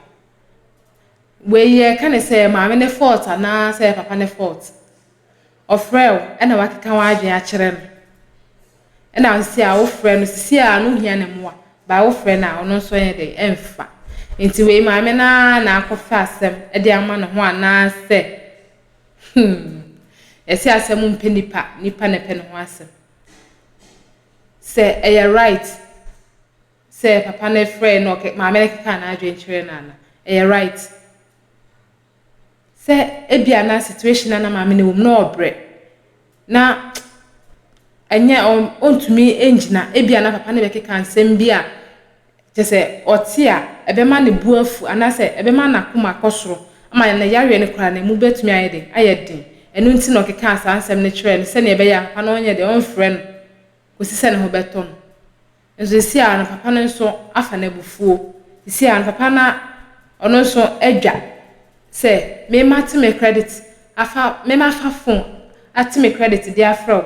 Wei yɛka ne sɛ maame ne fault anaa sɛ papa ne fault? Ɔfrɛ wo ɛna wakeka w'adwene akyerɛ no. Ɛna sisi a wofrɛ no sisi a no hia ne mmoa. Ba wofrɛ no a ɔno nso ɛnyɛ dɛ ɛmfa. Nti wei maame no ara na akɔfa asɛm ɛde ama ne ho anaa sɛ hmm yɛse asɛm mpɛ nipa, nipa na ɛpɛ ne ho asɛm. Sɛ ɛyɛ right sɛ papa no frɛɛ na ɔkɛ maame no kekaa n'adwene kyerɛɛ no ana? Ɛyɛ right? Sɛ ebia na situation a na maame no wɔ mu na ɔbrɛ na ɛnyɛ ɔntumi ngyina ebia na papa no bɛkeka nsɛm bi a. Kyerɛ sɛ, ɔte a, ɛbɛma ne bo afu anaasɛ ɛbɛma n'akoma akɔ soro ama ne yareɛ no koraa no, emu bɛtumi ayɛ den, ayɛ den. Ɛno nti na ɔkekaa saa nsɛm no kyerɛɛ no sɛdeɛ ɛbɛyɛ a papa no ɔnyɛ dɛn, ɔmfrɛ no kɔsi sɛ ne ho bɛtɔ no. Nso seesei ara no, papa no nso afa no abufuo. Seesei ara no, papa no ɔno nso adwa sɛ me mate me credit afa, me mafa phone ate me credit de afrɛ wo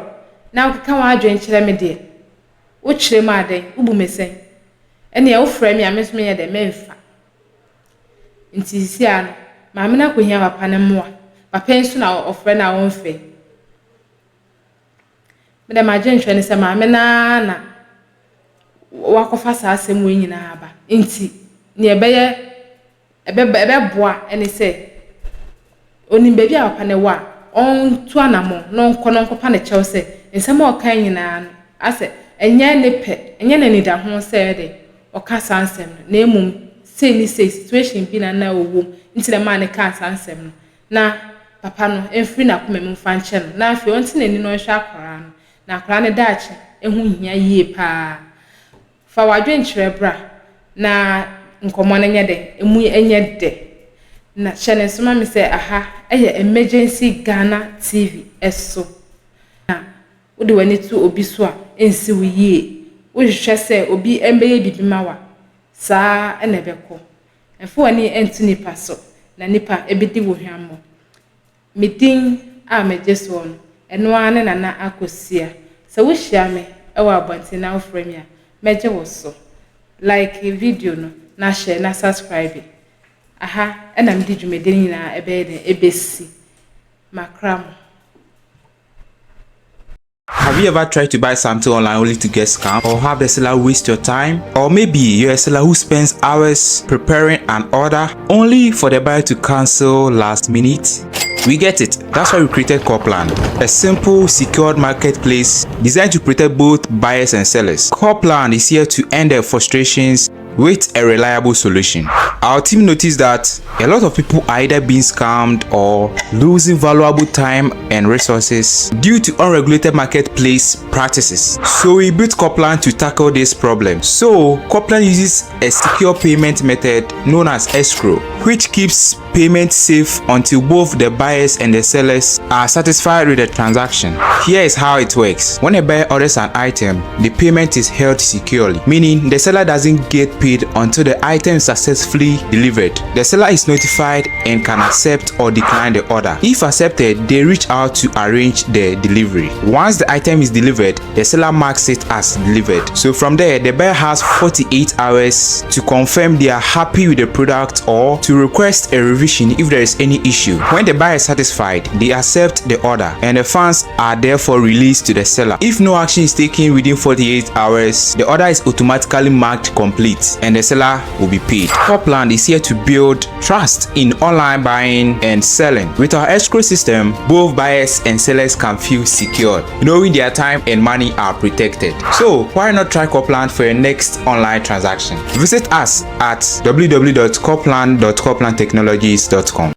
na wokeka w'adwene kyerɛ me deɛ, Wokyerɛ mu a dɛn? Wobu me sɛn? Ɛnneɛ wofrɛ me a, me nso menyɛ dɛn? Memfa. Nti seesei ara no, maame no akɔhia papa no mmoa. Papa yi nso na ɔfrɛ no a ɔmfa yi. Me deɛ m'adwenkyerɛ ne sɛ maame no ara na wakɔfa saa asɛm wei nyinaa aba. Nti nea ɛbɛyɛ Ɛbɛba, ɛbɛboa ne sɛ, ɔnim baabi a papa no wɔ a, ɔntu anammɔn na ɔnkɔ na ɔnkɔpa no kyɛw sɛ, nsɛm a ɔkae nyinaa no, asɛ ɛnyɛ ne pɛ, ɛnyɛ n'anidaho sɛ ɛyɛ dɛn, ɔka saa nsɛm no, na mmom sei ne sei, situation bi na na ɔwɔ mu nti na ɛmaa no kaa saa nsɛm no, na papa no mfiri n'akoma mu mfa nkyɛ no, na afei ɔnte n'ani na ɔnhwɛ akwadaa no, na akwadaa no daakye ho hia yie pa ara. Fa w'adwenkyerɛ bra na nkɔmmɔ no nyɛ dɛ, emu nyɛ dɛ. Na hyɛ no nso ma me sɛ aha yɛ Emergency Ghana TV so. Na wode w'ani to obi so a, ɛnsi wo yie. Wohwehwɛ sɛ obi mmɛyɛ biribi ma wo a, saa ara na ɛbɛkɔ. Mfa w'ani nto nnipa so, na nnipa bɛdi wo hwammɔ. Me din a megye soɔ no, ɛno ara ne Nana Akosua. Sɛ wohyia me wɔ abɔnten na wofrɛ me a, mɛgye wo so. Like video no na share na subscribe. Aha na mede dwumadie no nyinaa ɛbɛyɛ dɛn ɛbɛsi. Makra mo. Have you ever tried to buy something online only to get scammed or have the seller waste your time? Or maybe you're a seller who spends hours preparing an order only for the buyer to cancel last minute? We get it. That's why we created Corplan, a simple, secured marketplace designed to protect both buyers and sellers. Corplan is here to end their frustrations with a reliable solution. Our team noticed that a lot of people are either being scammed or losing valuable time and resources due to unregulated marketplace practices. So we built Coplan to tackle this problem. So Coplan uses a secure payment method known as escrow, which keeps payment safe until both the buyers and the sellers are satisfied with the transaction. Here is how it works. When a buyer orders an item, the payment is held securely, meaning the seller doesn't get paid until the item is successfully delivered. The seller is notified and can accept or decline the order. If accepted, they reach out to arrange the delivery. Once the item is delivered, the seller marks it as delivered. So from there, the buyer has 48 hours to confirm they are happy with the product or to request a revision if there is any issue. When the buyer is satisfied, they accept the order and the funds are therefore released to the seller. If no action is taken within 48 hours, the order is automatically marked complete and the seller will be paid. Copland is here to build trust in online buying and selling. With our escrow system, both buyers and sellers can feel secure, knowing their time and money are protected. So why not try Copland for your next online transaction? Visit us at www.copland.coplandtechnologies.com.